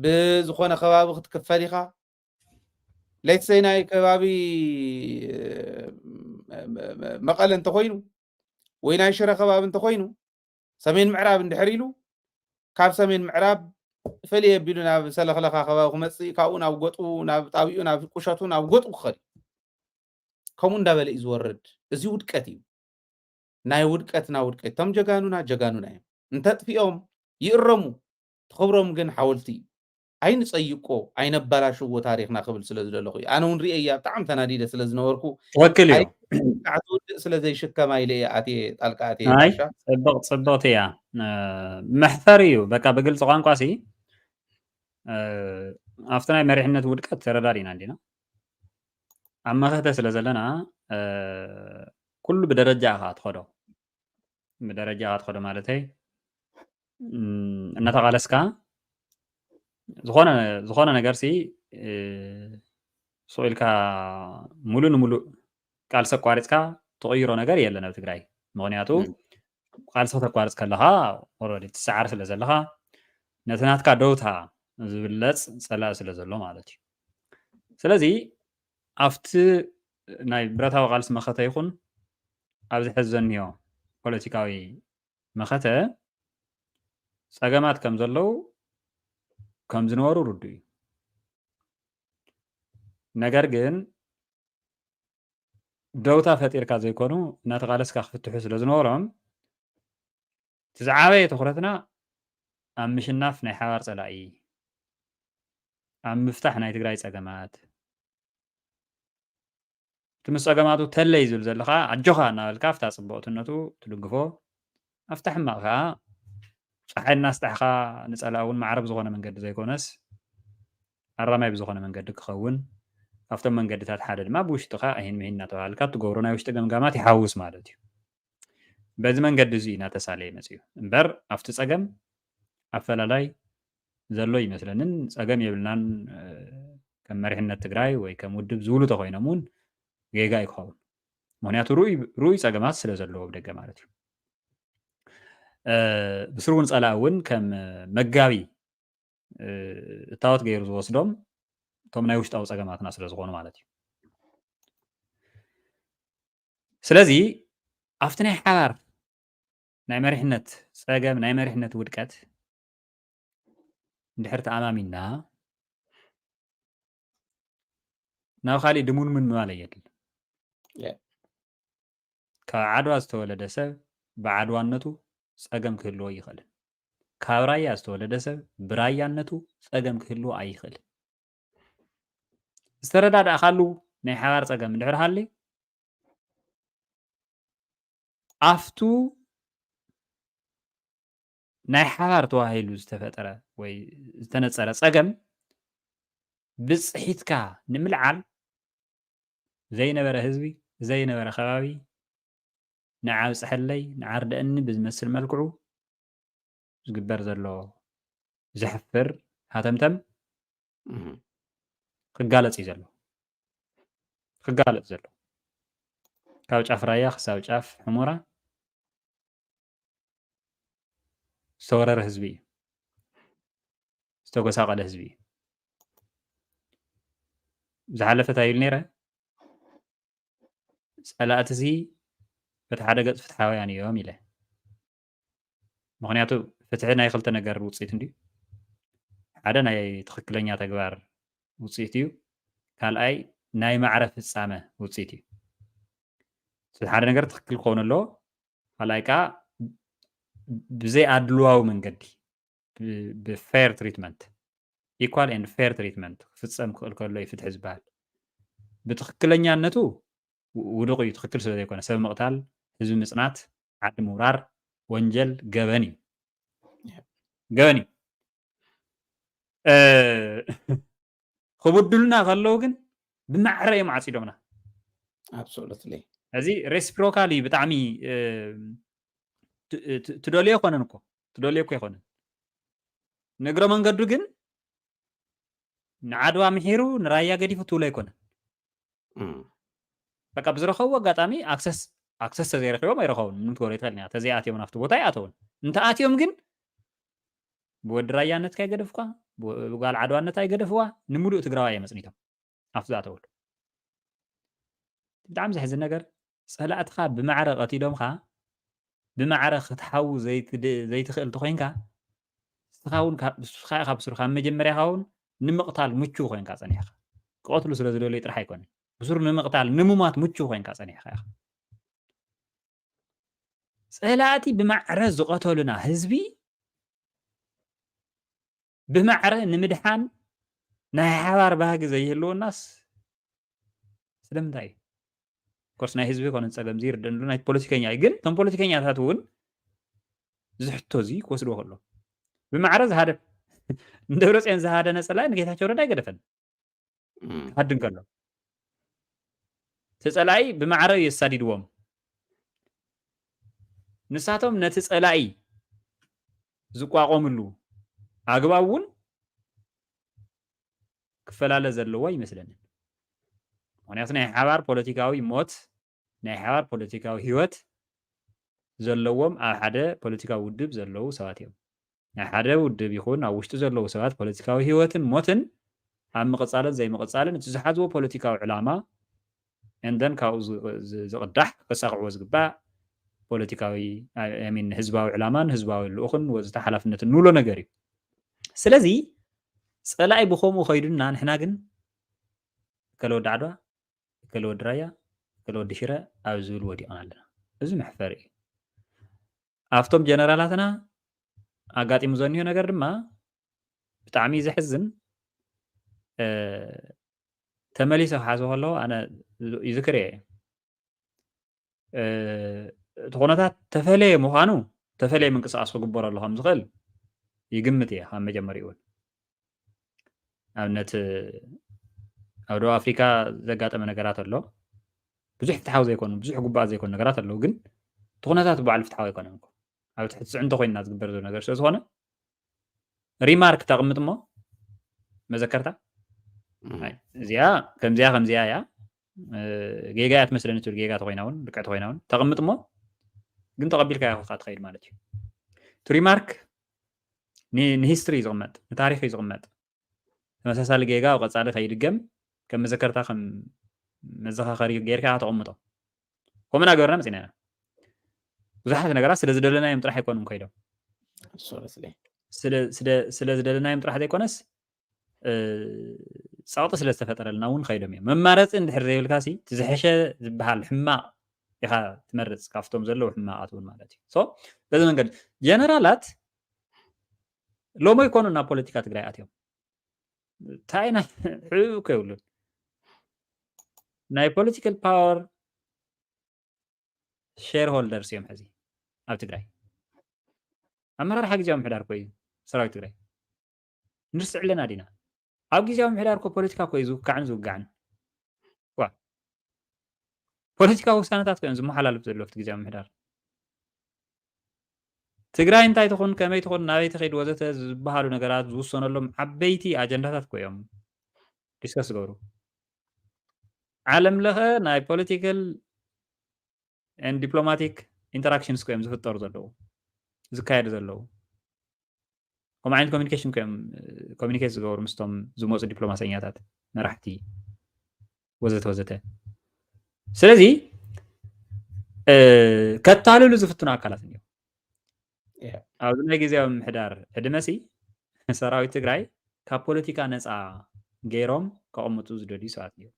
ብዝኾነ ከባቢ ክትክፈል ኢኻ let's say ናይ ከባቢ መቐለ እንተኾይኑ ወይ ናይ ሽረ ከባቢ እንተኾይኑ ሰሜን ምዕራብ እንድሕር ኢሉ ካብ ሰሜን ምዕራብ ፈልየ ኣቢሉ ናብ ሰለኽለኻ ከባቢ ክመፅእ ካብኡ ናብ ጎጡ ናብ ጣቢኡ ናብ ቁሸቱ ናብ ጎጡ ክኸድ ከምኡ እንዳበለ እዩ ዝወርድ እዚ ውድቀት እዩ ናይ ውድቀትና ውድቀት እቶም ጀጋኑና ጀጋኑና እዮም እንተጥፊኦም ይእረሙ ትኽብሮም ግን ሓወልቲ እዩ ኣይንፀይቆ ኣይነባላሽዎ ታሪክና ክብል ስለ ዝደለኹ እዩ ኣነ እውን ርእየ እያ ብጣዕሚ ተናዲደ ስለ ዝነበርኩ ትክክል እዩ ትውድእ ስለ ዘይሽከማ ኢለ እየ ኣትየ ጣልቃ ኣትየ ኣይ ባሻ ፅብቅ ፅብቅቲ እያ መሕፈሪ እዩ በቃ ብግልፂ ቋንቋ ሲ ኣብቲ ናይ መሪሕነት ውድቀት ተረዳዲና እንዲና ኣብ መኸተ ስለ ዘለና ኩሉ ብደረጃ ኢኻ ትኸዶ ብደረጃ ኢኻ ትኸዶ ማለተይ እናተቓለስካ ዝኾነ ዝኾነ ነገር ሲ እ፣ ስቕ ኢልካ ሙሉእ ንሙሉእ ቃልሲ ኣቋሪፅካ ትቕይሮ ነገር የለን ኣብ ትግራይ። ምኽንያቱ ቃልሲ ከተቋርፅ ከለኻ ኦልሬዲ ትሰዓር ስለ ዘለኻ ነቲ ናትካ ደውታ ዝብለፅ ፀላኢ ስለ ዘሎ ማለት እዩ። ስለዚ ኣብቲ ናይ ብረታዊ ቃልሲ መኸተ ይኹን ኣብዚ ሕዚ ዘኒዮ ፖለቲካዊ መኸተ ፀገማት ከም ዘለዉ ከም ዝነበሩ ርዱእ እዩ። ነገር ግን ደውታ ፈጢርካ ዘይኮኑ እናተቓለስካ ክፍትሑ ስለ ዝነበሮም እቲ ዝዓበየ ትኹረትና ኣብ ምሽናፍ ናይ ሓባር ፀላኢ፣ ኣብ ምፍታሕ ናይ ትግራይ ፀገማት፣ እቲ ምስ ፀገማቱ ተለይ ዝብል ዘለኻ ኣጆኻ እናበልካ ኣብታ ፅቡቕትነቱ ትድግፎ፣ ኣብታ ሕማቕ ከዓ ፀሓይ እናስጣሕኻ ንፀላእ እውን ማዕረብ ዝኾነ መንገዲ ዘይኮነስ ኣራማይ ብዝኾነ መንገዲ ክኸውን፣ ካብቶም መንገድታት ሓደ ድማ ብውሽጥኻ እሂን ምሂን እናተባሃልካ እትገብሮ ናይ ውሽጢ ገምጋማት ይሓውስ ማለት እዩ። በዚ መንገዲ እዚ ኢና ተሳለየ መፅዩ እምበር ኣብቲ ፀገም ኣፈላላይ ዘሎ ይመስለንን ፀገም የብልናን። ከም መሪሕነት ትግራይ ወይ ከም ውድብ ዝብሉ ተኮይኖም እውን ጌጋ እዩ ክኸውን። ምክንያቱ ርኡይ ፀገማት ስለ ዘለዎ ብደገ ማለት እዩ። ብስሩ እውን ፀላእ እውን ከም መጋቢ እታወት ገይሩ ዝወስዶም እቶም ናይ ውሽጣዊ ፀገማትና ስለ ዝኾኑ ማለት እዩ። ስለዚ ኣብቲ ናይ ሓባር ናይ መሪሕነት ፀገም ናይ መሪሕነት ውድቀት እንድሕር ተኣማሚና ናብ ካሊእ ድሙንምን ምባል ኣየድልን። ካብ ዓድዋ ዝተወለደ ሰብ ብዓድዋነቱ ፀገም ክህልዎ ይኽእልን ካብ ራያ ዝተወለደ ሰብ ብራያነቱ ፀገም ክህልዎ ኣይኽእልን። ዝተረዳዳእካሉ ናይ ሓባር ፀገም እንድሕር ሃልዩ ኣብቱ ናይ ሓባር ተባሂሉ ዝተፈጠረ ወይ ዝተነፀረ ፀገም ብፅሒትካ ንምልዓል ዘይነበረ ህዝቢ ዘይነበረ ከባቢ ንዓ ብፅሐለይ ንዓ ርደእኒ ብዝመስል መልክዑ ዝግበር ዘሎ ዘሕፍር ሃተምተም ክጋለፅ እዩ ዘሎ ክጋለፅ ዘሎ ካብ ጫፍ ራያ ክሳብ ጫፍ ሕሞራ ዝተወረረ ህዝቢ እዩ ዝተጎሳቐለ ህዝቢ እዩ። ዝሓለፈ እንታይ ኢሉ ነይረ ፀላእትሲ በቲ ሓደ ገፅ ፍትሓውያን እዮም ኢለ ምክንያቱ ፍትሒ ናይ ክልተ ነገር ውፅኢት እንድዩ ሓደ ናይ ትክክለኛ ተግባር ውፅኢት እዩ ካልኣይ ናይ ማዕረ ፍፃመ ውፅኢት እዩ ሓደ ነገር ትክክል ክኸውን ኣለዎ ካልኣይ ከዓ ብዘይ ኣድልዋዊ መንገዲ ብፌር ትሪትመንት equal and fair treatment ክፍፀም ክኽእል ከሎ እዩ ፍትሒ ዝበሃል ብትክክለኛነቱ ውዱቕ እዩ ትክክል ስለ ዘይኮነ ሰብ ምቕታል ህዝቢ ምፅናት ዓዲ ምውራር ወንጀል ገበን እዩ ገበን እዩ ክብድሉና ከለዉ ግን ብማዕረ እዮም ዓፂዶምና absolutely እዚ reciprocal እዩ ብጣዕሚ ትደልዮ ኣይኮነን እኮ ትደልዮ እኮ ኣይኮነን ንእግረ መንገዱ ግን ንዓድዋ ምሒሩ ንራያ ገዲፉ ትብሎ ኣይኮነን በቃ ብዝረኸቡ ኣጋጣሚ ኣክሰስ ኣክሰስ ተዘይረኪቦም ኣይረኸቡን ምንም ትገብሮ ይትኽእል ኢና ተዘይኣትዮም ናብቲ ቦታ ኣይኣተውን እንተኣትዮም ግን ብወዲ ራያነትካ ይገደፍኳ ብጓል ዓድዋነታ ይገደፍዋ ንምሉእ ትግራዋይ እዮም ኣፅኒቶም ኣብቲ ዝኣተወሉ ብጣዕሚ ዘሕዝን ነገር ፀላእትኻ ብማዕረ ቀቲሎምኻ ብማዕረ ክትሓዉ ዘይትኽእል ተኮይንካ ንስኻ እውን ንስኻ ኢኻ ብስሩ ካብ መጀመርያኻ እውን ንምቕታል ምቹው ኮይንካ ፀኒሕኻ ክቐትሉ ስለ ዝደለዩ ጥራሕ ኣይኮነን ብስሩ ንምቕታል ንምማት ምቹው ኮይንካ ፀኒሕኻ ኢኻ ፀላእቲ ብማዕረ ዝቐተሉና ህዝቢ ብማዕረ ንምድሓን ናይ ሓባር ባህጊ ዘይህልወናስ ስለምንታይ እዩ ኮርስ ናይ ህዝቢ ኮነ ፀገም ዝይርደንሉ ናይ ፖለቲከኛ እዩ ግን እቶም ፖለቲከኛታት እውን ዝሕቶ እዚ ክወስድዎ ከሎ ብማዕረ ዝሃደ ንደብረፅዮን ዝሃደነ ፀላኢ ንጌታቸው ረዳ ኣይገደፈን ክሃድን ከሎ እቲ ፀላኢ ብማዕረ እዩ የሳዲድዎም ንሳቶም ነቲ ፀላኢ ዝቋቆምሉ ኣግባብ እውን ክፈላለ ዘለዎ ኣይመስለንን። ምክንያቱ ናይ ሓባር ፖለቲካዊ ሞት፣ ናይ ሓባር ፖለቲካዊ ህይወት ዘለዎም ኣብ ሓደ ፖለቲካዊ ውድብ ዘለዉ ሰባት እዮም። ናይ ሓደ ውድብ ይኹን ኣብ ውሽጡ ዘለዉ ሰባት ፖለቲካዊ ህይወትን ሞትን ኣብ ምቕጻልን ዘይምቕጻልን እቲ ዝሓዝዎ ፖለቲካዊ ዕላማ and then ካብኡ ዝ- ዝ- ዝቕዳሕ ከሳኽዕዎ ዝግባእ ፖለቲካዊ I mean ህዝባዊ ዕላማን ህዝባዊ ልኡኽን ወዘተ ሓላፍነትን ንብሎ ነገር እዩ። ስለዚ ጸላኢ ብኸምኡ ከይዱና ንሕና ግን እከለ ወዲ ዓድዋ እከለ ወዲ ራያ እከለ ወዲ ሽረ ኣብ ዝብል ወዲቕና ኣለና። እዚ መሕፈሪ እዩ። ኣብቶም ጀነራላትና ኣጋጢሙ ዘኒሆ ነገር ድማ ብጣዕሚ ዘሕዝን ተመሊሰ ክሓስቦ ከለኹ ኣነ ይዝክር እየ። እቲ ኩነታት ተፈለየ ምዃኑ ተፈለየ ምንቅስቃስ ክግበረሉ ከም ዝኽእል ይግምት እየ ካብ መጀመሪኡ እውን። ኣብነት ኣብ ደቡብ ኣፍሪካ ዘጋጠመ ነገራት ኣሎ። ብዙሕ ፍትሓዊ ዘይኮኑ ብዙሕ ግቡኣት ዘይኮኑ ነገራት ኣለዉ፣ ግን እቲ ኩነታት ባዕሉ ፍትሓዊ ኣይኮነን። ኣብ ትሕቲ ፅዕንቶ ኮይና ዝግበር ዘሎ ነገር ስለ ዝኾነ ሪማርክ ተቕምጥ እሞ መዘከርታ እዚኣ ከምዚኣ ከምዚኣ እያ፣ ጌጋ እያ ትመስለኒ ትብል ጌጋ ተኮይና እውን ልክዕ ተኮይና እውን ተቕምጥ እሞ ግን ተቐቢልካ ኢኻ ትኸይድ ማለት እዩ። እቲ ሪማርክ ንሂስትሪ እዩ ዝቕመጥ፣ ንታሪክ እዩ ዝቕመጥ። ተመሳሳሊ ጌጋ ኣብ ቀፃሊ ከይድገም ከም መዘከርታ ከም መዘኻኸሪ ጌርካ ተቐምጦ። ከምኡ እናገበርና መፂና ኢና። ብዙሓት ነገራት ስለ ዝደለናዮም ጥራሕ ኣይኮኑን ከይዶም። ስለ ዝደለናዮም ጥራሕ ዘይኮነስ ፀቕጢ ስለ ዝተፈጠረልና እውን ከይዶም እዮም። መማረፂ እንድሕር ዘይብልካ ሲ እቲ ዝሐሸ ዝበሃል ሕማቕ ኢኻ ትመርፅ ካብቶም ዘለዉ ሕማቓት እውን ማለት እዩ። በዚ መንገዲ ጀነራላት ሎሞ ይኮኑ ናብ ፖለቲካ ትግራይ ኣትዮም። እንታይ ናይ ሕብ እኮ የብሉን። ናይ ፖለቲካል ፓወር ሼር ሆልደርስ እዮም ሕዚ ኣብ ትግራይ። ኣመራርሓ ግዜያዊ ምሕዳር እኮ እዩ ሰራዊት ትግራይ። ንርስዕ ኣለና ዲና? ኣብ ግዜያዊ ምሕዳር እኮ ፖለቲካ እኮ እዩ ዝውካዕን ዝውጋዕን። ዋ ፖለቲካዊ ውሳነታት እኮ እዮም ዝመሓላልፍ ዘሎ ኣብቲ ግዜያዊ ምሕዳር። ትግራይ እንታይ ትኹን ከመይ ትኹን ናበይ ትኸይድ ወዘተ ዝበሃሉ ነገራት ዝውሰነሎም ዓበይቲ ኣጀንዳታት እኮ እዮም ዲስከስ ዝገብሩ። ዓለም ለኸ ናይ ፖለቲካል ዲፕሎማቲክ ኢንተራክሽንስ እኮ እዮም ዝፍጠሩ ዘለዉ ዝካየዱ ዘለዉ። ከምኡ ዓይነት ኮሚኒኬሽን እኮ እዮም ኮሚኒኬት ዝገብሩ ምስቶም ዝመፁ ዲፕሎማሰኛታት መራሕቲ ወዘተ ወዘተ። ስለዚ ከታልሉ ዝፍትኑ ኣካላት እዮም። ኣብዚ ናይ ግዜያዊ ምሕዳር ዕድመሲ ሰራዊት ትግራይ ካብ ፖለቲካ ነፃ ገይሮም ከቐምጡ ዝደልዩ ሰባት እዮም።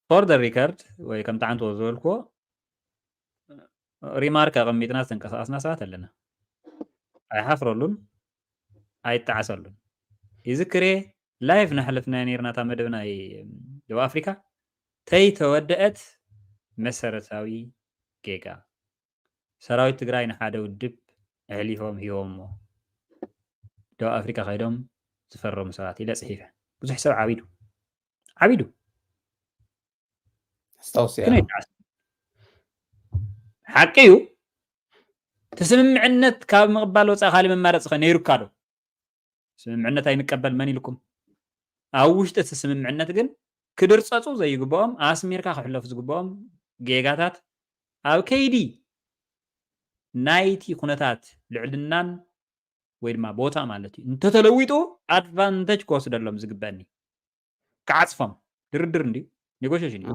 ፎር ደ ሪከርድ ወይ ከም ጣዕንትዎ ዝበልክዎ ሪማርክ ኣቐሚጥና ዝተንቀሳቐስና ሰባት ኣለና። ኣይሓፍረሉን ኣይጠዓሰሉን። ይዝክሬ ላይፍ ነሕልፍናዮ ነይርና እታ መደብ ናይ ደቡብ ኣፍሪካ ተይተወደአት መሰረታዊ ጌጋ ሰራዊት ትግራይ ንሓደ ውድብ ኣሕሊፎም ሂቦምዎ ደቡብ ኣፍሪካ ከይዶም ዝፈረሙ ሰባት ኢለ ፅሒፈ። ብዙሕ ሰብ ዓቢዱ ዓቢዱ ኣስታውስ እያ። ሓቂ እዩ። እቲ ስምምዕነት ካብ ምቕባል ወፃኢ ካልእ መማረፂ ከ ነይሩካ ዶ? ስምምዕነት ኣይንቀበል መን ኢልኩም? ኣብ ውሽጢ እቲ ስምምዕነት ግን ክድርፀፁ ዘይግብኦም ኣስሚርካ ክሕለፉ ዝግብኦም ጌጋታት ኣብ ከይዲ ናይቲ ኩነታት ልዕልናን ወይ ድማ ቦታ ማለት እዩ እንተተለዊጡ ኣድቫንተጅ ክወስደሎም ዝግበአኒ ክዓፅፎም ድርድር እንዲ ኔጎሽሽን እዩ።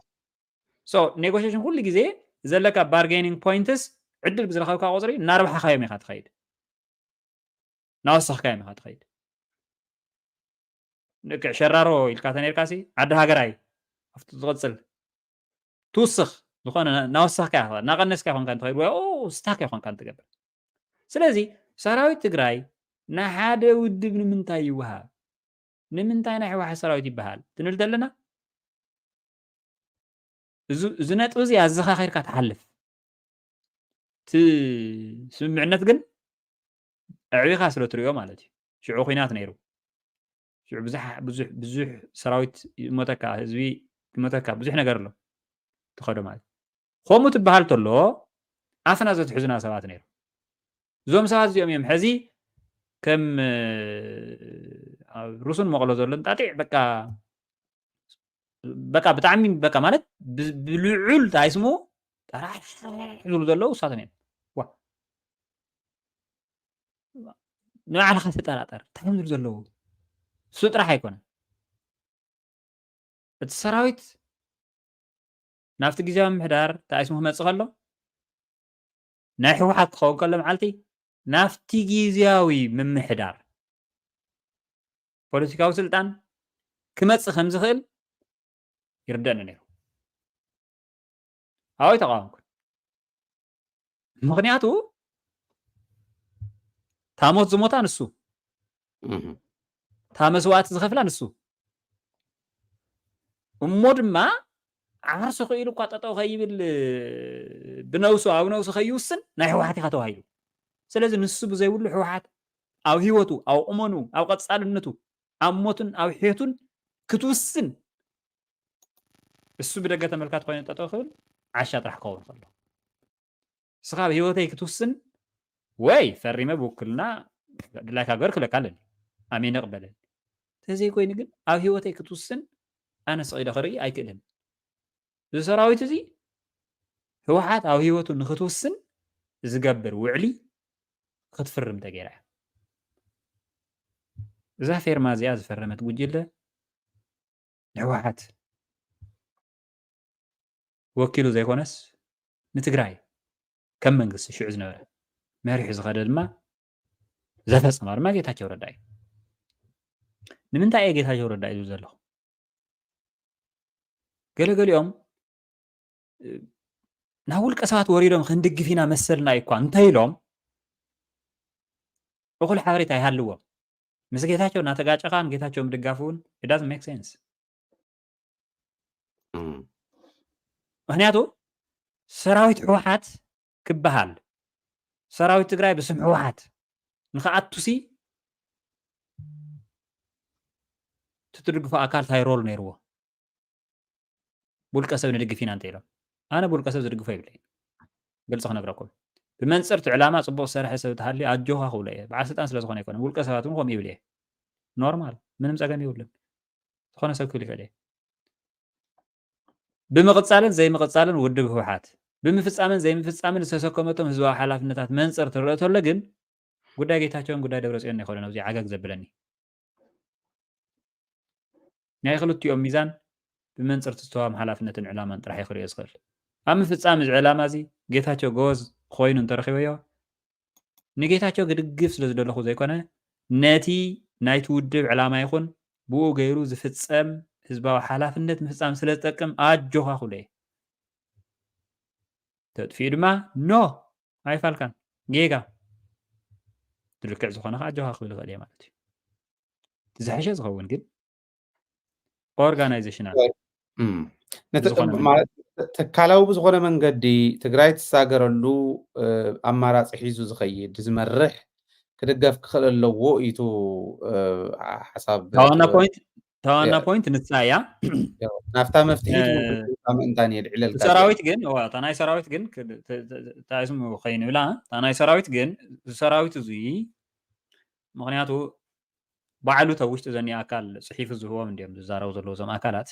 ኔጎሽሽን ኩሉ ግዜ ዘለካ ባርጌኒንግ ፖይንትስ ዕድል ብዝረኸብካ ቁፅሪ እናረብሓኻዮም ኢኻ ትኸይድ እናወሰኽካዮም ኢኻ ትኸይድ። ልክዕ ሸራሮ ኢልካ ተነርካሲ ዓዲ ሃገራይ ኣብቲ ዝቕፅል ትውስኽ ዝኾነ እናወሰኽካ ኢኻ እናቐነስካ ይኾንካ እንትኸይድ ወይ ስታክ ይኾንካ እንትገብር። ስለዚ ሰራዊት ትግራይ ንሓደ ውድብ ንምንታይ ይወሃብ? ንምንታይ ናይ ህወሓት ሰራዊት ይበሃል ትንብል ዘለና? እዚ ነጥቢ እዚ ኣዘኻኺርካ ትሓልፍ። እቲ ስምምዕነት ግን ኣዕቢኻ ስለ ትሪኦ ማለት እዩ። ሽዑ ኹናት ነይሩ። ሽዑ ብዙሕ ብዙሕ ብዙሕ ሰራዊት ይሞተካ፣ ህዝቢ ይሞተካ፣ ብዙሕ ነገር ኣሎ። ትኸዶ ማለት ከምኡ ትበሃል ተሎ ኣፍና ዘትሕዙና ሰባት ነይሩ። እዞም ሰባት እዚኦም እዮም ሕዚ ከም ኣብ ሩስን መቐሎ ዘሎ እንጣጢዕ በቃ በቃ ብጣዕሚ በቃ ማለት ብልዑል ታይስሞ ጠራሕ ዝብሉ ዘለዉ እሳቶም እዮም። ዋ ንባዕልኻ ተጠራጠር እንታይ ዝብሉ ዘለዉ እሱ ጥራሕ ኣይኮነን። እቲ ሰራዊት ናብቲ ግዜያዊ ምምሕዳር ተኣይስሙ ክመጽእ ከሎ ናይ ህወሓት ክኸውን ከሎ መዓልቲ ናብቲ ግዜያዊ ምምሕዳር ፖለቲካዊ ስልጣን ክመጽእ ከም ዝኽእል ይርደኒ ነይሩ። ኣወይ ተቃወምኩ። ምኽንያቱ ታሞት ዝሞታ ንሱ፣ ታመስዋዕቲ ዝኸፍላ ንሱ እሞ ድማ ዓርሱ ክኢሉ እኳ ጠጠው ከይብል ብነብሱ ኣብ ነብሱ ከይውስን ናይ ህወሓት ኢኻ ተባሂሉ። ስለዚ ንሱ ብዘይብሉ ህወሓት ኣብ ህይወቱ ኣብ ቁመኑ ኣብ ቀፃልነቱ ኣብ ሞቱን ኣብ ሕየቱን ክትውስን እሱ ብደገ ተመልካቲ ኮይኑ ጠጠው ክብል ዓሻ ጥራሕ ክኸውን ከሎ እስኻ ኣብ ህይወተይ ክትውስን ወይ ፈሪመ ብውክልና ድላይካ ገር ክብለካ ኣለኒ ኣሜን ይቕበለኒ። ተዘይኮይኑ ግን ኣብ ህይወተይ ክትውስን ኣነ ስቕ ኢለ ክርኢ ኣይክእልን። እዚ ሰራዊት እዚ ህወሓት ኣብ ህይወቱ ንክትውስን ዝገብር ውዕሊ ክትፍርም ተገይራ እያ። እዛ ፌርማ እዚኣ ዝፈረመት ጉጅለ ንህወሓት ወኪሉ ዘይኮነስ ንትግራይ ከም መንግስቲ ሽዑ ዝነበረ መሪሑ ዝኸደ ድማ ዘፈፀማ ድማ ጌታቸው ረዳ እዩ። ንምንታይ እየ ጌታቸው ረዳ እዩ ዝብል ዘለኹ? ገለገሊኦም ናብ ውልቀ ሰባት ወሪዶም ክንድግፍ ኢና መሰልና እዩ እኳ እንተኢሎም እኹል ሓበሬታ ይሃልዎም። ምስ ጌታቸው እናተጋጨኻ ንጌታቸው ምድጋፍ እውን it doesn't make sense። ምክንያቱ ሰራዊት ህወሓት ክበሃል ሰራዊት ትግራይ ብስም ህወሓት ንክኣቱሲ ትትድግፎ ኣካል ታይ ሮል ነይርዎ? ብውልቀ ሰብ ንድግፍ ኢና እንተ ኢሎም ኣነ ብውልቀ ሰብ ዝድግፎ ይብለይ። ግልፂ ክነግረኩም ብመንፅር እቲ ዕላማ ፅቡቅ ዝሰርሐ ሰብ ተሃልዩ ኣጆኻ ክብሎ እየ። በዓል ስልጣን ስለዝኾነ ኣይኮነ ውልቀ ሰባት እውን ከምኡ ይብል እየ። ኖርማል ምንም ፀገም የብሉን። ዝኾነ ሰብ ክብል ይኽእል እየ። ብምቕፃልን ዘይምቕፃልን ውድብ ህወሓት ብምፍፃምን ዘይምፍፃምን ዝተሰከመቶም ህዝባዊ ሓላፍነታት መንፅር ትረአ ተሎ ግን ጉዳይ ጌታቸውን ጉዳይ ደብረፅዮን ኣይኮነን ኣብዚ ዓገግ ዘብለኒ። ናይ ክልቲኦም ሚዛን ብመንፅር ዝተዋም ሓላፍነትን ዕላማን ጥራሕ እዩ ክርእዮ ዝኽእል። ኣብ ምፍፃም እዚ ዕላማ እዚ ጌታቸው ጎበዝ ኮይኑ እንተረኺበዮ ንጌታቸው ክድግፍ ስለ ዝደለኹ ዘይኮነ ነቲ ናይቲ ውድብ ዕላማ ይኹን ብኡ ገይሩ ዝፍፀም ህዝባዊ ሓላፍነት ምፍፃም ስለ ዝጠቅም ኣጆኻ ክብሎ እየ። ተጥፊኡ ድማ ኖ ኣይፋልካን ጌጋ ልክዕ ዝኾነ ከዓ ኣጆኻ ክብል ይኽእል እየ ማለት እዩ። እቲ ዝሐሸ ዝኸውን ግን ኦርጋናይዜሽናል ትካላዊ ብዝኾነ መንገዲ ትግራይ ትሳገረሉ ኣማራፂ ሒዙ ዝኸይድ ዝመርሕ ክድገፍ ክኽእል ኣለዎ እዩ። ሓሳብ ታዋና ፖይንት ንሳ እያ። ናብታ መፍትሒ ምእንታን እየ ልዕለልካ። ሰራዊት ግን እታ ናይ ሰራዊት ግን እንታይ ስሙ ከይንብላ እታ ናይ ሰራዊት ግን ሰራዊት እዙይ ምክንያቱ ባዕሉ ተ ውሽጢ ዘኒ ኣካል ፅሒፉ ዝህቦም እንዲም ዝዛረቡ ዘለዉ እዞም ኣካላት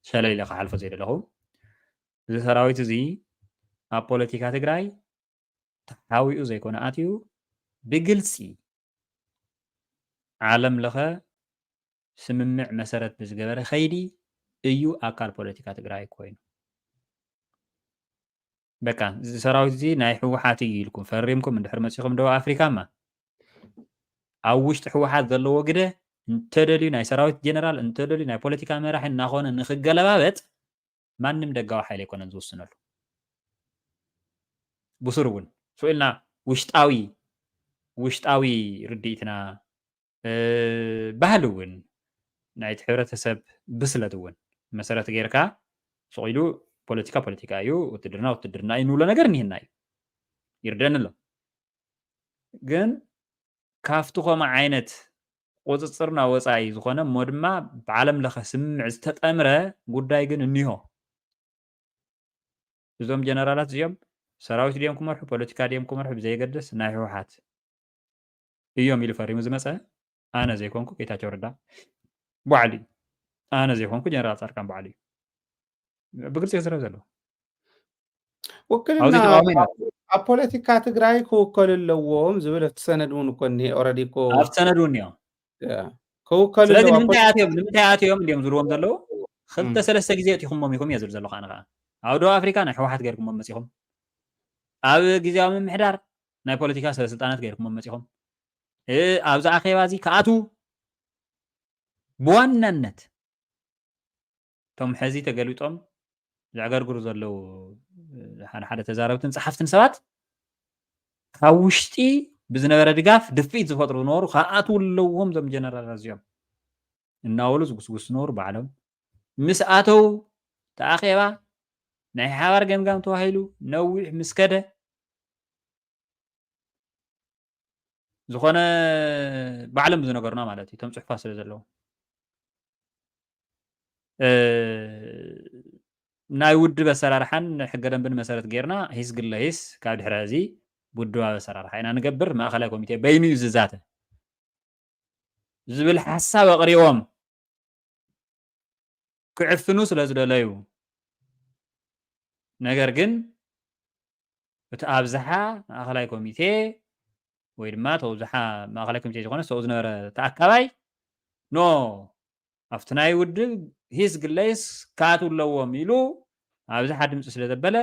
ሸለል ኢለ ክሓልፎ ዘይደለኹ እዚ ሰራዊት እዚ ኣብ ፖለቲካ ትግራይ ተሓዊኡ ዘይኮነ ኣትዩ ብግልፂ ዓለም ለኸ ስምምዕ መሰረት ብዝገበረ ከይዲ እዩ ኣካል ፖለቲካ ትግራይ ኮይኑ። በቃ እዚ ሰራዊት እዚ ናይ ህወሓት እዩ ኢልኩም ፈሪምኩም እንድሕር መፂኹም ደቡብ ኣፍሪካ ማ ኣብ ውሽጢ ህወሓት ዘለዎ ግደ እንተደልዩ ናይ ሰራዊት ጀነራል እንተደልዩ ናይ ፖለቲካ መራሒ እናኾነ ንክገለባበጥ ማንም ደጋዊ ሓይሊ ኣይኮነን ዝውስነሉ። ብሱር እውን ስኢልና ውሽጣዊ ውሽጣዊ ርድኢትና ባህሊ እውን ናይቲ ሕብረተሰብ ብስለት እውን መሰረት ጌርካ ስቕ ኢሉ ፖለቲካ ፖለቲካ እዩ ውትድርና ውትድርና እዩ ንብሎ ነገር እኒህና እዩ ይርደኒ ኣሎ። ግን ካብቲ ከምኡ ዓይነት ቁፅፅርና ወፃኢ ዝኾነ እሞ ድማ ብዓለም ለኸ ስምምዕ ዝተጠምረ ጉዳይ ግን እኒሆ። እዞም ጀነራላት እዚኦም ሰራዊት ድዮም ክመርሑ ፖለቲካ ድዮም ክመርሑ ብዘየገድስ ናይ ህወሓት እዮም ኢሉ ፈሪሙ ዝመፀ ኣነ ዘይኮንኩ ጌታቸው ረዳ ባዕሉ እዩ። ኣነ ዘይኮንኩ ጀነራል ፃድቃን ባዕሉ እዩ። ብግልፂ ክዝረብ ዘለዎ ውክልና ኣብ ፖለቲካ ትግራይ ክውከሉ ኣለዎም ዝብል ኣብቲ ሰነድ እውን እኮ እኒሄ። ኦረዲ እኮ ኣብቲ ሰነድ እውን እኒኦ። ክውከሉ ስለዚ ንምንታይ ኣትዮም ንምንታይ ኣትዮም እንዲዮም ዝብልዎም ዘለዉ? ክልተ ሰለስተ ግዜ እቲኹሞም ኢኹም እየ ዝብል ዘለኹ ኣነ ከዓ። ኣብ ደቡብ ኣፍሪካ ናይ ህወሓት ገይርኩሞም መፂኹም። ኣብ ግዜያዊ ምምሕዳር ናይ ፖለቲካ ሰበስልጣናት ገይርኩሞም መፂኹም። ኣብዚ ኣኼባ እዚ ክኣትዉ ብዋናነት እቶም ሕዚ ተገልቢጦም ዘዕገርግሩ ዘለዉ ሓደ ሓደ ተዛረብትን ጸሓፍትን ሰባት ካብ ውሽጢ ብዝነበረ ድጋፍ ድፍኢት ዝፈጥሩ ዝነበሩ ክኣትዉ ኣለዎም እዞም ጀነራላት እዚኦም እናበሉ ዝጉስጉስ ዝነበሩ ባዕሎም ምስ ኣተዉ ተኣኼባ ናይ ሓባር ገምጋም ተባሂሉ ነዊሕ ምስ ከደ ዝኾነ ባዕሎም ዝነገሩና ማለት እዩ። እቶም ፅሑፋት ስለ ዘለዉ ናይ ውድብ ኣሰራርሓን ሕገ ደንብን መሰረት ጌርና ሂስ ግለ ሂስ ካብ ድሕሪ ሕዚ ውድባዊ ኣሰራርሓ ኢና ንገብር፣ ማእኸላይ ኮሚቴ በይኑ እዩ ዝዛተ ዝብል ሓሳብ ኣቕሪቦም ክዕፍኑ ስለ ዝደለዩ፣ ነገር ግን እቲ ኣብዝሓ ማእኸላይ ኮሚቴ ወይ ድማ ተብዝሓ ማእኸላይ ኮሚቴ ዝኾነ ሰው ዝነበረ ተኣካባይ ኖ ኣብቲ ናይ ውድብ ሂስ ግለይስ ክኣትዉ ኣለዎም ኢሉ ኣብዝሓ ድምፂ ስለ ዘበለ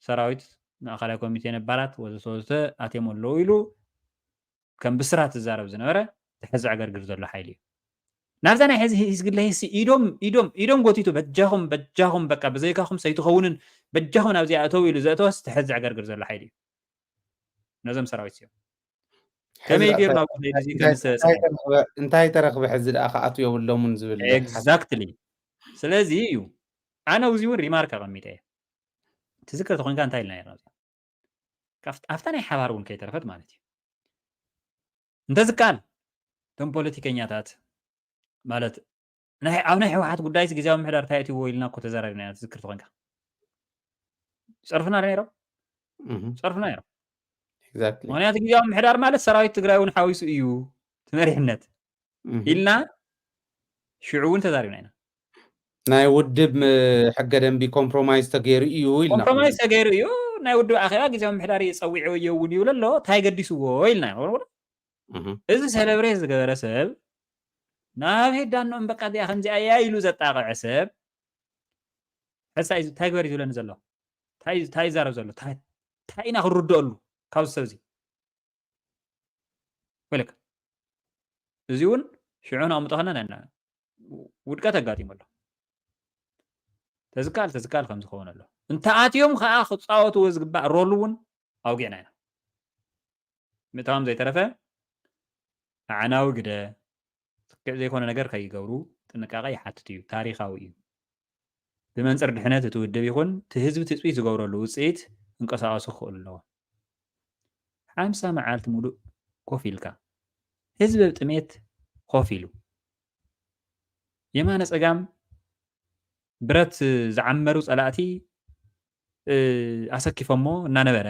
ሰራዊት ማእኸላይ ኮሚቴ ነባራት ወዘተ ወዘተ ኣትዮም ኣለዉ ኢሉ ከም ብስራት ዝዛረብ ዝነበረ እቲ ሕዚ ዕገርግር ዘሎ ሓይሊ እዩ። ናብዛ ናይ ሕዚ ሂስ ግለይስ ኢዶም ኢዶም ኢዶም ጎቲቱ በጃኹም በጃኹም በቃ ብዘይካኹም ሰይትኸውንን በጃኹም ናብዚ ኣእተው ኢሉ ዘእተወስ እቲ ሕዚ ዕገርግር ዘሎ ሓይሊ እዩ። ነዞም ሰራዊት እዮም ከመይ ገይሩ ናብ እንታይ ተረኽበ ሕዚ ደኣ ክኣትዉ የብሎምን ዝብል exactly። ስለዚ እዩ ኣነ ኣብዚ እውን ሪማርክ ኣቐሚጠ እየ። ትዝክር ተኾንካ እንታይ ኢልና ነርና ኣብታ ናይ ሓባር እውን ከይተረፈት ማለት እዩ። እንተዝከኣል እቶም ፖለቲከኛታት ማለት ኣብ ናይ ህወሓት ጉዳይስ ግዜያዊ ምሕዳር እንታይ ኣእትይዎ ኢልና እኮ ተዘራሪብና ኢና። ትዝክር ተኾንካ ጸርፍና ነይሮም ጸርፍና ነይሮም። ምክንያቱ ግዜያዊ ምሕዳር ማለት ሰራዊት ትግራይ እውን ሓዊሱ እዩ ትመሪሕነት ኢልና ሽዑ እውን ተዛሪብና ኢና። ናይ ውድብ ሕገ ደንቢ ኮምፕሮማይዝ ተገይሩ እዩ ኢልና። ኮምፕሮማይዝ ተገይሩ እዩ። ናይ ውድብ ኣኼባ ግዜያዊ ምሕዳር እዩ ጸዊዕዎ እየ እውን ይብል ኣሎ። እንታይ ገዲስዎ ኢልና ኢና። እዚ ሰለብሬት ዝገበረ ሰብ ናብ ሄዳኖም በቃ እዚኣ ከምዚኣ እያ ኢሉ ዘጣቕዐ ሰብ ሕሳይ እንታይ ግበር እዩ ዝብለኒ ዘሎ? እንታይ ይዛረብ ዘሎ? እንታይ ኢና ክንርድአሉ ካብዚ ሰብ እዚ? ወለክ እዚ እውን ሽዑ ንኣምጠኸና ናና ውድቀት ኣጋጢሙ ኣሎ። ተዝካል ተዝካል ከም ዝኸውን ኣሎ። እንተኣትዮም ከዓ ክፃወትዎ ዝግባእ ሮል እውን ኣውጊዕና ኢና። ምእታዎም ዘይተረፈ ኣዕናዊ ግደ ትክዕ ዘይኮነ ነገር ከይገብሩ ጥንቃቐ ይሓትት እዩ። ታሪኻዊ እዩ። ብመንፅር ድሕነት እቲ ውድብ ይኹን እቲ ህዝቢ ትፅቢት ዝገብረሉ ውፅኢት ክንቀሳቐሱ ክኽእሉ ኣለዎም። ሓምሳ መዓልቲ ሙሉእ ኮፍ ኢልካ ህዝቢ ብጥሜት ኮፍ ኢሉ የማነ ፀጋም ብረት ዝዓመሩ ፀላእቲ ኣሰኪፎሞ እናነበረ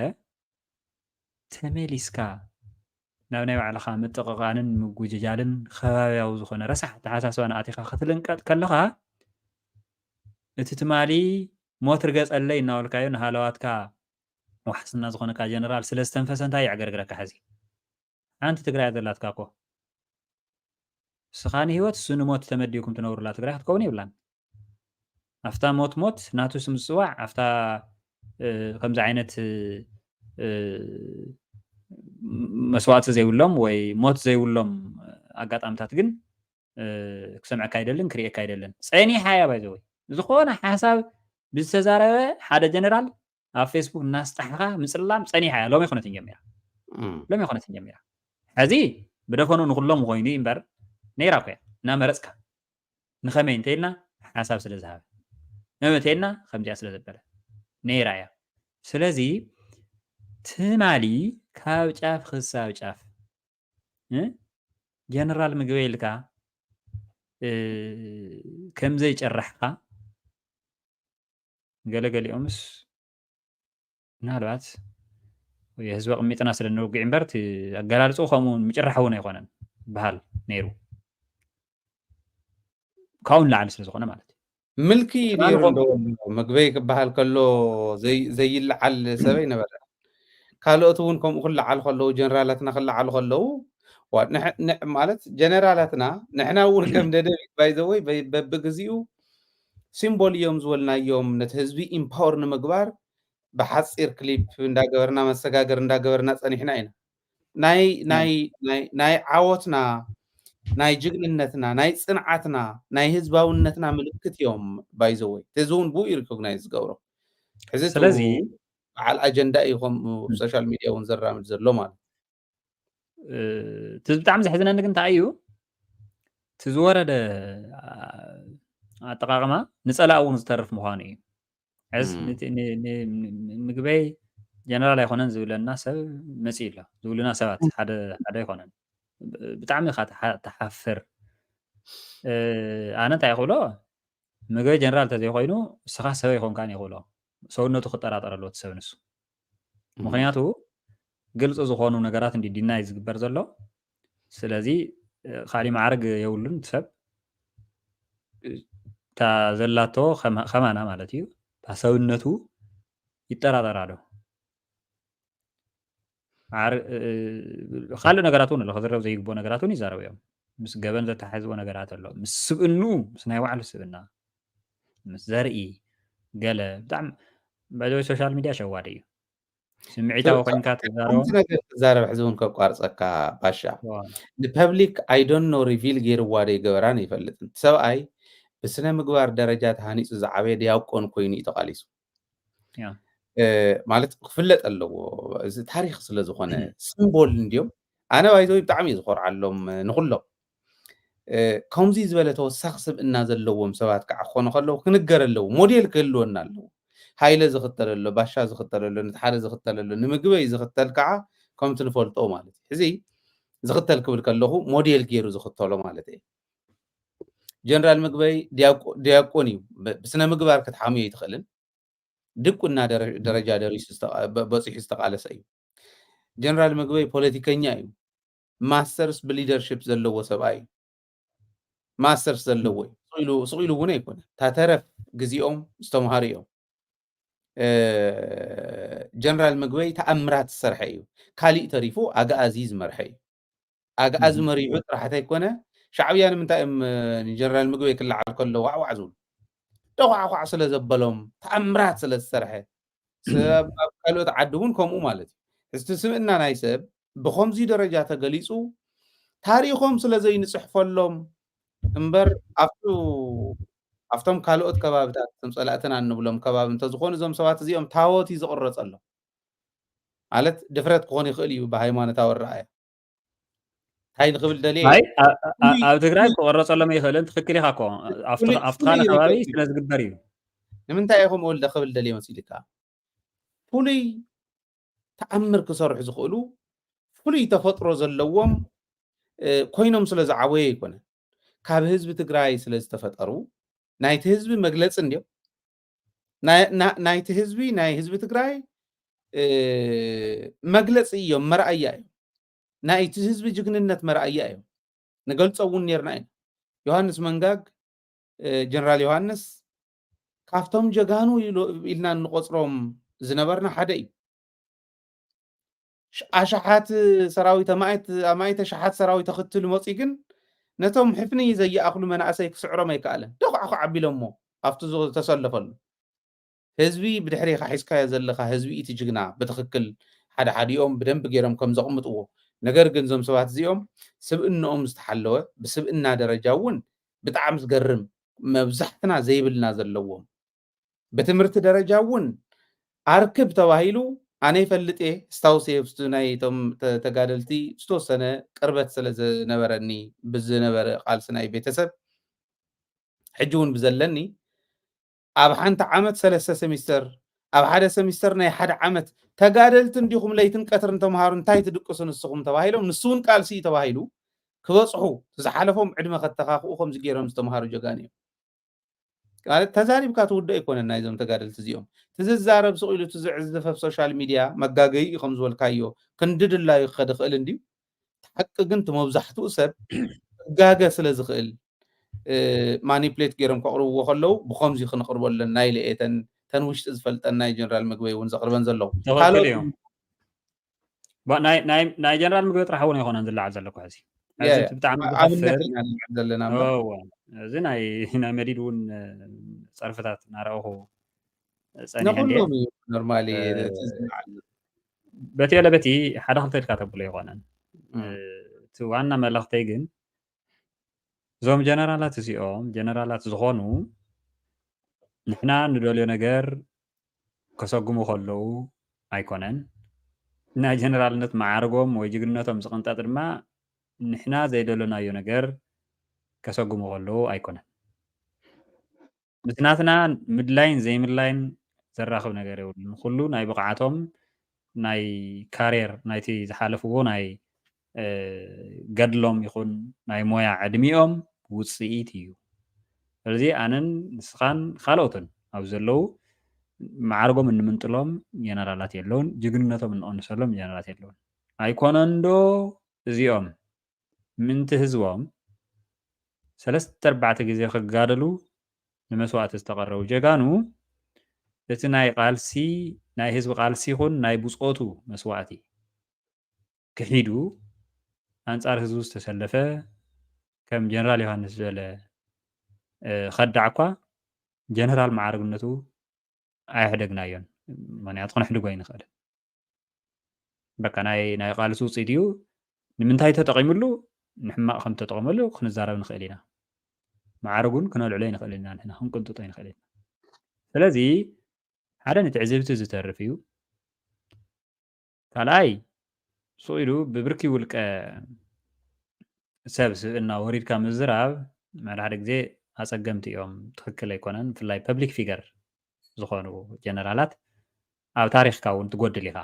ተመሊስካ ናብ ናይ ባዕልኻ ምጥቕቓንን ምጉጅጃልን ከባብያዊ ዝኾነ ረሳሕ ኣተሓሳስባ ንኣቲኻ ክትልንቀጥ ከለኻ እቲ ትማሊ ሞት ርገፀለይ እናበልካዮ ንሃለዋትካ ዋሕስና ዝኾነካ ጀነራል ስለ ዝተንፈሰ እንታይ የዕገርግረካ? ሕዚ ሓንቲ ትግራይ ዘላትካ እኮ እስኻ ንህይወት እሱ ንሞት ተመዲብኩም ትነብሩላ ትግራይ ክትከውን የብላን። ኣብታ ሞት ሞት ናቱ ስም ዝፅዋዕ ኣብታ ከምዚ ዓይነት መስዋእቲ ዘይብሎም ወይ ሞት ዘይብሎም ኣጋጣምታት ግን ክሰምዐካ ኣይደልን፣ ክርእየካ ኣይደልን። ፀኒሓ እያ ባይዘወይ ዝኾነ ሓሳብ ብዝተዛረበ ሓደ ጀነራል ኣብ ፌስቡክ እናስጣሕኻ ምፅላም ፀኒሓ እያ። ሎሚ ኮነትን ጀሚራ ሎሚ ኮነትን ጀሚራ ሕዚ ብደፈኑ ንኩሎም ኮይኑ እምበር ነይራ እኮ እያ እናመረፅካ ንኸመይ እንተኢልና ሓሳብ ስለ ዝሃበ መመተኢልና ከምዚኣ ስለ ዘበለ ነይራ እያ። ስለዚ ትማሊ ካብ ጫፍ ክሳብ ጫፍ ጀነራል ምግበይ ኢልካ ከምዘይ ጨራሕካ ገለገሊኦምስ ምናልባት የህዝቢ ቅሚጥና ስለ ንወግዕ እምበር እቲ ኣገላልፅኡ ከምኡ ምጭራሕ እውን ኣይኮነን በሃል ነይሩ። ካብኡ ንላዕሊ ስለ ዝኾነ ማለት እዩ። ምልኪ ትማሊ ነይሩ ከምኡ እንዶ መግበይ ክበሃል ከሎ ዘይ- ዘይለዓል ሰብ ኣይነበረ። ካልኦት እውን ከምኡ ክለዓሉ ከለዉ፣ ጀነራላትና ክለዓሉ ከለዉ ዋ- ንሕ- ንዕ- ማለት ጀነራላትና ንሕና እውን ከም ደደቢት ባይዘወይ በብግዚኡ ሲምቦል እዮም ዝበልናዮም። ነቲ ህዝቢ ኢምፓወር ንምግባር ብሓፂር ክሊፕ እንዳገበርና መሰጋገር እንዳገበርና ፀኒሕና ኢና። ናይ ናይ ናይ ናይ ዓወትና ናይ ጅግንነትና ናይ ፅንዓትና ናይ ህዝባውነትና ምልክት እዮም። ባይዘወይ እዚ እውን ብኡ እዩ ሪኮግናይዝ ዝገብሮ። ሕዚ እቲ ስለዚ በዓል ኣጀንዳ እዩ ከምኡ ሶሻል ሚድያ እውን ዘራምድ ዘሎ ማለት እ፣ እቲ ብጣዕሚ ዘሕዝነኒ ግን እንታይ እዩ እቲ ዝወረደ ኣ- ኣጠቃቅማ ንፀላእ እውን ዝተርፍ ምኳኑ እዩ። ሕዝ እም። ንቲ- ን- ን- ን- ምግበይ ጀነራል ኣይኮነን ዝብለና ሰብ መፂ ኣሎ ዝብሉና ሰባት ሓደ ሓደ ኣይኮነን። ብ- ብጣዕሚ ኢኻ ትሓ- ትሓፍር። እ፣ ኣነ እንታይ ክብሎ ምግበይ ጀነራል እንተዘይኮይኑ እስኻ ሰብ ኣይኮንካን ይኽብሎ። ሰውነቱ ክጠራጠር ኣለዎ እቲ ሰብ ንሱ። ምክንያቱ ግልፂ ዝኾኑ ነገራት እንዲ ዲናይ ዝግበር ዘሎ። ስለዚ እ፣ ካሊእ ማዕርግ የብሉን እቲ ሰብ። እታ ዘላቶ ከማ- ከማና ማለት እዩ። እታ ሰብነቱ ይጠራጠራ ዶ? ማዕር- እ፣ ካልእ ነገራት እውን ኣሎ፣ ክዝረብ ዘይግብኦ ነገራት እውን ይዛረቡ እዮም። ምስ ገበን ዘተሓሕዝዎ ነገራት ኣሎ፣ ምስ ስብእንኡ፣ ምስ ናይ ባዕሉ ስብእና፣ ምስ ዘርኢ ገለ ብጣዕሚ ባይዘወይ ሶሻል ሚድያ ሸዋደ እዩ። ስምዒታዊ ኮይንካ ትዛረቦ ከምቲ ነገር ትዛረብ ሕዚ እውን ከቋርፀካ ባሻ ዋ፣ ንፐብሊክ ኣይዶኖ ሪቪል ገይርዋ ዶ ይገበራን ይፈልጥን። እቲ ሰብኣይ ብስነ ምግባር ደረጃ ተሃኒፁ ዝዓበየ ዲያቆን ኮይኑ እዩ ተቃሊሱ። ያ። እ፣ ማለት ክፍለጥ ኣለዎ። እዚ ታሪክ ስለ ዝኾነ ሲምቦል እንዲዮም። ኣነ ባይዘወይ ብጣዕሚ እዩ ዝኮርዓሎም እ፣ ንኩሎም እ፣ ከምዚ ዝበለ ተወሳኺ ስብእና ዘለዎም ሰባት ከዓ ክኾኑ ከለዉ ክንገር ኣለዉ። ሞዴል ክህልወና ኣለዎ። ሃይለ ዝኽተል ኣሎ፣ ባሻ ዝኽተል ኣሎ፣ ነቲ ሓደ ዝኽተል ኣሎ፣ ንምግበይ ዝኽተል ከዓ ከምቲ ንፈልጦ ማለት እዩ። ሕዚ ዝኽተል ክብል ከለኹ ሞዴል ገይሩ ዝኽተሎ ማለት እየ። ጀነራል ምግበይ ዲያቆ- ዲያቆን እዩ። ብ- ብስነ ምግባር ክትሓምዮ ኣይትኽእልን። ድቁና ደረ- ደረጃ ደሪሱ ዝተቃ- በ- በፂሑ ዝተቃለሰ እዩ። ጀነራል ምግበይ ፖለቲከኛ እዩ። ማስተርስ ብሊደርሽፕ ዘለዎ ሰብኣይ እዩ። ማስተርስ ዘለዎ እዩ። ስቕ ኢሉ ስቕ ኢሉ እውን ኣይኮነ። እታ ተረፍ ግዜኦም ዝተምሃሩ እዮም። እ፣ ጀነራል ምግበይ ተኣምራት ዝሰርሐ እዩ። ካሊእ ተሪፉ ኣግኣዚ ዝመርሐ እዩ። ኣግኣዚ እም። መሪሑ ጥራሕ ተይኮነ ሻዕብያ ንምንታይ እዮም እ፣ ንጀነራል ምግበይ ክለዓል ከሎ ዋዕዋዕ ዝብሉ? ደኳዕኳዕ ስለ ዘበሎም፣ ተኣምራት ስለ ዝሰርሐ፣ ሰብ ኣብ ካልኦት ዓዲ እውን ከምኡ ማለት እዩ። እስቲ ስብእና ናይ ሰብ ብኸምዚ ደረጃ ተገሊፁ ታሪኾም ስለ ዘይንፅሕፈሎም እምበር ኣብቱ ኣብቶም ካልኦት ከባብታት እቶም ፀላእትና እንብሎም ከባቢ እንተዝኾኑ እዞም ሰባት እዚኦም ታወት እዩ ዝቕረፀሎም። ማለት ድፍረት ክኾን ይኽእል እዩ ብሃይማኖታዊ ኣረኣያ። እንታይ ንኽብል ደልየ ኣይ ኣ- ኣ- ኣ- ኣብ ትግራይ ክቐረፀሎም ኣይኽእልን። ትኽክል ኢኻ እኮ ኣብቲ ፍሉይ- ኣብቲ ፍሉይ ካልእ ከባቢ ሪኮርድ እዩ። ስለ ዝግበር እዩ። ንምንታይ ኢኹም ወልደ ክብል ደልየ መሲልካ? ፍሉይ ተኣምር ክሰርሑ ዝኽእሉ ፍሉይ ተፈጥሮ ዘለዎም እ፣ ኮይኖም ስለ ዝዓበዩ ኣይኮነን። ካብ ህዝቢ ትግራይ ስለ ዝተፈጠሩ ናይቲ ህዝቢ መግለፂ እንዲዮም። ናይ- ና- ናይቲ ህዝቢ ናይ ህዝቢ ትግራይ እ፣ መግለፂ እዮም፣ መርኣያ እዮም። ናይቲ ህዝቢ ጅግንነት መርኣያ እዮም። ንገልፆ እውን ነርና ኢና። ዮሃንስ መንጋግ እ፣ ጀነራል ዮሃንስ ካብቶም ጀጋኑ ኢሉ- ኢልና እንቆፅሮም ዝነበርና ሓደ እዩ። ሽ- ኣሽሓት ሰራዊት ኣማኢት ኣማኢት ኣሽሓት ሰራዊት ተኽትሉ መፂ ግን ነቶም ሕፍኒ ዘይኣኽሉ መናእሰይ ክስዕሮም ኣይከኣለን። ደኳዕኳዕ ኣቢሎሞ ኣብቲ ዝተሰለፈሉ ህዝቢ ብድሕሬኻ ሒዝካዮ ዘለኻ ህዝቢ እቲ ጅግና ብትኽክል ሓደ ሓዲኦም ብደንብ ገይሮም ከም ዘቕምጥዎ። ነገር ግን እዞም ሰባት እዚኦም ስብእንኦም ዝተሓለወ ብስብእና ደረጃ እውን ብጣዕሚ ዝገርም መብዛሕትና ዘይብልና ዘለዎም ብትምህርቲ ደረጃ እውን ኣርክብ ተባሂሉ ኣነ ይፈልጥ እየ ስታውስ እየ ብስቱ ናይ እቶም ተ- ተጋደልቲ ዝተወሰነ ቅርበት ስለ ዝነበረኒ ብዝነበረ ቃልሲ ናይ ቤተሰብ ሕጂ እውን ብዘለኒ ኣብ ሓንቲ ዓመት ሰለስተ ሰሚስተር ኣብ ሓደ ሰሚስተር ናይ ሓደ ዓመት ተጋደልቲ እንዲኹም ለይትን ቀትርን ተምሃሩ እንታይ ትድቅሱ ንስኹም ተባሂሎም ንሱ እውን ቃልሲ እዩ ተባሂሉ ክበፅሑ ዝሓለፎም ዕድመ ከተኻኽኡ ከምዚ ገይሮም ዝተምሃሩ ጀጋን እዮም። ማለት ተዛሪብካ ትውደእ ኣይኮነን። ናይዞም ተጋደልቲ እዚኦም ትዝዛረብ ስቕ ኢሉ ትዝዕዝፍ ኣብ ሶሻል ሚድያ መጋገይ እዩ ከም ዝበልካዮ ክንዲ ድላዩ ክኸድ ይኽእል እንድዩ። ሓቂ ግን እቲ መብዛሕትኡ ሰብ ክጋገ ስለ ዝኽእል ማኒፕሌት ገይሮም ከቕርብዎ ከለዉ ብኸምዚ ክንቕርቦ ኣለና ኢለ እየ ተን ተን ውሽጢ ዝፈልጠን ናይ ጀነራል ምግበይ እውን ዘቕርበን ዘለዉ። ትኽክል ካልኦት እዮም። ባ- ናይ- ናይ- ናይ ጀነራል ምግበይ ጥራሕ እውን ኣይኮነን ዝለዓል ዘለኩ ሕዚ። ሕዚ የ- እቲ ብጣዕሚ ኣብነት ዘኸፍር ኢና ንልዕል ዘለና እምበር እወ፣ እዚ ናይ ናይ መዲድ እውን እ፣ ጸርፍታት እናረእኹ ጸኒሐ እንድየ። ንኩሎም እዩ ኖርማሊ እ፣ እቲ ዝለዓል በቲ ገለ በቲ ሓደ ክልተ ኢልካ ተብሎ ኣይኮነን። እ፣ እቲ ዋና መልእኽተይ ግን እዞም ጀነራላት እዚኦም ጀነራላት ዝኾኑ ንሕና ንደልዮ ነገር ከሰጉሙ ከለዉ ኣይኮነን። ናይ ጀነራልነት መዓርጎም ወይ ጅግንነቶም ዝቕንጠጥ ድማ ንሕና ዘይደለናዮ ነገር ከሰጉሙ ከለዉ ኣይኮነን። ምስ ናትና ምድላይን ዘይምድላይን ዘራኽብ ነገር የብሉን። ኩሉ ናይ ብቕዓቶም ናይ ካርየር ናይቲ ዝሓለፍዎ ናይ እ፣ ገድሎም ይኹን ናይ ሞያ ዕድሚኦም ውፅኢት እዩ። ስለዚ ኣነን ንስኻን ካልኦትን ኣብ ዘለዉ መዓርጎም እንምንጥሎም ጀነራላት የለውን፣ ጅግንነቶም እንቐንሰሎም ጀነራላት የለውን። ኣይኮነን ዶ እዚኦም ምእንቲ ህዝቦም ሰለስተ ኣርባዕተ ግዜ ክጋደሉ ንመስዋእቲ ዝተቐረቡ ጀጋኑ እቲ ናይ ቃልሲ ናይ ህዝቢ ቃልሲ ይኹን ናይ ብፆቱ መስዋእቲ ክሒዱ ኣንጻር ህዝቡ ዝተሰለፈ ከም ጀነራል ዮሃንስ ዝበለ እ፣ ከዳዕ እኳ ጀነራል መዓርግነቱ ኣየሕደግናዮን። ምክንያቱ ክነሕድጎ ኣይንኽእልን። በቃ ናይ ናይ ቃልሲ ውፅኢት እዩ። ንምንታይ ተጠቂምሉ ንሕማቕ ከም ተጠቀመሉ ክንዛረብ ንኽእል ኢና። መዓርጉን ክነልዕሎ ይንኽእል ኢና፣ ንሕና ክንቅንጥጦ ይንኽእል ኢና። ስለዚ ሓደ ንትዕዝብቲ ዝተርፍ እዩ። ካልኣይ ሱቕ ኢሉ ብብርኪ ውልቀ ሰብ ስብእና ወሪድካ ምዝራብ ሓደ ሓደ ግዜ ኣፀገምቲ እዮም፣ ትኽክል ኣይኮነን። ብፍላይ ፐብሊክ ፊገር ዝኾኑ ጀነራላት ኣብ ታሪኽካ እውን ትጎድል ኢኻ።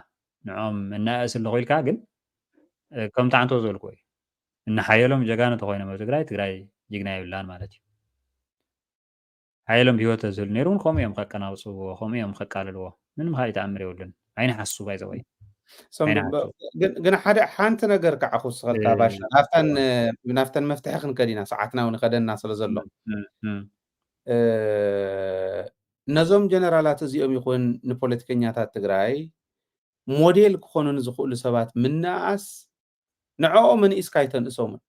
ንዖም እናእስ ኣለኹ ኢልካ ግን እ፣ ከምቲ ዓንቶ ዝበልኩ እዩ። እነ ሓየሎም ጀጋኑ ተኮይኖም ኣብ ትግራይ ትግራይ ጅግና የብላን ማለት እዩ። ሓየሎም ብሂወት ተዝህሉ ነይሩ እውን ከምኡ እዮም ከቀናውፅዎ ከምኡ እዮም ከቃልልዎ። ምንም ካልእ ተኣምር የብሉን። ኣይንሓሱ ባይዘወይ ሰም- ኣይንሓሱ። ግን ግን ሓደ ሓንቲ ነገር ከዓ ክውስኸልካ እ፣ ባሻ ናብተን ናብተን መፍትሒ ክንከድ ኢና፣ ሰዓትና እውን ይኸደና ስለ ዘሎ እ፣ እ፣ እ፣ ነዞም ጀነራላት እዚኦም ይኹን ንፖለቲከኛታት ትግራይ ሞዴል ክኾኑ ንዝኽእሉ ሰባት ምንኣስ ንዕኦም ንኢስካ ኣይተንእሶምን።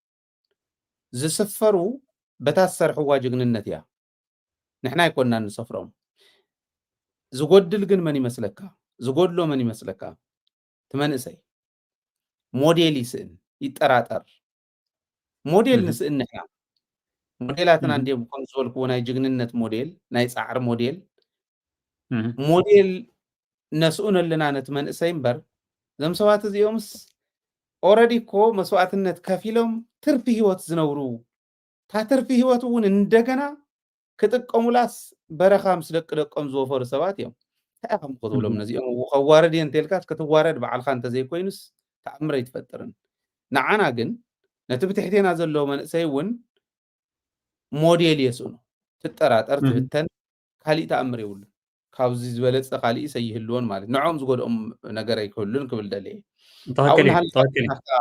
ዝስፈሩ በታ ዝሰርሕዋ ጅግንነት እያ። ንሕና ኣይኮንና ንሰፍሮም። ዝጎድል ግን መን ይመስለካ? ዝጎድሎ መን ይመስለካ? እቲ መንእሰይ ሞዴል ይስእን፣ ይጠራጠር። ሞዴል እህ። ንስእን ንሕና ሞዴላትና እህ። እንዲዮም ከም ዝበልክዎ ናይ ጅግንነት ሞዴል፣ ናይ ፃዕሪ ሞዴል እህ። ሞዴል ነስእኖ ኣለና ነቲ መንእሰይ እምበር እዞም ሰባት እዚኦምስ ኦረዲ እኮ መስዋእትነት ከፊሎም ትርፊ ህይወት ዝነብሩ እታ ትርፊ ህይወት እውን እንደገና ክጥቀሙላስ በረኻ ምስ ደቂ ደቆም ዝወፈሩ ሰባት እዮም። እንታይ ኢኻ ክትብሎም እህ። ነዚኦም ከዋርድ እየ እንተልካስ ክትዋረድ በዓልካ እንተዘይኮይኑስ ተኣምር ኣይትፈጥርን። ንዓና ግን ነቲ ብትሕቴና ዘሎ መንእሰይ እውን ሞዴል የስእኖ። ትጠራጠር እህ። ትብተን ካሊእ ተኣምር የብሉን። ካብዚ ዝበለፀ ካሊእ ሰይህልዎን ማለት ንዕኦም ዝጎድኦም ነገር ኣይክህሉን ክብል ደለ እየ። ኣብኡ ትኽክል እዩ ንሃልካ ትኽክል እዩ። ናብታ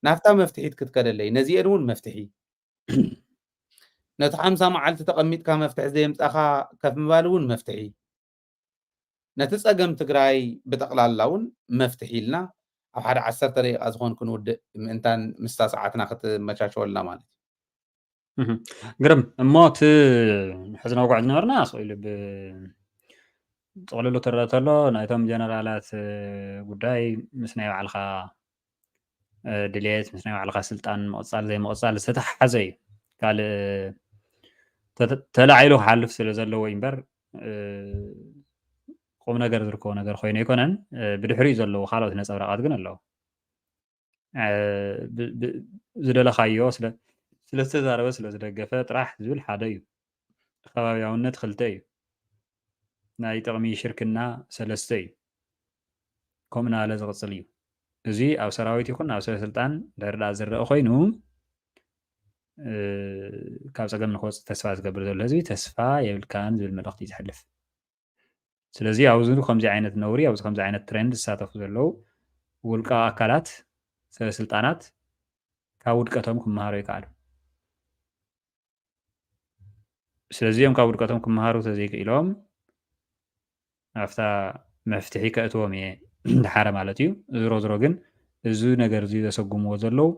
ናብታ መፍትሒት ክትከደለይ ነዚአን እውን መፍትሒ ነቲ ሓምሳ መዓልቲ ተቐሚጥካ መፍትሒ ዘየምፃኻ ከፍ ምባል እውን መፍትሒ ነቲ ፀገም ትግራይ ብጠቕላላ እውን መፍትሒ ኢልና ኣብ ሓደ ዓሰርተ ደቂቃ ዝኾን ክንውድእ ምእንታን ምስታ ሰዓትና ክትመቻቸወልና ማለት እዩ። እህ። ግርም እሞ እቲ ሕዚ ነውጓዕ ዝነበርና ስቕ ኢሉ ብጥቕልሉ ትረአ ተሎ ናይቶም ጀነራላት እ፣ ጉዳይ ምስ ናይ ባዕልኻ እ፣ ድሌት ምስ ናይ ባዕልኻ ስልጣን ምቕፃል ዘይምቕፃል ዝተተሓሓዘ እዩ። ካልእ ተተ- ተላዒሉ ክሓልፍ ስለ ዘለዎ እዩ እምበር እ፣ ቁም ነገር ዝርከቦ ነገር ኮይኑ ኣይኮነን። እ፣ ብድሕሪኡ ዘለዉ ካልኦት ነፀብራቓት ግን ኣለዉ። እ፣ ብ- ብ- ዝደለኻዮ ስለ ስለዝተዛረበ ስለዝደገፈ ጥራሕ ዝብል ሓደ እዩ። ከባብያውነት ክልተ እዩ። ናይ ጥቕሚ ሽርክና ሰለስተ እዩ። ከምኡ እናበለ ዝቕፅል እዩ። እዚ ኣብ ሰራዊት ይኹን ኣብ ሰበ ስልጣን ድሕሪ ደኣ ዝረአ ኮይኑ እ፣ ካብ ጸገም ንክወጽእ ተስፋ ዝገብር ዘሎ ህዝቢ ተስፋ የብልካን ዝብል መልእኽቲ እዩ ዘሕልፍ። ስለዚ ኣብዚ ከምዚ ዓይነት ነውሪ፣ ኣብዚ ከምዚ ዓይነት ትሬንድ ዝሳተፉ ዘለዉ ውልቃዊ ኣካላት፣ ሰበ ስልጣናት ካብ ውድቀቶም ክመሃሩ ይከኣሉ። ስለዚ እዮም ካብ ውድቀቶም ክመሃሩ ተዘይክኢሎም ኣብታ መፍትሒ ከእትዎም እየ ድሓረ ማለት እዩ። ዝሮ ዝሮ ግን እዚ ነገር እዚ ዘሰጉምዎ ዘለዉ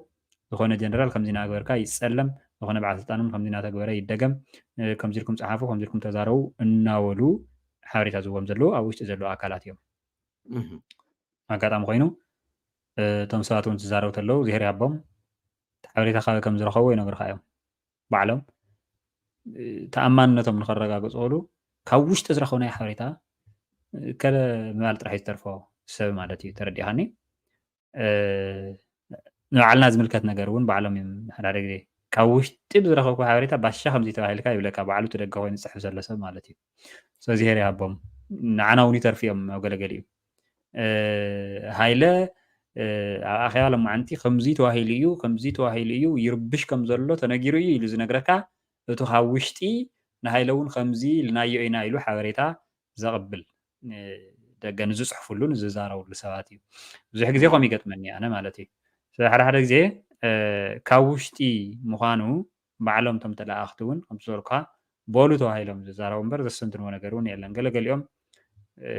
ዝኾነ ጀነራል ከምዚ እናገበርካ ይጸለም፣ ዝኾነ በዓል ስልጣን እውን ከምዚ እናተግበረ ይደገም፣ እ፣ ከምዚ ኢልኩም ጸሓፉ፣ ከምዚ ኢልኩም ተዛረቡ እናበሉ ሓበሬታ ዝህቦም ዘለዉ ኣብ ውሽጢ ዘለዉ ኣካላት እዮም። እህም። ኣጋጣሚ ኮይኑ፣ እ፣ እቶም ሰባት እውን ዝዛረቡ ተለዉ ዝሄር ይሃቦም፣ እቲ ሓበሬታ ካበይ ከም ዝረኸቡ ይነግሩኻ እዮም። ባዕሎም፣ እ፣ ተኣማንነቶም ንኸረጋግፅሉ ካብ ውሽጢ ዝረኸብናዮ ሓበሬታ፣ እ፣ ከለ ምባል ጥራሕ እዩ ዝተርፎ ሰብ ማለት እዩ። ተረዲእኻኒ? እ፣ ንባዕልና ዝምልከት ነገር እውን ባዕሎም እዮም ሓደ ሓደ ግዜ ካብ ውሽጢ ብዝረኸብኩ ሓበሬታ ባሻ ከምዚ ተባሂልካ ይብለካ፣ ባዕሉ እቲ ደገ ኮይኑ ዝፅሕፍ ዘሎ ሰብ ማለት እዩ። ስለዚ ሄር ይሃቦም፣ ንዓና እውን ይተርፉ እዮም ኣብ ገለገሊኡ። እ፣ ሃይለ፣ እ፣ ኣብ ኣኼባ ሎማዓንቲ ከምዚ ተባሂሉ እዩ፣ ከምዚ ተባሂሉ እዩ፣ ይርብሽ ከም ዘሎ ተነጊሩ እዩ ኢሉ ዝነግረካ፣ እቱ ካብ ውሽጢ ንሃይለ እውን ከምዚ ኢልናዮ ኢና ኢሉ ሓበሬታ ዘቕብል፣ እ፣ ደገ ንዝጽሕፉሉ ንዝዛረብሉ ሰባት እዩ። ብዙሕ ግዜ ከምኡ ይገጥመኒ ኣነ ማለት እዩ። ስለ ሓደ ሓደ ግዜ፣ እ፣ ካብ ውሽጢ ምዃኑ ባዕሎም እቶም ተለኣኣኽቲ እውን ከምቲ ዝበልኩኻ በሉ ተባሂሎም ዝዛረቡ እምበር ዘስተንትንዎ ነገር እውን የለን። ገለ ገሊኦም፣ እ፣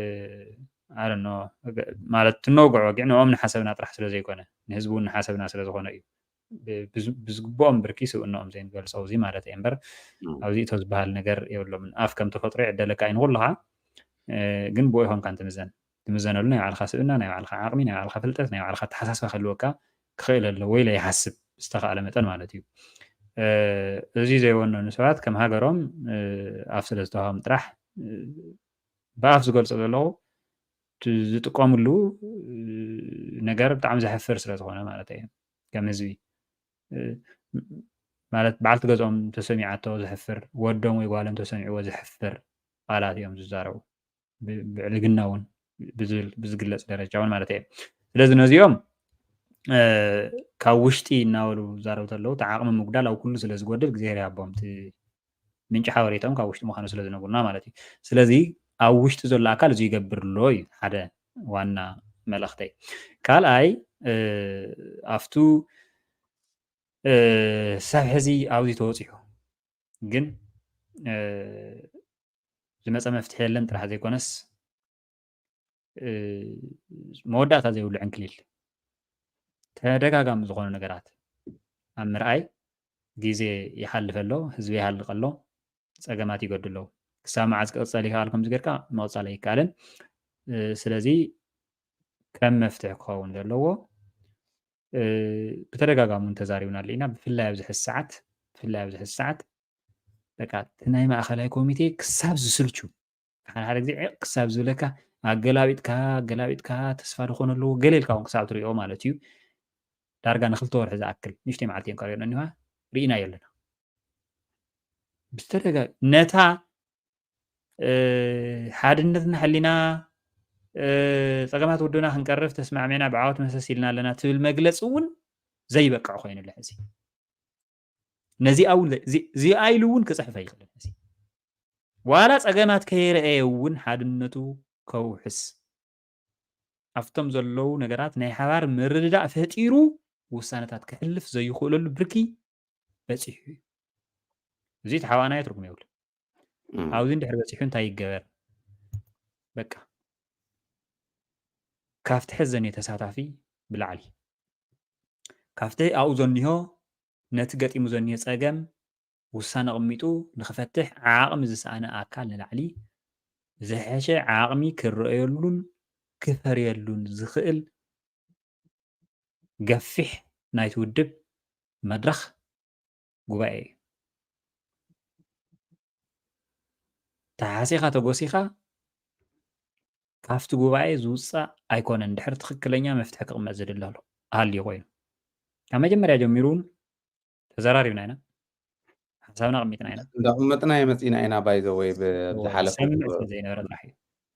I don't know፣ ገ-፣ ማለት ትነውግዖ ወጊዕ ንኦም ንሓሰብና ጥራሕ ስለ ዘይኮነ ንህዝቢ እውን ንሓሰብና ስለ ዝኾነ እዩ። ብ-፣ ብዝ-፣ ብዝግብኦም ብርኪ ስብእንኦም ዘይንገልጾ እዚ ማለት እየ እምበር እም። ኣብዚ እቶ ዝበሃል ነገር የብሎምን። ኣፍ ከም ተፈጥሮ ይዕደለካ እዩ ንኹልኻ፣ እ፣ ግን ብኡ ይኾንካን ትምዘን። ትምዘነሉ ናይ ባዕልኻ ስብእና፣ ናይ ባዕልኻ ዓቕሚ፣ ናይ ባዕልኻ ፍልጠት፣ ናይ ባዕልኻ ኣተሓሳስባ ክህልወካ ክኽእል ኣለዎ ኢለ ይሓስብ፣ ዝተኻእለ መጠን ማለት እዩ። እ፣ እዚ ዘይወነኑ ሰባት ከም ሃገሮም፣ እ፣ ኣፍ ስለ ዝተዋህቦም ጥራሕ፣ እ፣ ብኣፍ ዝገልጾ ዘለኹ፣ እቲ ዝጥቀምሉ፣ እ፣ ነገር ብጣዕሚ ዘሕፍር ስለ ዝኾነ ማለት እየ። ከም ህዝቢ፣ እ፣ ማለት በዓልቲ ገዝኦም ተሰሚዓቶ ዘሕፍር፣ ወዶም ወይ ጓሎም ተሰሚዕዎ ዘሕፍር ቃላት እዮም ዝዛረቡ። ብ-፣ ብዕልግና እውን ብዝብል-፣ ብዝግለጽ ደረጃ እውን ማለት እየ። ስለዚ ነዚኦም፣ እ፣ ካብ ውሽጢ እናበሉ ዝዛረቡ ተለዉ፣ እቲ ዓቕሚ ምጉዳል ኣብ ኩሉ ስለ ዝጎድል፣ እግዚኣብሔር ይሃቦም። እቲ ምንጪ ሓበሬታኦም ካብ ውሽጢ ምዃኑ ስለ ዝነግሩና ማለት እዩ። ስለዚ ኣብ ውሽጢ ዘሎ ኣካል እዚ ይገብር ኣሎ እዩ ሓደ ዋና መልእኽተይ። ካልኣይ፣ እ፣ ኣብቱ፣ እ፣ ሰብ ሕዚ ኣብዚ ተወጺሑ ግን፣ እ፣ ዝመጸ መፍትሒ የለን ጥራሕ ዘይኮነስ፣ እ፣ መወዳእታ ዘይብሉ ዕንክሊል፣ ተደጋጋሚ ዝኾኑ ነገራት ኣብ ምርኣይ ግዜ ይሓልፍ ኣሎ፣ ህዝቢ ይሃልቕ ኣሎ፣ ጸገማት ይገዱ ኣለዉ። ክሳብ መዓዝ ክቕጸል ይከኣል ከምዚ ጌርካ ምቕጻል ኣይከኣልን። እ፣ ስለዚ ከም መፍትሒ ክኸውን ዘለዎ፣ እ፣ ብተደጋጋሚ እውን ተዛሪብናሉ ኢና። ብፍላይ ኣብዚ ሕዚ ሰዓት፣ ብፍላይ ኣብዚ ሕዚ ሰዓት በቃ እቲ ናይ ማእኸላይ ኮሚቴ ክሳብ ዝስልቹ፣ ሓደ ሓደ ግዜ ዕቕ ክሳብ ዝብለካ፣ ኣገላቢጥካ፣ ኣገላቢጥካ፣ ተስፋ ዝኾነ ኣለዎ፣ ገለ ኢልካ እውን ክሳብ ትሪኦ ማለት እዩ። ዳርጋ ንክልተ ወርሒ ዝኣክል፣ ንእሽተይ መዓልቲ እዮም ቀሪቦም እኒዋ፣ ርኢናዮ ኣለና። ብዝተደጋ-፣ ነታ፣ እ፣ ሓድነትና ሕሊና፣ እ፣ ጸገማት ውድብና ክንቀርፍ ተስማዕሜና ብዓወት መሰስ ኢልና ኣለና ትብል መግለጺ እውን ዘይበቅዕ ኮይኑ ኣሎ ሕዚ። ነዚኣ እውን ዘ-፣ እዚ-፣ እዚኣ ኢሉ እውን ክጽሕፍ ኣይኽእልን። እዚ ዋላ ጸገማት ከይረኣየ እውን ሓድነቱ ከውሕስ፣ ኣብቶም ዘለዉ ነገራት ናይ ሓባር ምርድዳእ ፈጢሩ ውሳነታት ከሕልፍ ዘይኽእለሉ ብርኪ በጺሑ እዩ። እዚ ተሓባእናዮ ትርጉም የብሉን። እም። ኣብዚ እንድሕር በጺሑ እንታይ ይገበር? በቃ፣ ካብቲ ሕዚ ዘኒሆ ተሳታፊ ብላዕሊ፣ ካብቲ ኣብኡ ዘኒሆ፣ ነቲ ገጢሙ ዘኒሆ ጸገም ውሳነ ኣቕሚጡ ንኽፈትሕ ዓቕሚ ዝሰኣነ ኣካል ንላዕሊ፣ ዝሐሸ ዓቕሚ ክረኣየሉን ክፈርየሉን ዝኽእል ገፊሕ ናይቲ ውድብ መድረኽ ጉባኤ እዩ። ተሓሲኻ ተጎሲኻ ካብቲ ጉባኤ ዝውፃእ ኣይኮነን፣ ድሕሪ ትኽክለኛ መፍትሒ ክቕመጥ ዝድለ ኣሎ፣ ሃልዩ ኮይኑ። ካብ መጀመርያ ጀሚሩ እውን ተዘራሪብና ኢና፣ ሓሳብና ኣቕሚጥና ኢና። እንዳቕመጥና የመፂና ኢና። ባይዘወይ ዝሓለፉ ሰምዕ ስለ ዘይነበረ ጥራሕ እዩ።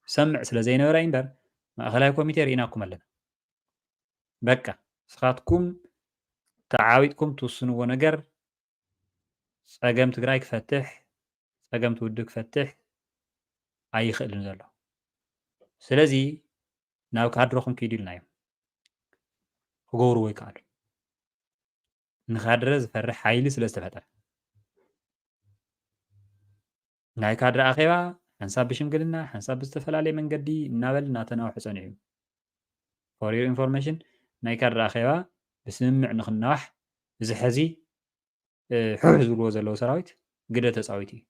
ሰምዕ ስለ ዘይነበረ እዩ እምበር፣ ማእኸላይ ኮሚቴ ርኢናኩም ኣለና። በቃ፣ ንስኻትኩም ተዓዊጥኩም ትውስንዎ ነገር ጸገም ትግራይ ክፈትሕ፣ ጸገም ትውድብ ክፈትሕ ኣይኽእልን ዘሎ። ስለዚ ናብ ካድረኹም ኪዱ ኢልናዮም። ክገብርዎ ይከኣሉ። ንካድረ ዝፈርሕ ሓይሊ ስለ ዝተፈጠረ ናይ ካድረ ኣኼባ ሓንሳብ ብሽምግልና ሓንሳብ ብዝተፈላለየ መንገዲ እናበል እናተናውሐ ጸኒሑ እዩ። For your information ናይ ካድረ ኣኼባ ብስምምዕ ንክናዋሕ እዚ ሕዚ ሕሕ ዝብልዎ ዘለዉ ሰራዊት ግደ ተፃዊት እዩ።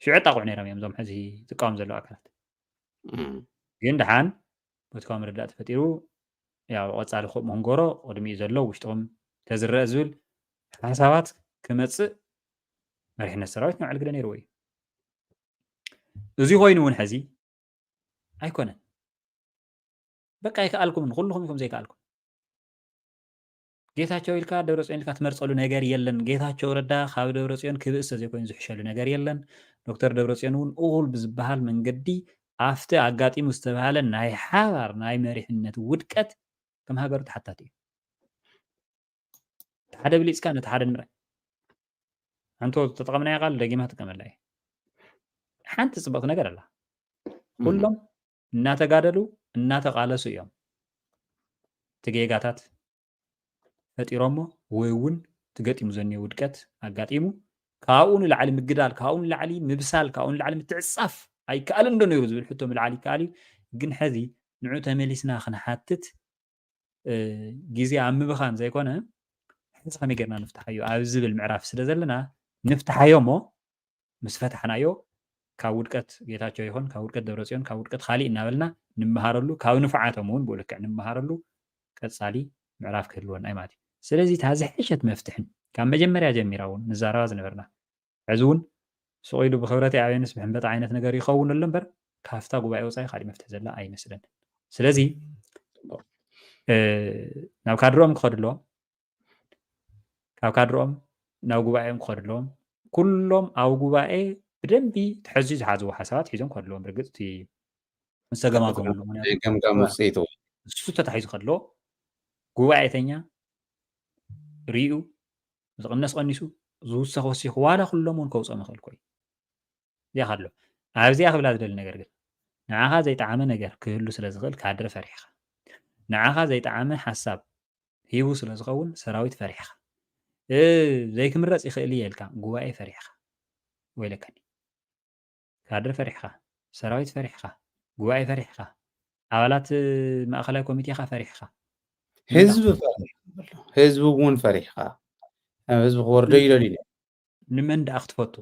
ሽዑ ጣቑዕ ነይሮም እዮም እዞም ሕዚ ዝቃወም ዘለዉ ኣካላት። ግን ደሓን ፖለቲካዊ ምርዳእ ተፈጢሩ ያው ቀፃሊ ኮ መንጎሮ ቅድሚኡ ዘሎ ውሽጦም ተዝረአ ዝብል ሓሳባት ክመፅእ መሪሕነት ሰራዊት ንባዕሉ ግደ ነይርዎ እዩ። እዚ ኮይኑ እውን ሕዚ ኣይኮነን። በቃ ኣይከኣልኩምን፣ ኩልኹም ኢኹም ዘይከኣልኩም። ጌታቸው ኢልካ ደብረፅዮን ኢልካ ትመርፀሉ ነገር የለን። ጌታቸው ረዳ ካብ ደብረፅዮን ክብእስ ተዘይኮይኑ ዝሕሸሉ ነገር የለን። ዶክተር ደብረፅዮን እውን እኹል ብዝበሃል መንገዲ ኣብቲ ኣጋጢሙ ዝተባሃለ ናይ ሓባር ናይ መሪሕነት ውድቀት ከም ሃገሩ ተሓታቲ እዩ። ሓደ ብሊፅካ ነቲ ሓደ ንምራይ ሓንቶ ዝተጠቐምናዮ ቃል ደጊማ ትጥቀመላ እዩ። ሓንቲ ፅብቕቲ ነገር ኣላ። ኩሎም እናተጋደሉ እናተቓለሱ እዮም ትጌጋታት ፈጢሮሞ ወይ እውን ትገጢሙ ዘኒዮ ውድቀት ኣጋጢሙ ካብኡ ንላዕሊ ምግዳል፣ ካብኡ ንላዕሊ ምብሳል፣ ካብኡ ንላዕሊ ምትዕጻፍ ኣይከኣልን ዶ ነይሩ ዝብል ሕቶ ምልዓል ይከኣል እዩ። ግን ሕዚ ንዑ ተመሊስና ክንሓትት ግዜ ኣብ ምብኻን ዘይኮነ ሕዚ ከመይ ጌርና ንፍትሓዮ ኣብ ዝብል ምዕራፍ ስለ ዘለና ንፍትሓዮ እሞ ምስ ፈታሕናዮ ካብ ውድቀት ጌታቸው ይኹን ካብ ውድቀት ደብረፅዮን ካብ ውድቀት ካሊእ እናበልና ንምሃረሉ ካብ ንፉዓቶም እውን ብኡ ልክዕ ንምሃረሉ ቀፃሊ ምዕራፍ ክህልወና እዩ ማለት እዩ። ስለዚ እታ ዝሐሸት መፍትሕን ካብ መጀመርያ ጀሚራ እውን ንዛረባ ዝነበርና ሕዚ እውን ስቕ ኢሉ ብክብረተይ ኣበይንስ ብሕንበጣ ዓይነት ነገር ይኸውን ኣሎ እምበር ካብታ ጉባኤ ወፃኢ ካሊእ መፍትሒ ዘላ ኣይመስለንን። ስለዚ ናብ ካድርኦም ክኸዱ ኣለዎም፣ ካብ ካድርኦም ናብ ጉባኤኦም ክኸዱ ኣለዎም። ኩሎም ኣብ ጉባኤ ብደንቢ ተሐዚ ዝሓዝዎ ሓሳባት ሒዞም ክኸዱ ኣለዎም። ብርግፅ እቲ ዝተገማገምሉ ምክንያቱ ገምጋም ውፅኢት እውን እሱ ተታሒዙ ከሎ ጉባኤተኛ ሪኡ ዝቕነስ ቀኒሱ ዝውሰኽ ወሲኹ ዋላ ኩሎም እውን ከውፅኦም ይኽእል ኮዩ እዚኣ ከሎ ኣብዚኣ ክብላ ዝደሊ ነገር ግን ንዓኻ ዘይጠዓመ ነገር ክህሉ ስለ ዝኽእል ካድረ ፈሪሕኻ ንዓኻ ዘይጠዓመ ሓሳብ ሂቡ ስለ ዝኸውን ሰራዊት ፈሪሕኻ ዘይክምረፅ ይኽእል እየ ኢልካ ጉባኤ ፈሪሕኻ ወይለከኒ ካድረ ፈሪሕኻ ሰራዊት ፈሪሕኻ ጉባኤ ፈሪሕኻ ኣባላት ማእኸላይ ኮሚቴኻ ፈሪሕኻ ህዝቢ ፈሪሕ ህዝቢ እውን ፈሪሕኻ ህዝቢ ክወርዶ ይደልዩ ንመን ደኣ ክትፈቱ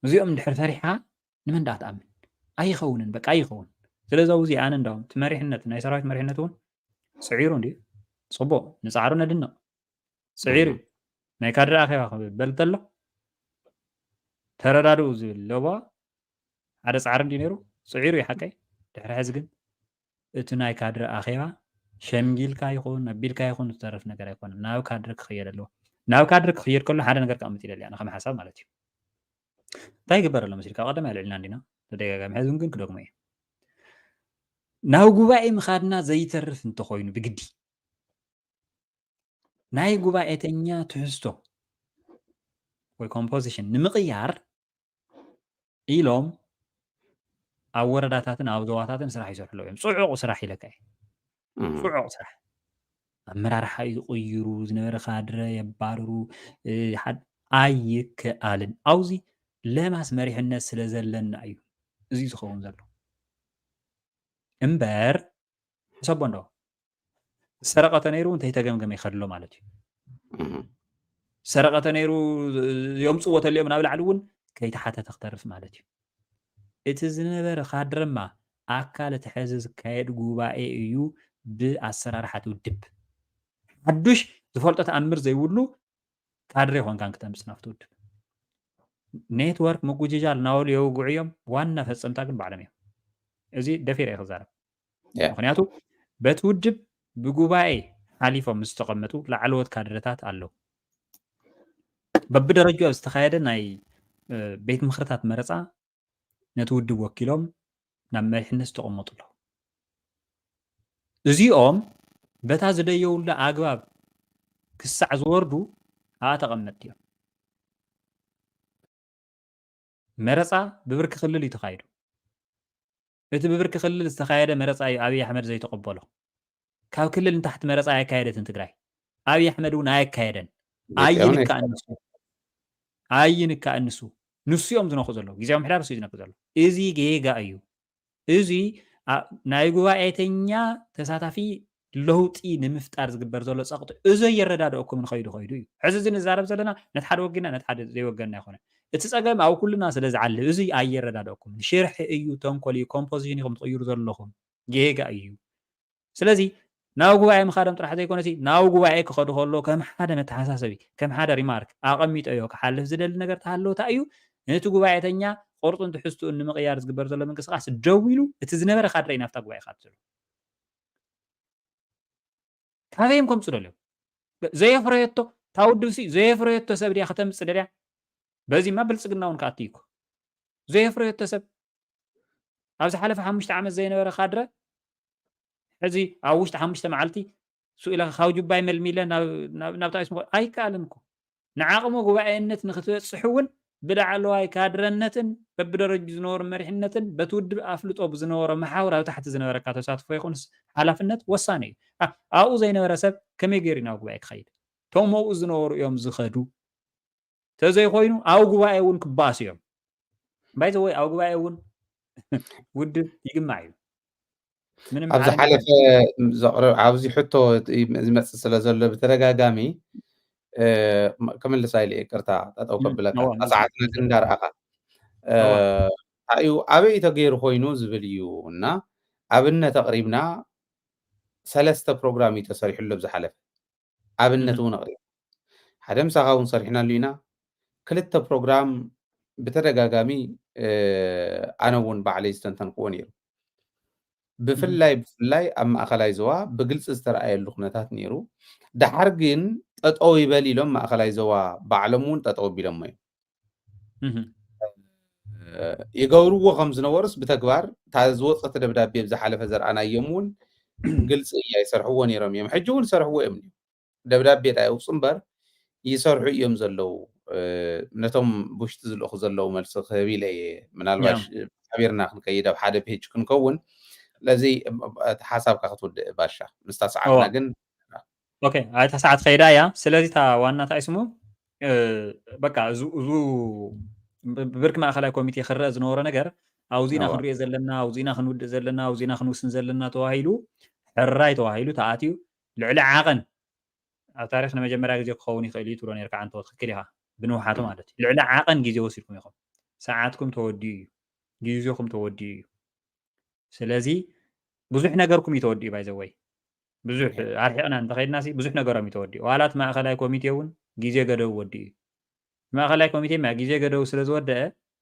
እዚኦም እንድሕር ፈሪሕኻ ንመን ደኣ ትኣምን ኣይኸውንን በቃ ኣይኸውን ስለዚ ኣብዚ ኣነ እንዳውም እቲ መሪሕነት ናይ ሰራዊት መሪሕነት እውን ፅዒሩ እንዲ ፅቡቅ ንፃዕሩ ነድንቕ ፅዒሩ ናይ ካድረ ኣኼባ ክበል ተሎ ተረዳድኡ ዝብል ለቦ ሓደ ፃዕሪ እንዲ ነይሩ ፅዒሩ እዩ ሓቀይ ድሕሪ ሕዚ ግን እቲ ናይ ካድረ ኣኼባ ሸምጊልካ ይኹን ኣቢልካ ይኹን ዝተረፍ ነገር ኣይኮነን ናብ ካድረ ክኽየድ ኣለዎ ናብ ካድረ ክኽየድ ከሎ ሓደ ነገር ከቕምጥ ይደሊ ኣነ ከም ሓሳብ ማለት እዩ እንታይ ይግበር ኣሎ መሲልካ ቀደም ኣልዕልና እንዲና ተደጋጋሚ ሕዚ ግን ክደግሞ እዩ ናብ ጉባኤ ምኻድና ዘይተርፍ እንተኾይኑ ብግዲ ናይ ጉባኤተኛ ትሕዝቶ ወይ composition ንምቕያር ኢሎም ኣብ ወረዳታትን ኣብ ዞባታትን ስራሕ ይሰርሑ ኣለዉ እዮም ፅዑቕ ስራሕ ኢለካ እዩ ፅዑቕ ስራሕ ኣመራርሓ እዩ ዝቕይሩ ዝነበረ ካድረ የባርሩ ኣይከኣልን ኣብዚ ለማስ መሪሕነት ስለ ዘለና እዩ እዚ ዝኸውን ዘሎ እምበር ሕሰቦ እንዶ ዝሰረቐ ተነይሩ እውን ተይተገምገመ ይኸድሎ ማለት እዩ ዝሰረቐ ተነይሩ የምፅዎ ተልኦም ናብ ላዕሊ እውን ከይተሓተተ ክተርፍ ማለት እዩ እቲ ዝነበረ ካድረማ ኣካል እቲ ሕዚ ዝካየድ ጉባኤ እዩ ብኣሰራርሓ ትውድብ ሓዱሽ ዝፈልጦ ተኣምር ዘይብሉ ካድረ ይኮንካን ክተምፅእ ናብቲ ውድብ ኔትወርክ ምጉጅጃል እናበሉ የውግዑ እዮም ዋና ፈፀምታ ግን ባዕሎም እዮም እዚ ደፊረ ክዛረብ ምክንያቱ በቲ ውድብ ብጉባኤ ሓሊፎም ዝተቐመጡ ላዕለዎት ካድረታት ኣለዉ በብደረጃ ዝተካየደ ናይ ቤት ምክርታት መረፃ ነቲ ውድብ ወኪሎም ናብ መሪሕነት ዝተቐመጡ ኣለዉ እዚኦም በታ ዝደየውላ ኣግባብ ክሳዕ ዝወርዱ ኣብኣ ተቐመጥቲ እዮም መረፃ ብብርኪ ክልል እዩ ተኻይዱ። እቲ ብብርኪ ክልል ዝተኻየደ መረፃ እዩ ኣብይ ኣሕመድ ዘይተቐበሎ። ካብ ክልል ንታሕቲ መረፃ ኣየካየደትን ትግራይ። ኣብይ ኣሕመድ እውን ኣየካየደን። ኣይንካእ ንሱ፣ ኣይንካእ ንሱ። ንሱ እዮም ዝነኩ ዘለዉ። ግዜያዊ ምሕዳር እሱ እዩ ዝነኩ ዘሎ። እዚ ጌጋ እዩ። እዚ ናይ ጉባኤተኛ ተሳታፊ ለውጢ ንምፍጣር ዝግበር ዘሎ ፀቕጢ እዞ የረዳድኦኩም ንኸይዱ ኸይዱ እዩ። ሕዚ እዚ ንዛረብ ዘለና ነቲ ሓደ ወጊና ነቲ ሓደ ዘይወገንና ይኮነ። እቲ ፀገም ኣብ ኩልና ስለ ዝዓልብ እዚ ኣየረዳድኦኩም። ሽርሒ እዩ፣ ተንኮል እዩ፣ ኮምፖዚሽን ኢኹም ትቕይሩ ዘለኹም። ጌጋ እዩ። ስለዚ ናብ ጉባኤ ምኻዶም ጥራሕ ዘይኮነሲ ናብ ጉባኤ ክኸዱ ከሎ ከም ሓደ መተሓሳሰቢ ከም ሓደ ሪማርክ ኣቐሚጠዮ ክሓልፍ ዝደሊ ነገር ተሃለወታ እዩ። ነቲ ጉባኤተኛ ቅርፁን ትሕዝትኡን ንምቕያር ዝግበር ዘሎ ምንቅስቃስ ደው ኢሉ እቲ ዝነበረ ካድረ እዩ ናብታ ጉባኤ ክኣቱ ዘሎ። ካበይም ከምፁ ደልዮም ዘየፍረየቶ ታውድብሲ ዘየፍረየቶ ሰብ ድያ ከተምፅእ ደልያ። በዚማ ብልፅግና እውን ክኣቱ እዩ እኮ። ዘየፍረየቶ ሰብ ኣብ ዝሓለፈ ሓሙሽተ ዓመት ዘይነበረ ካድረ ሕዚ ኣብ ውሽጢ ሓሙሽተ መዓልቲ ሱኢላ ካብ ጁባይ መልሚለ ናብታ ኣይከኣልን እኮ። ንዓቕሙ ጉባኤነት ንክትበፅሕ እውን ብላዕለዋይ ካድረነትን በብደረጅ ዝነበሩ መሪሕነትን በቲ ውድብ ኣፍልጦ ብዝነበሮ መሓውር ኣብ ታሕቲ ዝነበረካ ተሳትፎ ይኹንስ ሓላፍነት ወሳኒ እዩ። ኣብኡ ዘይነበረ ሰብ ከመይ ገይሩ ናብ ጉባኤ ክኸይድ? እቶም ኣብኡ ዝነበሩ እዮም ዝኸዱ። ተዘይኮይኑ ኣብ ጉባኤ እውን ክባእሱ እዮም። ባይዘወይ ኣብ ጉባኤ እውን ውድብ ይግማዕ እዩ። ኣብ ዝሓለፈ ኣብዚ ሕቶ ዝመፅእ ስለ ዘሎ ብተደጋጋሚ ክምልሳ ኢለ ይቅርታ ጠጠው ከብለካ ሰዓትና ግን እንዳረኣኻ እዩ ኣበይ ተገይሩ ኮይኑ ዝብል እዩ እና ኣብነት ኣቅሪብና ሰለስተ ፕሮግራም እዩ ተሰሪሕሉ ኣብ ዝሓለፈ ኣብነት እውን ኣቕሪቡ ሓደ ምሳኻ እውን ሰሪሕናሉ ኢና ክልተ ፕሮግራም ብተደጋጋሚ ኣነ እውን ባዕለይ ዝተንተንክዎ ነይሩ ብፍላይ ብፍላይ ኣብ ማእኸላይ ዞባ ብግልፂ ዝተረኣየሉ ኩነታት ነይሩ ደሓር ግን ጠጠው ይበል ኢሎም ማእኸላይ ዞባ ባዕሎም እውን ጠጠው ቢሎሞ እዮም ይገብርዎ ከም ዝነበሩስ ብተግባር እታ ዝወፀት ደብዳቤ ብዝሓለፈ ዘርኣናዮም እውን ግልፂ እያ ይሰርሕዎ ነይሮም እዮም ሕጂ እውን ይሰርሕዎ እዮም ደብዳቤ ጣ የውፁ እምበር ይሰርሑ እዮም ዘለዉ ነቶም ብውሽጢ ዝልእኹ ዘለዉ መልሲ ክህብ ኢለ እየ ምናልባሽ ሓቢርና ክንከይድ ኣብ ሓደ ፔጅ ክንከውን ስለዚ እቲ ሓሳብካ ክትውድእ ባሻ ምስታ ሰዓትና ግን ኦኬ ኣይታ ሰዓት ከይዳ እያ ስለዚ እታ ዋና እንታይ ስሙ በቃ እዙ ብብርኪ ማእኸላይ ኮሚቴ ክረአ ዝነበሮ ነገር ኣውዚና ክንሪኦ ዘለና ኣውዚና ክንውድእ ዘለና ኣውዚና ክንውስን ዘለና ተባሂሉ ሕራይ ተባሂሉ ተኣትዩ ልዕሊ ዓቐን ኣብ ታሪክ ንመጀመርያ ግዜ ክኸውን ይኽእል እዩ ትብሎ ነርካ ዓንቶ ትክክል ኢኻ ብንውሓቱ ማለት እዩ ልዕሊ ዓቐን ግዜ ወሲድኩም ኢኹም ሰዓትኩም ተወዲኡ እዩ ግዜኹም ተወዲኡ እዩ ስለዚ ብዙሕ ነገርኩም እዩ ተወዲኡ ባይዘወይ ብዙሕ ኣርሒቕና እንተኸይድና ብዙሕ ነገሮም እዩ ተወዲኡ ዋላት ማእኸላይ ኮሚቴ እውን ግዜ ገደቡ ወዲኡ እዩ ማእኸላይ ኮሚቴ ማ ግዜ ገደቡ ስለ ዝወደአ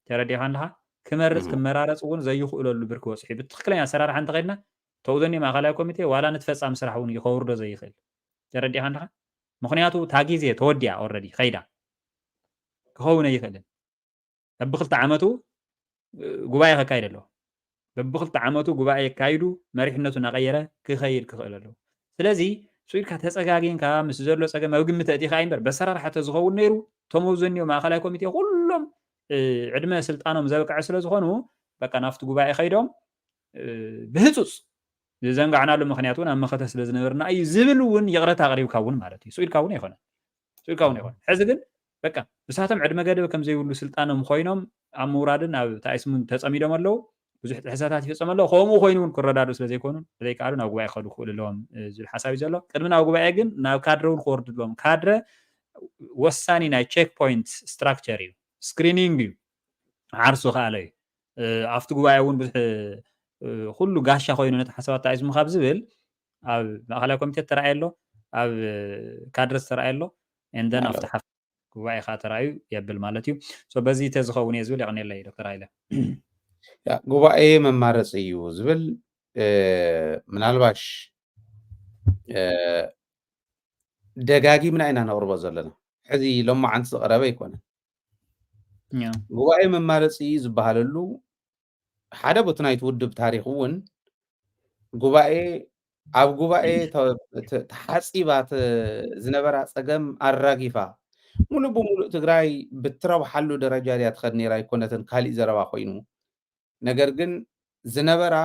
ተረዲኻ ኣለኻ ክመርፅ ክመራረፅ እውን ዘይኽእለሉ ብርኪ ወፅሑ ብትክክለኛ ኣሰራርሓ እንተኸድና ተውዘኒ ማእኸላይ ኮሚቴ ዋላ ንትፈፃሚ ስራሕ እውን ከውርዶ ዘይኽእል ተረዲኻ ኣለኻ ምክንያቱ እታ ግዜ ተወዲያ ኦረዲ ከይዳ ክኸውን ኣይኽእልን በብክልተ ዓመቱ ጉባኤ ከካይድ ኣለዎ በብክልተ ዓመቱ ጉባኤ የካይዱ መሪሕነቱ እናቀየረ ክኸይድ ክኽእል ኣለዎ ስለዚ ስኢድካ ተፀጋጊንካ ምስ ዘሎ ፀገም ኣብ ግምት ኣእቲኻ እምበር በሰራርሓ ተዝኸውን ነይሩ እቶም ኣብዘኒኦ ማእኸላይ ኮሚቴ ኩሎም ዕድመ ስልጣኖም ዘብቅዐ ስለ ዝኾኑ በቃ ናብቲ ጉባኤ ከይዶም ብህፁፅ ዝዘንጋዕናሉ ምክንያት እውን ኣብ መኸተ ስለ ዝነበርና እዩ ዝብል እውን ይቕረታ ኣቕሪብካ እውን ማለት እዩ ስኢድካ እውን ኣይኮነን ስኢድካ እውን ኣይኮነን ሕዚ ግን በቃ ብሳቶም ዕድመ ገደብ ከም ዘይብሉ ስልጣኖም ኮይኖም ኣብ ምውራድን ኣብ ተኣይስሙን ተፀሚዶም ኣለዉ ብዙሕ ጥሕሰታት ይፍፀም ኣሎ ከምኡ ኮይኑ እውን ክረዳዱ ስለ ዘይኮኑ ዘይከኣሉ ናብ ጉባኤ ክኸዱ ክኽእሉ ኣለዎም ዝብል ሓሳብ እዩ ዘሎ ቅድሚ ናብ ጉባኤ ግን ናብ ካድረ እውን ክወርዱ ኣለዎም ካድረ ወሳኒ ናይ ቼክ ፖይንት ስትራክቸር እዩ ስክሪኒንግ እዩ ዓርሱ ከኣለ እዩ ኣብቲ ጉባኤ እውን ብዙሕ ኩሉ ጋሻ ኮይኑ ነቲ ሓሳባት ተኣይስሙ ካብ ዝብል ኣብ ማእኸላይ ኮሚቴ ተረኣየ ኣሎ ኣብ ካድረ ዝተረኣየ ኣሎ እንደን ኣብቲ ሓፍ ጉባኤ ከዓ ተራእዩ የብል ማለት እዩ በዚ ተዝኸውን እየ ዝብል የቀኔለይ ዶክተር ሃይለ ጉባኤ መማረፂ እዩ ዝብል ምናልባሽ ደጋጊምና ኢና ነቕርቦ ዘለና ሕዚ ሎማዓንቲ ዝቐረበ ኣይኮነን ጉባኤ መማረፂ ዝበሃለሉ ሓደ ቦቲ ናይቲ ውድብ ታሪክ እውን ጉባኤ ኣብ ጉባኤ ተሓፂባ ዝነበራ ፀገም ኣራጊፋ ሙሉእ ብሙሉእ ትግራይ ብትረብሓሉ ደረጃ ድያ ትኸድ ነይራ ኣይኮነትን፣ ካሊእ ዘረባ ኮይኑ። ነገር ግን ዝነበራ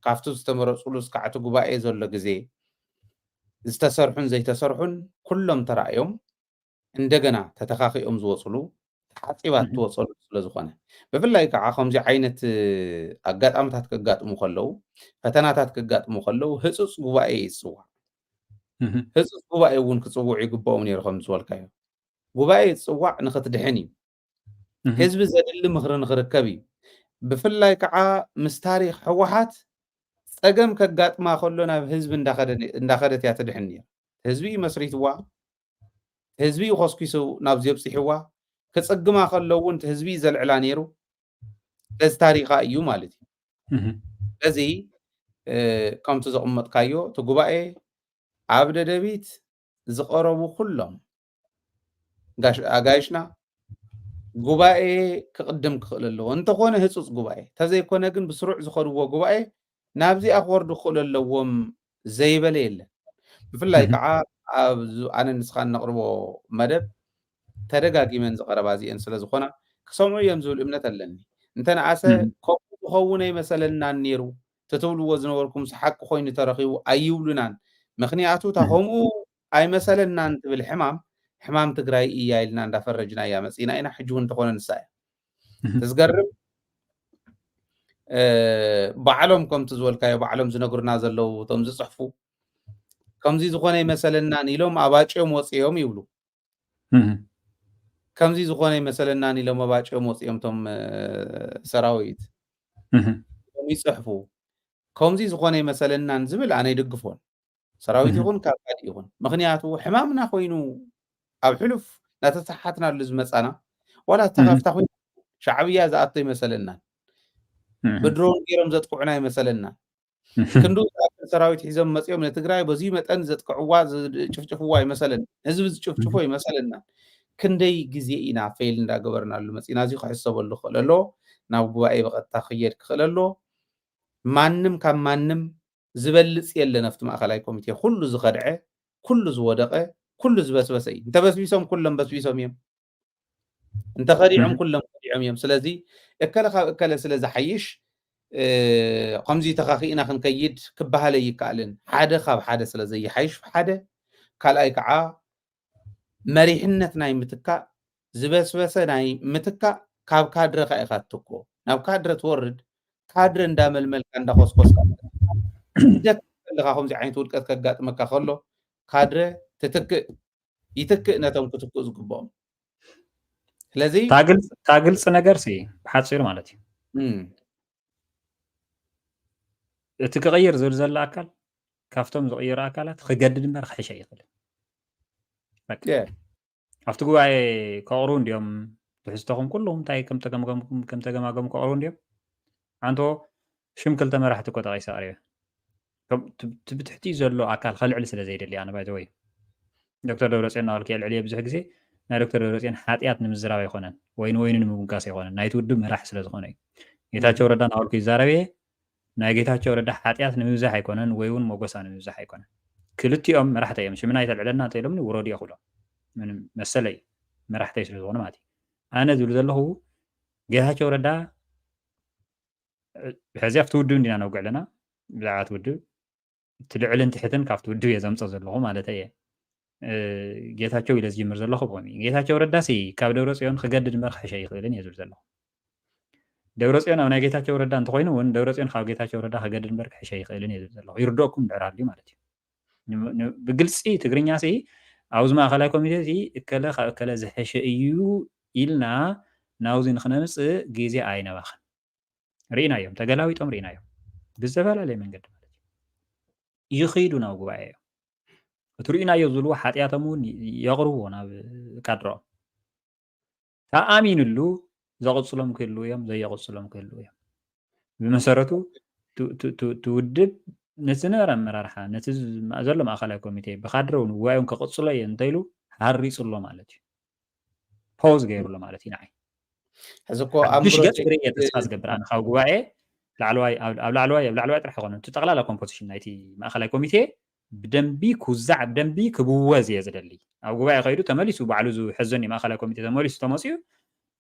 ካብቲ ዝተመረፅሉ እስካዕ እቲ ጉባኤ ዘሎ ግዜ ዝተሰርሑን ዘይተሰርሑን ኩሎም ተራእዮም እንደገና ተተኻኺኦም ዝወፅሉ ተሓፂባት ትወፀሉ ስለዝኾነ፣ ብፍላይ ከዓ ከምዚ ዓይነት ኣጋጣምታት ከጋጥሙ ከለዉ፣ ፈተናታት ከጋጥሙ ከለዉ ህፁፅ ጉባኤ ይፅዋዕ። ህፁፅ ጉባኤ እውን ክፅውዑ ይግበኦም ነይሩ። ከም ዝበልካዮ ጉባኤ ይፅዋዕ ንክትድሕን እዩ። ህዝቢ ዘድሊ ምኽሪ ንክርከብ እዩ። ብፍላይ ከዓ ምስ ታሪክ ህወሓት ፀገም ከጋጥማ ከሎ ናብ ህዝቢ እንዳኸደት እያ ትድሕን ነይሩ። ህዝቢ እዩ መስሪትዋ፣ ህዝቢ እዩ ኮስኪሱ ናብዚ ኣብፂሕዋ። ክፅግማ ከሎ እውን ህዝቢ እዩ ዘልዕላ ነይሩ። በዚ ታሪካ እዩ ማለት እዩ። በዚ ከምቲ ዘቕመጥካዮ እቲ ጉባኤ ኣብ ደደቢት ዝቐረቡ ኩሎም ኣጋይሽና ጉባኤ ክቕድም ክኽእል ኣለዎ። እንተኾነ ህፁፅ ጉባኤ፣ እንተዘይኮነ ግን ብስሩዕ ዝኸድዎ ጉባኤ ናብዚኣ ክወርዱ ክኽእሉ ኣለዎም ዘይበለ የለን። ብፍላይ ከዓ ኣብ ኣነ ንስኻን ነቕርቦ መደብ ተደጋጊመን ዝቐረባ እዚአን ስለዝኾና ክሰምዑ እዮም ዝብል እምነት ኣለኒ። እንተነኣሰ ከምኡ ዝኸውን ኣይመሰለናን ነይሩ፣ ተትብልዎ ዝነበርኩም ሓቂ ኮይኑ ተረኺቡ ኣይብሉናን። ምኽንያቱ እታ ከምኡ ኣይመሰለናን ትብል ሕማም፣ ሕማም ትግራይ እያ ኢልና እንዳፈረጅና እያ መፂና ኢና። ሕጂ እውን እንተኾነ ንሳ እያ። እቲ ዝገርም ባዕሎም ከምቲ ዝበልካዮ ባዕሎም ዝነግሩና ዘለዉ እቶም ዝፅሕፉ ከምዚ ዝኾነ ይመሰለናን ኢሎም ኣባጭዮም ወፅዮም ይብሉ። ከምዚ ዝኾነ ይመሰለናን ኢሎም ኣባጭዮም ወፅዮም እቶም ሰራዊት ይፅሕፉ። ከምዚ ዝኾነ ይመሰለናን ዝብል ኣነ ይድግፎን። ሰራዊት ይኹን ካብ ካልእ ይኹን። ምኽንያቱ ሕማምና ኮይኑ ኣብ ሕሉፍ እናተሰሓትናሉ ዝመፃና ዋላ ተኻፍታ ኮይኑ ሻዕብያ ዝኣቶ ይመሰለናን ብድሮን ገይሮም ዘጥቅዑና ይመሰለናን። ክንዱ ዝኣክል ሰራዊት ሒዞም መፂኦም ንትግራይ በዚ መጠን ዘጥቅዕዋ ዝጭፍጭፍዋ ይመሰለናን። ህዝቢ ዝጭፍጭፎ ይመሰለናን። ክንደይ ግዜ ኢና ፌል እንዳገበርናሉ መፂና። እዚ ክሕሰበሉ ክኽእል ኣለዎ። ናብ ጉባኤ ብቐጥታ ክየድ ክኽእል ኣለዎ። ማንም ካብ ማንም ዝበልፅ የለን ኣብቲ ማእኸላይ ኮሚቴ። ኩሉ ዝኸድዐ፣ ኩሉ ዝወደቐ፣ ኩሉ ዝበስበሰ እዩ። እንተበስቢሶም ኩሎም በስቢሶም እዮም፣ እንተኸዲዖም ኩሎም ከዲዖም እዮም። ስለዚ እከለ ካብ እከለ ስለ ዝሓይሽ ከምዚ ተኻኺእና ክንከይድ ክበሃል ኣይከኣልን። ሓደ ካብ ሓደ ስለ ዘይሓይሽ ሓደ፣ ካልኣይ ከዓ መሪሕነት ናይ ምትካእ ዝበስበሰ ናይ ምትካእ ካብ ካድረኻ ኢኻ ትትክኦ። ናብ ካድረ ትወርድ፣ ካድረ እንዳመልመልካ እንዳኾስኮስካ ትደክም ከለኻ ከምዚ ዓይነት ውድቀት ከጋጥመካ ከሎ ካድረ ትትክእ ይትክእ ነቶም ክትክኡ ዝግብኦም። ስለዚ እታ ግልፂ ነገር ሲ ብሓፂሩ ማለት እዩ። እቲ ክቕይር ዝብል ዘሎ ኣካል ካብቶም ዝቕይሩ ኣካላት ክገድድ እምበር ክሕሸ ይኽእል። ኣብቲ ጉባኤ ከቕርቡ እንዲኦም ትሕዝቶኹም ኩልኹም እንታይ ከም ተገማገምኩም ከም ተገማገሙ ከቕርቡ እንዲኦም። ኣንቶ ሽም ክልተ መራሕቲ እኮ ጠቒሰ ኣቕሪበ። እቲ ብትሕቲ ዘሎ ኣካል ከልዕል ስለ ዘይደሊ ኣነ ባይዘወይ ዶክተር ደብረፅዮን እናበልኩ የልዕል እየ ብዙሕ ግዜ ናይ ዶክተር ደብረፅዮን ሓጢኣት ንምዝራብ ኣይኮነን ወይ ንወይኑ ንምጉጋስ ኣይኮነን ናይቲ ውድብ መራሒ ስለ ዝኾነ እዩ። ጌታቸው ረዳ እናበልኩ ይዛረብ እየ ናይ ጌታቸው ረዳ ሓጢኣት ንምብዛሕ ኣይኮነን ወይ እውን ሞጎሳ ንምብዛሕ ኣይኮነን። ክልቲኦም መራሕተይ እዮም ሽምና ኣይተልዕለና እንተኢሎምኒ ውረዱ እየ ክብሎም ምንም መሰለይ መራሕተይ ስለ ዝኾኑ ማለት እዩ። ኣነ ዝብል ዘለኹ ጌታቸው ረዳ ሕዚ ኣብቲ ውድብ እንዲና ነውግዕ ኣለና ብዛዕባ እቲ ውድብ እቲ ልዕልን ትሕትን ካብቲ ውድብ እየ ዘምፀ ዘለኹ ማለት እየ። ጌታቸው ኢለ ዝጅምር ዘለኹ ብኸሚ ጌታቸው ረዳሲ ካብ ደብረ ፅዮን ክገድድ እምበር ክሕሸ ይኽእልን እየ ዝብል ዘለኹ። ደብረ ፅዮን ኣብ ናይ ጌታቸው ረዳ እንተኮይኑ እውን ደብረ ፅዮን ካብ ጌታቸው ረዳ ክገድድ እምበር ክሕሸ ይኽእልን እየ ዝብል ዘለኹ። ይርደኩም ድሕር ሃልዩ ማለት እዩ። ብግልፂ ትግርኛ ሲ ኣብዚ ማእኸላይ ኮሚቴ እዚ እከለ ካብ እከለ ዝሕሸ እዩ ኢልና ናብዚ ንክነምፅእ ግዜ ኣይነባኽን። ርኢናዮም፣ ተገላቢጦም ርኢናዮም ብዝተፈላለየ መንገዲ ማለት እዩ። ይኸይዱ ናብ ጉባኤ እዮም። እቲ ርኢናዮ ዝብልዎ ሓጢኣቶም እውን የቕርብዎ ናብ ካድሮኦም። ተኣሚንሉ ዘቕፅሎም ክህልዉ እዮም፣ ዘየቕፅሎም ክህልዉ እዮም። ብመሰረቱ እቲ ውድብ ነቲ ዝነበረ ኣመራርሓ ነቲ ዘሎ ማእኸላይ ኮሚቴ ብካድረ እውን ጉባኤ እውን ከቕፅሎ እየ እንተኢሉ ሃሪፁ ኣሎ ማለት እዩ። ፖዝ ገይሩ ኣሎ ማለት እዩ ንዓይ። ሕዚ እኮ ሓዱሽ ገፅ ክርኢ እየ ተስፋ ዝገብር ኣነ ካብ ጉባኤ ላዕለዋይ ኣብ ላዕለዋይ ኣብ ላዕለዋይ ጥራሕ ኣይኮነን እቲ ጠቕላላ ኮምፖዚሽን ናይቲ ማእኸላይ ኮሚቴ ብደንቢ ክውዛዕ፣ ብደንቢ ክብወዝ እየ ዝደሊ። ኣብ ጉባኤ ከይዱ ተመሊሱ ባዕሉ ዝሕዘን እዩ፣ ማእኸላይ ኮሚቴ ተመሊሱ ተመፅኡ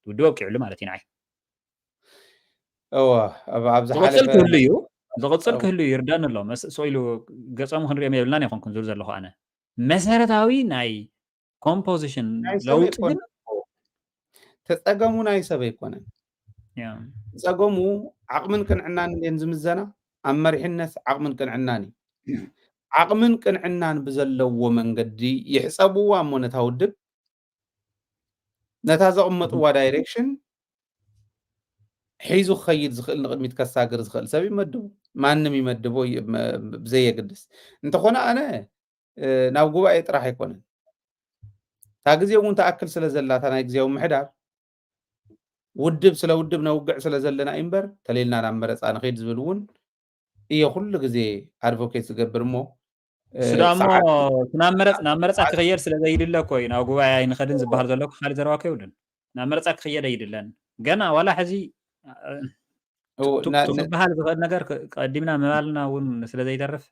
ውድብ ኣብቂዕሉ ማለት እዩ ንዓይ። እወ፣ ኣብ ኣብ ዝሓለፈ ዝቕፅል ክህሉ እዩ፣ ዝቕፅል ክህሉ እዩ፣ ይርዳኒ ኣሎ። መስ- ስቕ ኢሉ ገፆም ክንሪኦም የብልናን ኣይኮንኩን ዝብል ዘለኹ ኣነ። መሰረታዊ ናይ ኮምፖዚሽን ናይ ሰብ ለውጢ ኣይኮነን ግን እኮ። ተጸገሙ ናይ ሰብ ኣይኮነን። ያ፣ ጸገሙ ዓቕምን ቅንዕናን እንድየን ዝምዘና፣ ኣብ መሪሕነት ዓቕምን ቅንዕናን እዩ። ዓቕምን ቅንዕናን ብዘለዎ መንገዲ ይሕጸብዋ እሞ ነታ ውድብ፣ ነታ ዘቕመጥዋ ዳይሬክሽን ሒዙ ክኸይድ ዝኽእል፣ ንቕድሚት ከሳግር ዝኽእል ሰብ ይመድቡ። ማንም ይመድቦ ይ- መ- ብዘየግድስ። እንተኾነ ኣነ እ፣ ናብ ጉባኤ ጥራሕ ኣይኮነን። እታ ግዜ እውን ትኣክል ስለ ዘላ፣ እታ ናይ ግዜያዊ ምሕዳር ውድብ ስለ ውድብ ነውግዕ ስለ ዘለና እዩ እምበር፣ ተሌልና ናብ መረፃ ንኸይድ ዝብል እውን እየ ኩሉ ግዜ ኣድቮኬት ዝገብር እሞ፣ እ፣ እሱ ደኣ እሞ ሰዓት እቲ ናብ መረፅ ናብ መረፃ ክኽየድ ስለ ዘይድለ እኮ እዩ ናብ ጉባኤ ኣይንኸድን ዝበሃል ዘሎ እኮ። ካልእ ዘረባ እኮ የብሉን። ናብ መረፃ ክኽየድ ኣይድለን። ገና ዋላ ሕዚ እ፣ እው፣ ቱ- ና- ቱ ነ- ክበሃል ዝኽእል ነገር ክ- ቀዲምና ምባልና እውን ስለ ዘይተርፍ፣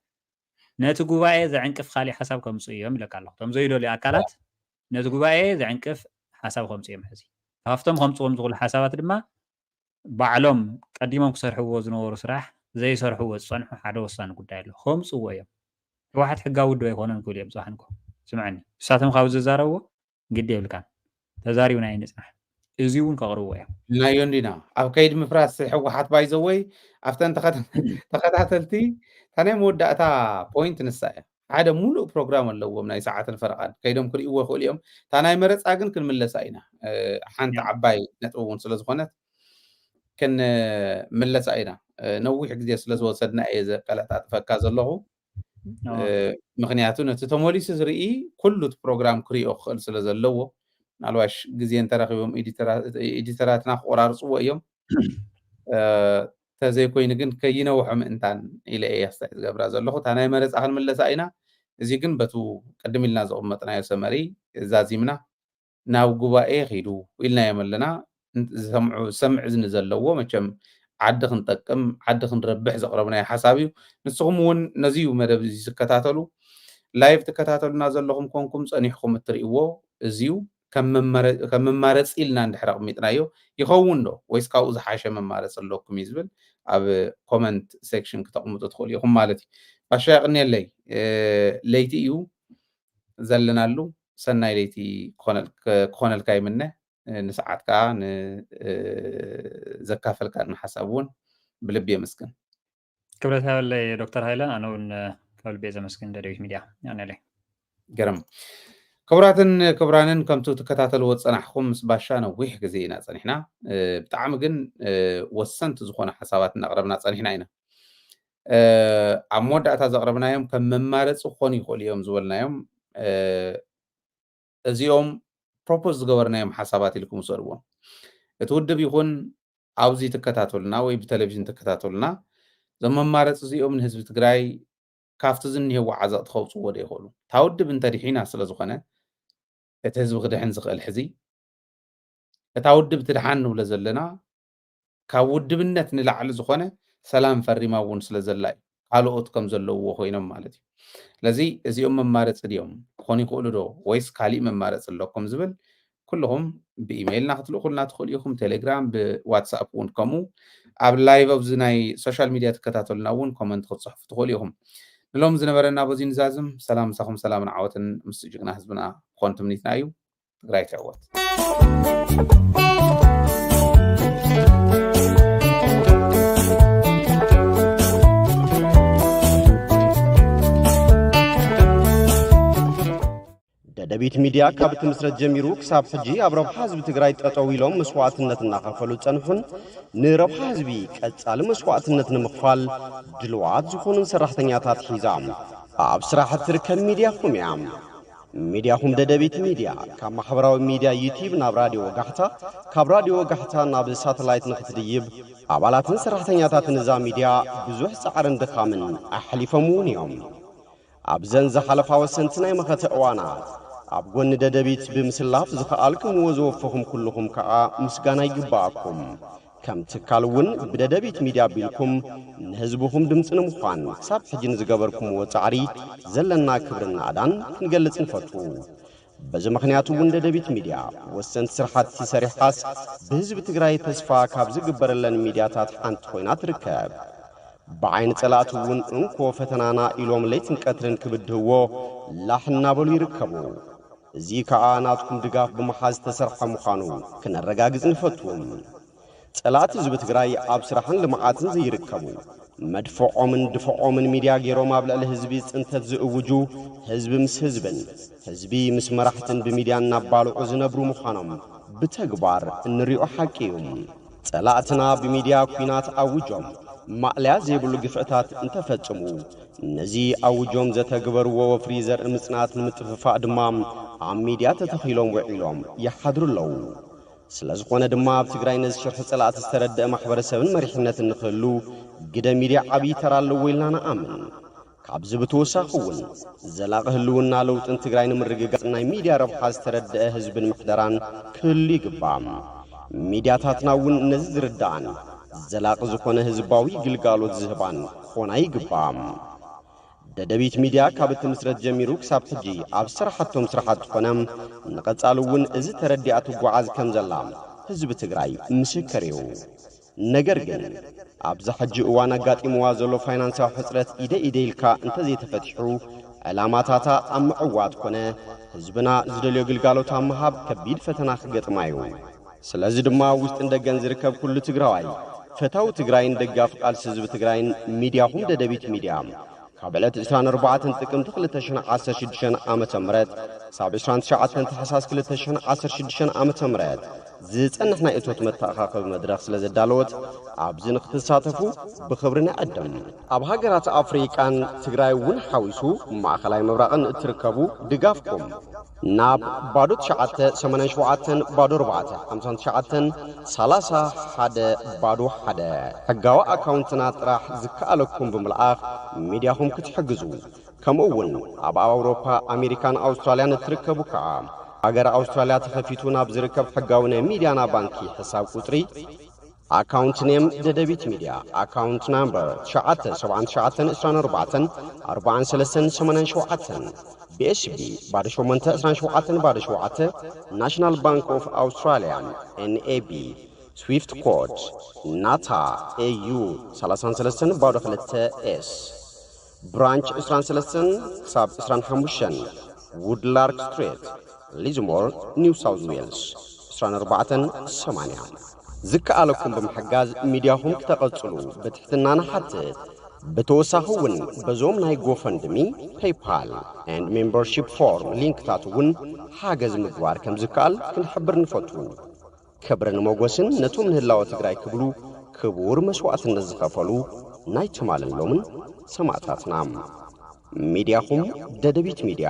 ነቲ ጉባኤ ዘዕንቅፍ ካሊእ ሓሳብ ከምፅኡ እዮም ኢለካ ኣለኹ። እቶም ዘይደልዩ ኣካላት ነቲ ጉባኤ ዘዕንቅፍ ሓሳብ ከምፅኡ እዮም። ሕዚ ካብቶም ከምፅዎም ዝኽእሉ ሓሳባት ድማ ባዕሎም ቀዲሞም ክሰርሕዎ ዝነበሩ ስራሕ ዘይሰርሕዎ ዝፀንሑ ሓደ ወሳኒ ጉዳይ ኣሎ። ከምፅዎ እዮም። ህወሓት ሕጋዊ ውድብ ኣይኮነን ክብሉ እዮም። ፅባሕ ንግሆ ስምዐኒ፣ ንሳቶም ካብ ዝዛረብዎ ግዲ የብልካን፣ ተዛሪብና ኣይንፅናሕ። እዚ እውን ከቕርብዎ እዮም። ኢልናዮ እንዲና። ኣብ ከይዲ ምፍራስ ህወሓት ባይዘወይ ኣብተን ተኸታ- ተኸታተልቲ፣ እታ ናይ መወዳእታ ፖይንት ንሳ እያ። ሓደ ሙሉእ ፕሮግራም ኣለዎም ናይ ሰዓትን ፈረቓን፣ ከይዶም ክርእይዎ ይኽእሉ እዮም። እታ ናይ መረፃ ግን ክንምለሳ ኢና። እ፣ ሓንቲ ያ። ዓባይ ነጥቢ እውን ስለ ዝኾነት ክንምለሳ ኢና። እ፣ ነዊሕ ግዜ ስለ ዝወሰድና እየ ዘቀለጣጥፈካ ዘለኹ። ኦ፣ እ፣ ምኽንያቱ ነቲ ተመሊሱ ዝርኢ ኩሉ እቲ ፕሮግራም ክሪኦ ክኽእል ስለ ዘለዎ፣ ምናልባሽ ግዜ እንተረኺቦም ኤዲተራ- ኤዲተራትና ክቆራርፅዎ እዮም። እ፣ ተዘይኮይኑ ግን ከይነውሖ ምእንታን ኢለ እየ ኣስተያየት ዝገብራ ዘለኹ። እታ ናይ መረፃ ክንምለሳ ኢና። እዚ ግን በቱ ቅድም ኢልና ዘቕመጥናዮ ሰመሪ ዛዚምና ናብ ጉባኤ ኺዱ ኢልናዮም ኣለና። ዝሰምዑ ዝሰምዕ እዝኒ ዘለዎ መቸም ዓዲ ክንጠቅም ዓዲ ክንረብሕ ዘቕረብናዮ ሓሳብ እዩ። ንስኹም እውን ነዚ እዩ መደብ እዚ ዝከታተሉ ላይቭ ትከታተሉና ዘለኹም ኮንኩም ጸኒሕኩም እትርእይዎ እዚ እዩ። ከም መመረ- ከም መማረፂ ኢልና እንድሕር ኣቕሚጥናዮ ይኸውን ዶ ወይስ ካብኡ ዝሓሸ መማረፂ ኣለኩም እዩ ዝብል ኣብ ኮመንት ሴክሽን ክተቕምጡ ትኽእሉ ኢኹም ማለት እዩ። ባሻ የቕንየለይ። እ፣ ለይቲ እዩ ዘለናሉ። ሰናይ ለይቲ ክኾነል- ክኾነልካ ይምነ። እ፣ ንሰዓትካ ን- እ፣ ዘካፈልካና ሓሳብ እውን ብልቢ የመስግን። ክብረት ሃበለይ ዶክተር ሃይለ፣ ኣነ እውን ካብ ልቤ ዘመስግን ደደቢት ሚድያ። ያኔለይ ገርም። ክቡራትን ክቡራንን፣ ከምቲ ትከታተልዎ ዝጸናሕኩም ምስ ባሻ ነዊሕ ግዜ ኢና ጸኒሕና። እ፣ ብጣዕሚ ግን እ፣ ወሰንቲ ዝኾነ ሓሳባት እናቕረብና ጸኒሕና ኢና። እ፣ ኣብ መወዳእታ ዘቕረብናዮም ከም መማረፂ ክኾኑ ይኽእሉ እዮም ዝበልናዮም እ፣ እዚኦም ፕሮፖዝ ዝገበርናዮም ሓሳባት ኢልኩም ውሰድዎም። እቲ ውድብ ይኹን ኣብዚ ትከታተሉና ወይ ብቴሌቪዥን ትከታተሉና፣ እዞም መማረፂ እዚኦም ንህዝቢ ትግራይ ካብቲ ዝኒሄዎ ዓዘቕቲ ከውፅዎ ዶ ይኽእሉ? እታ ውድብ እንተድሒና ስለ ዝኾነ እቲ ህዝቢ ክድሕን ዝኽእል ሕዚ እታ ውድብ ትድሓን ንብሎ ዘለና ካብ ውድብነት ንላዕሊ ዝኾነ ሰላም ፈሪማ እውን ስለ ዘላ እዩ። ካልኦት ከም ዘለውዎ ኮይኖም ማለት እዩ። ስለዚ እዚኦም መማረፂ ድዮም ክኾኑ ይኽእሉ ዶ ወይስ ካሊእ መማረፂ ኣለኩም ዝብል ኩልኹም ብኢሜይልና ክትልእኹልና ትኽእሉ ኢኹም። ቴሌግራም፣ ብዋትሳፕ እውን ከምኡ። ኣብ ላይቭ ኣብዚ ናይ ሶሻል ሚድያ ትከታተሉና እውን ኮመንት ክትፅሕፉ ትኽእሉ ኢኹም። ንሎም ዝነበረና በዚ ንዛዝም። ሰላም ምሳኹም፣ ሰላምን ዓወትን ምስ ጅግና ህዝብና ክኾን ትምኒትና እዩ። ትግራይ ትዕወት። ደደቢት ሚድያ ካብ ትምስረት ጀሚሩ ክሳብ ሕጂ ኣብ ረብሓ ህዝቢ ትግራይ ጠጠው ኢሎም መስዋዕትነት እናኸፈሉ ዝጸንሑን ንረብሓ ህዝቢ ቀጻሊ መስዋዕትነት ንምኽፋል ድልዋት ዝኾኑን ሰራሕተኛታት ሒዛ ኣብ ስራሕ እትርከብ ሚድያኹም እያ። ሚድያኹም ደደቢት ሚድያ ካብ ማሕበራዊ ሚድያ ዩቲዩብ ናብ ራድዮ ወጋሕታ፣ ካብ ራድዮ ወጋሕታ ናብ ሳተላይት ንኽትድይብ ኣባላትን ሰራሕተኛታትን እዛ ሚድያ ብዙሕ ጻዕርን ድኻምን ኣሕሊፎም እውን እዮም። ኣብዘን ዝሓለፋ ወሰንቲ ናይ መኸተ እዋናት ኣብ ጎኒ ደደቢት ብምስላፍ ዝኸኣልክምዎ ዝወፈኹም ኩልኹም ከኣ ምስጋና ይግበኣኩም። ከም ትካል እውን ብደደቢት ሚድያ ኣቢልኩም ንህዝብኹም ድምፂ ንምዃን ክሳብ ሕጂ ንዝገበርኩምዎ ፃዕሪ ዘለና ክብርን ናእዳን ክንገልፅ ንፈቱ። በዚ ምኽንያት እውን ደደቢት ሚድያ ወሰንቲ ስራሕቲ ሰሪሓስ ብህዝቢ ትግራይ ተስፋ ካብ ዝግበረለን ሚድያታት ሓንቲ ኮይና ትርከብ። ብዓይኒ ፀላእቲ እውን እንኮ ፈተናና ኢሎም ለይትን ቀትርን ክብድህዎ ላሕ እናበሉ ይርከቡ። እዚ ከዓ ናትኩም ድጋፍ ብምሓዝ ዝተሰርሐ ምዃኑ ክነረጋግፅ ንፈቱ። ፀላእቲ ህዝቢ ትግራይ ኣብ ስራሕን ልምዓትን ዘይርከቡ፣ መድፍዖምን ድፍዖምን ሚድያ ገይሮም ኣብ ልዕሊ ህዝቢ ፅንተት ዝእውጁ፣ ህዝቢ ምስ ህዝብን ህዝቢ ምስ መራሕትን ብሚድያ እናባልዑ ዝነብሩ ምዃኖም ብተግባር እንሪኦ ሓቂ እዩ። ፀላእትና ብሚድያ ኲናት ኣውጆም ማእለያ ዘይብሉ ግፍዕታት እንተፈፅሙ፣ ነዚ ኣውጆም ዘተግበርዎ ወፍሪ ዘርኢ ምፅናት ንምጥፍፋእ ድማ ኣብ ሚድያ ተተኺሎም ውዒሎም ይሓድሩ ኣለዉ። ስለ ዝኾነ ድማ ኣብ ትግራይ ነዚ ሽርሒ ፀላእቲ ዝተረደአ ማሕበረሰብን መሪሕነትን ንክህሉ ግደ ሚድያ ዓብዪ ተራ ኣለዎ ኢልና ንኣምን። ካብዚ ብተወሳኺ እውን ዘላቒ ህልውና ለውጥን ትግራይ ንምርግጋፅ ናይ ሚድያ ረብሓ ዝተረደአ ህዝብን ምሕደራን ክህሉ ይግባእ። ሚድያታትና እውን ነዚ ዝርዳኣን ዘላቒ ዝኾነ ህዝባዊ ግልጋሎት ዝህባን ክኾና ይግባእ። ደደቢት ሚድያ ካብ እትምስረት ጀሚሩ ክሳብ ሕጂ ኣብ ዝሰራሓቶም ስራሓት ዝኾነ ንቐፃሊ እውን እዚ ተረዲኣ ትጓዓዝ ከም ዘላ ህዝቢ ትግራይ ምስክር እዩ። ነገር ግን ኣብዚ ሕጂ እዋን ኣጋጢምዋ ዘሎ ፋይናንሳዊ ሕፅረት ኢደ ኢደ ኢልካ እንተዘይተፈቲሑ ዕላማታታ ኣብ ምዕዋት ኮነ ህዝብና ዝደልዮ ግልጋሎት ኣብ ምሃብ ከቢድ ፈተና ክገጥማ እዩ። ስለዚ ድማ ውሽጥን ደገን ዝርከብ ኩሉ ትግራዋይ ፈታዊ ትግራይን ደጋፊ ቃልሲ ህዝቢ ትግራይን ሚድያኹም ደደቢት ሚድያ ካብ ዕለት ዕስራን ኣርባዕተን ጥቅምቲ ክልተ ሽሕን ዓሰርተ ሽዱሽተ ዓመተ ምህረት ክሳብ ዕስራን ትሽዓተን ታሕሳስ ክልተ ሽሕን ዓሰርተ ሽዱሽተ ዓመተ ምህረት ዝጸንሕ ናይ እቶት መተኣኻኸቢ መድረኽ ስለ ዘዳለወት ኣብዚ ንክትሳተፉ ብኽብሪ ንዕድም። ኣብ ሃገራት ኣፍሪቃን ትግራይ እውን ሓዊሱ ማእኸላይ ምብራቕን እትርከቡ ድጋፍኩም ናብ ባዶ ትሽዓተ ሰማንያን ሸውዓተን ባዶ ኣርባዕተ ሓምሳን ትሽዓተን ሰላሳ ሓደ ባዶ ሓደ ሕጋዊ ኣካውንትና ጥራሕ ዝከኣለኩም ብምልኣኽ ሚድያኹም ክትሕግዙ፣ ከምኡ እውን ኣብ ኣውሮፓ፣ ኣሜሪካን ኣውስትራልያን እትርከቡ ከዓ ሃገር ኣውስትራልያ ተኸፊቱ ናብ ዝርከብ ሕጋዊ ናይ ሚድያና ባንኪ ሕሳብ ቁፅሪ ኣካውንት ኔም ደደቢት ሚድያ፣ ኣካውንት ናምበር ትሽዓተ ሰብዓን ትሽዓተን ዕስራን ኣርባዕተን ኣርባዓን ሰለስተን ሰማንያን ሸውዓተን፣ ቢ ኤስ ቢ ባዶ ሸሞንተ ዕስራን ሸውዓተን ባዶ ሸውዓተ፣ ናሽናል ባንክ ኦፍ ኣውስትራልያ፣ ኤን ኤ ቢ፣ ስዊፍት ኮድ ናታ ኤ ዩ ሰላሳን ሰለስተን ባዶ ክልተ ኤስ፣ ብራንች ዕስራን ሰለስተን ክሳብ ዕስራን ሓሙሽተን ውድላርክ ስትሪት፣ ሊዝሞር፣ ኒው ሳውዝ ዌልስ ዕስራን ኣርባዕተን ሰማንያ። ዝከኣለኩም ብምሕጋዝ ሚድያኹም ክተቐጽሉ ብትሕትና ንሓትት። ብተወሳኺ እውን በዞም ናይ ጎፈንድሚ፣ ፔይፓል ኤንድ ሜምበርሺፕ ፎርም ሊንክታት እውን ሓገዝ ምግባር ከም ዝከኣል ክንሕብር ንፈቱ። ክብርን ሞጎስን ነቶም ንህላወ ትግራይ ክብሉ ክቡር መስዋእትነት ዝኸፈሉ ናይ ትማልን ሎምን ሰማእታትና። ሚድያኹም ደደቢት ሚድያ።